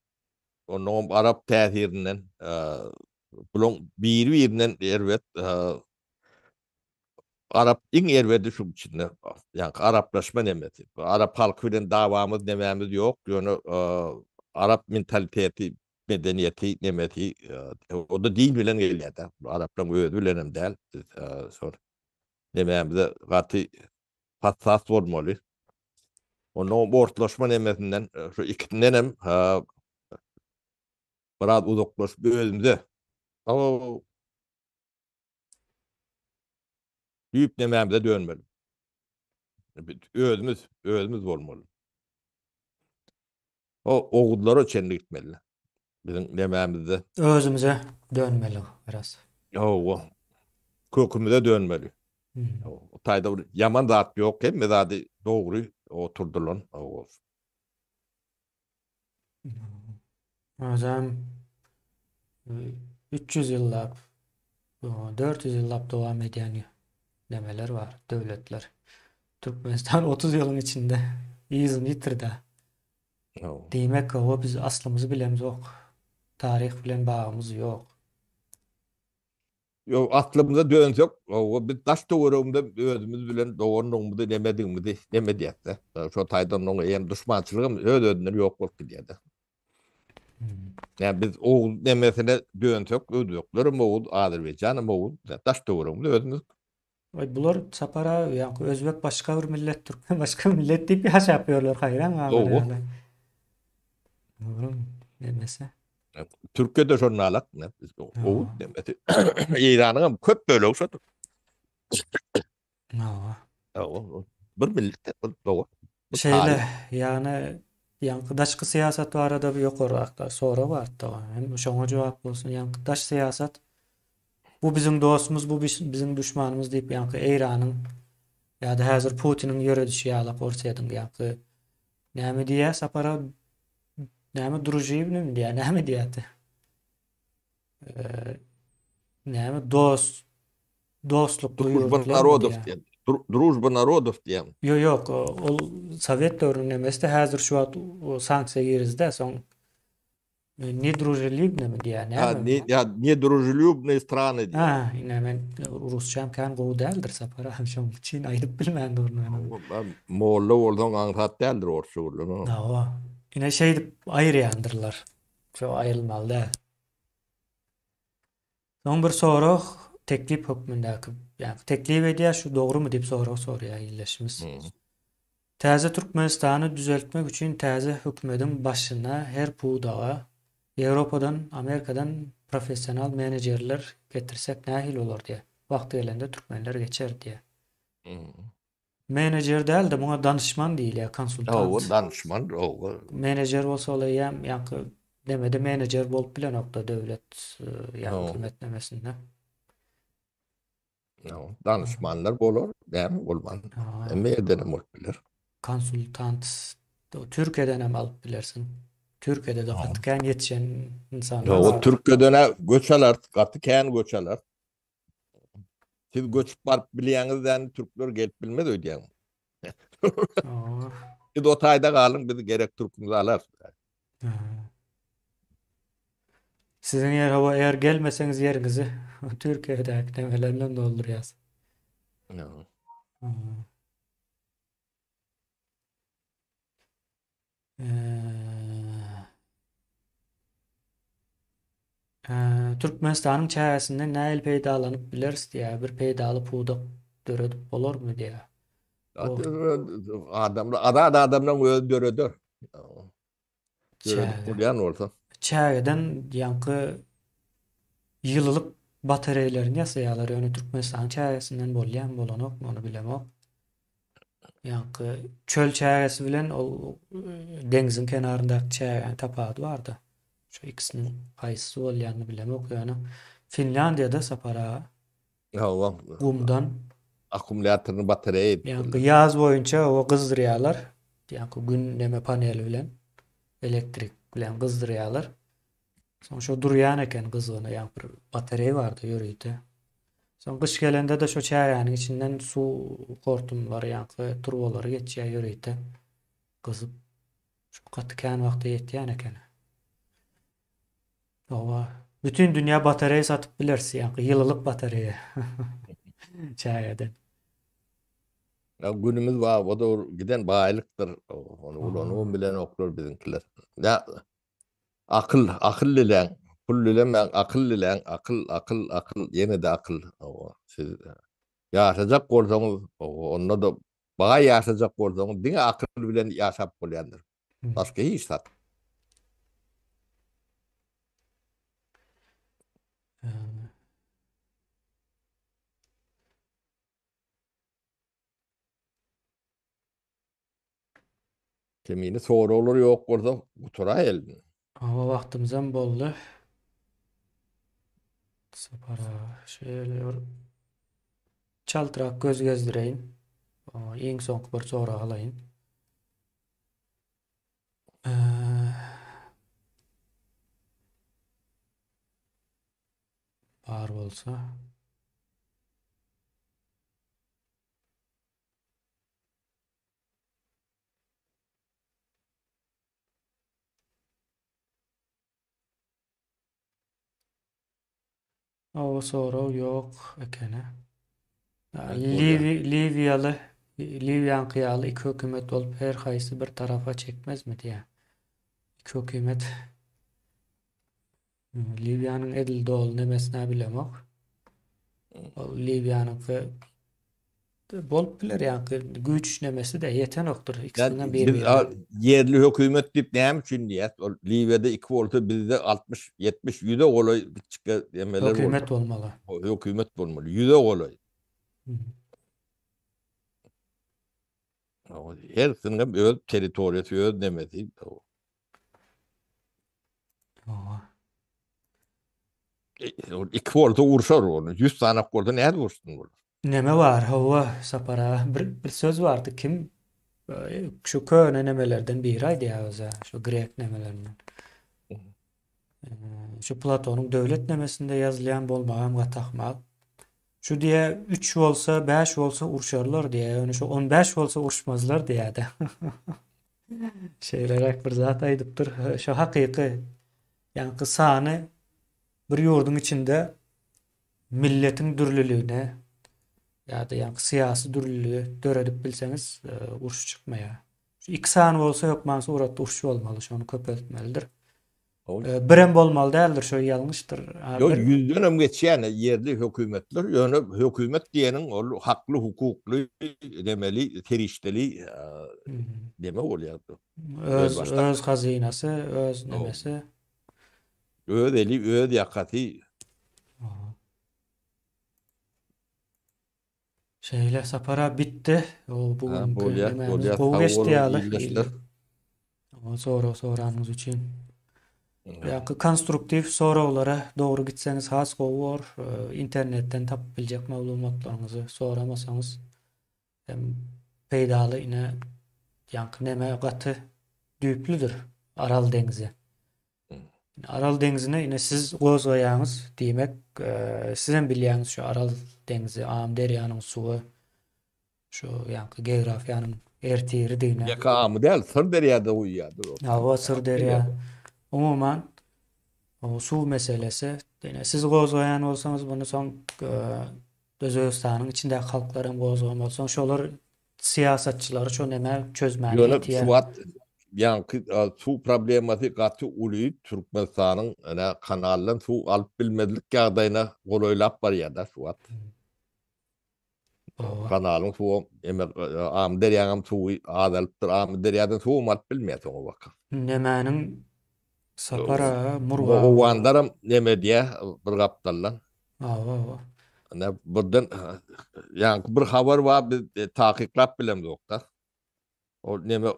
onnoňam arap täsirinden bulaň biri birinden erbet Arap iň erbedi şuň içinde. Ýaňky araplaşma nemesi. Arap halky bilen dawamyz nemämiz ýok, ýöne arap mentaliteti, medeniýeti, nemesi, o-da din bilen gelýär-de. Araplaryň özi bilenem däl. Biz şol nemämize gaty hassas bolmaly. Onnoňam ortlaşma nemesinden şu ikisindenem biraz uzaklaşyp özümize Düýp nemämize dönmeli. Özümiz, özümiz bolmaly. O oguzlara çenli gitmeli. Biziň nemämizde. Özümize dönmeli biraz. Hawa. Kökümize dönmeli. Hmm. O taýda bir ýaman zat ýok, hemme zady dogry oturdylan. Hawa. Özem 300 ýyllap, 400 ýyllap dowam edýän nemeler bar, döwletler. Türkmenistan 30 ýylyň içinde yzyny ýitirdi. Diýmek, o biz aslymyzy bilemzok. Taryh bilen bagymyz ýok. Ýok, aslymyza dönsek, hawa, biz daş-töweregimize özümiz bilen doganlygymyzy, nemedigimizi neme edýäs-de. Şo taýdan oňa hem duşmançylygam öz-özünden ýok bolup gidýär-de. Ýa biz oguz nemesine dönsek, özbeklerem oguz, azerbaýjanam oguz, daş-töweregimiz özümiz. Aý bular Sapar aga ýaňky özbek başga bir millet, türkmen başga bir millet diýip ýaşap ýörler, haýran galarýarlar. Olaryň nemesi. Türkiýede şonda alak, oguz nemesi. Eýranyň hem köp bölegi şodur. Hawa. Hawa, bir millet, bir dogan. Şeýle, ýagny ýaňky daşky syýasat barada bir ýokarrakda sorag bardy. Hem şoňa jogap bolsun. Ýaňky daş syýasat bu biziň dostumyz, bu biziň duşmanymyz diýip ýaňky Eýranyň ýa-da häzir Putiniň ýöredişi ýalak Orsýetiň ýaňky näme diýýär Sapara näme družibnymy diýýär, näme diýýärdi? Näme dost dostlukly Družba narodow diýen. Družba narodow diýen. Ýok, ýok, ol sowet döwrüniň nemesi-de häzir şu wagt sanksiýa girizdi, soň nedruželýubnymy diýýär, näme? Ha, ne, ýa nedruželýubnyý strany diýýär. Ha, ine men rusçam kän gowy däldir Sapar aga, şonuň üçin aýdyp bilmän durun men. Molla bolsaň aňsat däldir orsça gürlemek. Hawa. Ine şeýdip aýyrýandyrlar. Şo aýrylmaly däl. Soň bir sorag teklip hökmündäki, ýagny teklip edýär, şu dogrumy diýip sorag soraýar ildeşimiz. Täze Türkmenistany düzeltmek üçin täze hökümediň başyna her pudaga. Ýewropadan, Amerikadan professional menejerler getirsek nähili bolar diýýär. Wagty gelende türkmenler geçer diýýär. Menejer däl-de, muňa danyşman diýilýär, konsultant. Hawa, danyşman, hawa. Menejer bolsa ol eýýäm ýaňky nemede menejer bolup bilenok-da döwlet ýa hökümet nemesinde. Danyşmanlar bolar, näme bolman. Hemme ýerden hem bolup biler. Konsultant Türkiýeden hem alyp bilersiň. Türkiýede-de gaty kän ýetişen insanlar bar. Türkiýeden göç alar, gaty kän göç alar. Siz göçüp baryp bilýäňiz däni türkler gelip bilmez öýdýäňmi? Siz o taýda galyň, biz gerek türkümizi alarys. Siziň ýer hawa eger gelmeseňiz ýeriňizi Türkiýedäki nemeler bilen doldurýas. Türkmenistanyň çägesinden nähili peýdalanyp bileris diýýär. Bir peýdaly pudak döredip bolarmy diýýär. Adamlar, azat adamlaryň özi döreder. Döredip bolýan bolsa. Çägeden ýaňky ýylylyk batareýlerini ýasaýarlar. Ýöne Türkmenistanyň çägesinden bolýarmy, bolanokmy ony bilemok. Ýaňky çöl çägesi bilen ol deňziň kenaryndaky çägäniň tapawudy barda. Şu ikisiniň haýsysy bolýanyny bilemok ýöne Finlýandiýada Sapar aga Hawa. Gumdan akkumulýatoryny batareýa edip. Ýaňky ýaz boýunça oba gyzdyrýarlar. Ýaňky gün neme paneli bilen elektrik bilen gyzdyrýarlar. Soň şo durýan eken gyzgyny ýaňky bir batareý bardy ýörite. Soň gyş gelende-de şo çägäniň içinden suw hortumlary ýaňky turbalary geçýär ýörite gyzyp. Şo gaty kän wagta ýetýän eken. Hawa. Bütin dünýä batareý satyp bileris ýaňky ýylylyk batareýa. Çägeden. Ya günümüz bar, o da giden baýlykdyr. Ony ulanybam bilenoklar biziňkiler. Ya akyl, akyl diläň, pul dilemäň, akyl diläň, akyl, akyl, akyl, ýene-de akyl. Hawa, siz ýaşajak bolsaňyz, onda-da baý ýaşajak bolsaňyz, diňe akyl bilen ýaşap bolýandyr. Başga hiç zat. Kemini soraglar ýok bolsa gutaraýaly. Hawa wagtymyzam boldy. Sapar aga şeýle bir çaltrak göz gezdireýin. Iň soňky bir sorag alaýyn. Bar bolsa. Hawa sorag ýok ekeni. Liwi Liwiýaly Liwiýaňky ýaly iki hökümet bolup her haýsy bir tarapa çekmezmi diýýär. Iki hökümet Liwiýanyň edil doly nemesini bilemok. Ol Liwiýanyňky Bolup biler ýaňky güýç nemesi-de ýetenokdyr ikisinden bir birine. Ýerli hökümet diýip näme üçin diýýäs? Ol Liwiýada iki bolsa bizde 60, 70, ýüze golaý kiçike emeler bolsa. Hökümet bolmaly. Hökümet bolmaly, ýüze golaý. Hersiniň hem öz territoriýasy, öz nemesi. Hawa. Iki bolsa urşar ony. 100 sanak bolsa nädip urşsun bular? Neme bar, hawa, Sapar aga, bir, bir söz bardy, kim şu köne nemelerden biri aýdýar özä, şu grek nemelerinden. Şu Platonyň döwlet nemesinde ýazylýan bolmagam gaty ahmal. Şu diýä 3 bolsa, 5 bolsa urşarlar diýä, ýöne şu 15 bolsa urşmazlar diýä-de. Şeýleräk bir zat aýdypdyr. Şu hakyky, ýaňky sany bir ýurduň içinde milletiň dürlüligine ýa-da ýaňky syýasy dürlüligi döredip bilseňiz, uruş çykmaýar. Şu iki sany bolsa hökman suratda uruş bolmaly, şony köpeltmelidir. Birem bolmaly däldir, şo ýalňyşdyr. Ýok, ýüzden hem geçýän ýerli hökümetler, ýöne hökümet diýeniň ol hakly, hukukly, demeli, serişdeli deme bolýar. Öz öz hazynasy, öz nemesi. Öz eli, öz ýakasy. Şeýle Sapar-a bitdi. O bu günki nemämiz gowy geçdi ýaly. Sorag soranyňyz üçin. Ýa-da konstruktiw soraglara dogry gitseňiz has gowy bor. Internetden tapyp biljek maglumatlaryňyzy soramasaňyz hem peýdaly ine ýaňky neme gaty düýplüdir Aral deňizi. Aral deňzine ine siz gozgaýaňyz, diýmek, sizem bilýäňiz şu Aral deňzi, Amyderýanyň suwy şu ýaňky geografiýanyň ertiridigine. Ýeke Amy däl, Syrderýa-da guýýardyr ol. Hawa, Syrderýa. Umuman, suw meselesi. Ine siz gozgaýan bolsaňyz, muny soň Özbegistanyň içindäki halklar hem gozgamaly. Soň şolar syýasatçylary şo neme çözmäne Ýöne şu wagt ýaňky suw problemasy gaty uly Türkmenistanyň ene kanaldan suw alyp bilmezlik ýagdaýyna golaýlap barýar-da şu wagt. Kanalyň suwy eme Amyderýaňam suwy azalypdyr. Amyderýadan suwam alyp bilmeýär soňa baka. Nemäniň Sapar aga Murgap. Owganlaram neme edýär bir gapdaldan. Hawa hawa. Ine birden ýaňky bir habar bar biz takyklap bilemzokda. Ol neme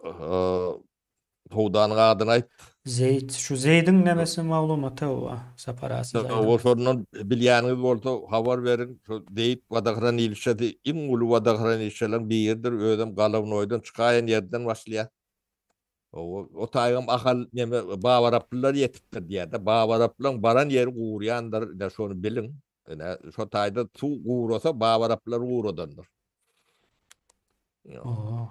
howdanyň adyny aýt. Zeýt. Şu Zeýdiň nemesi maglumaty bar. Sapar aga siz aýdyň. Hawa şondan bilýäniňiz bolsa habar beriň. Şu Zeýt wodohranilişesi iň uly wodohranilişeleriň biridir. Özem Galawnoýdan çykaýan ýerden başlaýar. O taýgam Ahal neme Babaraplylar ýetipdir diýýär-de. Babaraplylaryň baran ýeri gurýandyr, ine şony biliň. Ine şo taýda suw gurasa Babaraplylar guradandyr. Oho.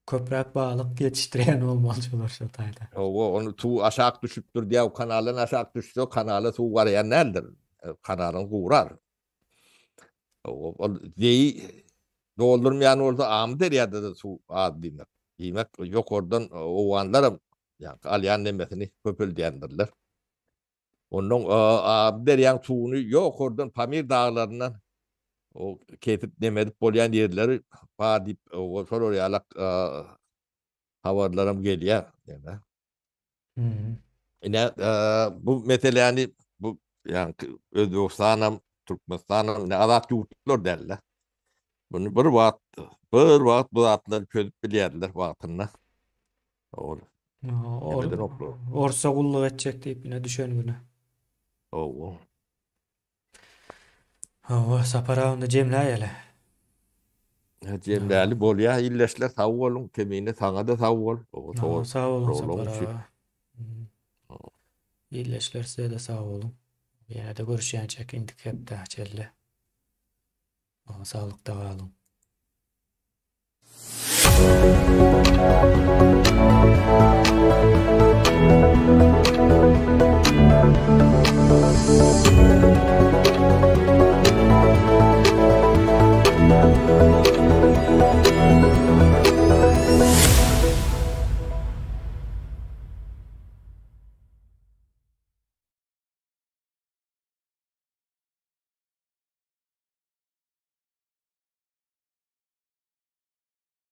Köpräk balyk ýetişdirýän bolmaly şolar şo taýda. Hawa, ony suw aşak düşüpdir diýýär, kanaldan aşak düşse kanala suw barýan däldir. Kanalyň gurar. Ol zeýi doldurmaýan bolsa Amyderýada-da suw az diýmek. Diýmek, ýokardan owganlaram ýaňky alýan nemesini köpeldýändirler. Ondan Amyderýaň suwuny ýokardan Pamir daglaryndan o kesip neme edip bolýan ýerleri bar diýip, şolar ýalak habarlaram gelýär. Neme. Ine bu meseläni bu ýaňky Özbegistanam, Türkmenistanam ine azat ýurtlar dälde. Bunu bir wagt bir wagt bu zatlary çözüp bilýärdiler wagtynda. Ol Orsa gulluk etjek diýip ine düşen güne. Owo. Hawa, Sapar aga onda jemläýeli. Jemläli bolýa illeşler sag boluň Kemine saňa-da sag bol. Hawa, sag boluň Sapar aga. Illeşler size-de sag boluň. Ýene-de görüşýänçäk indiki hepdä çenli. Saglykda galyň.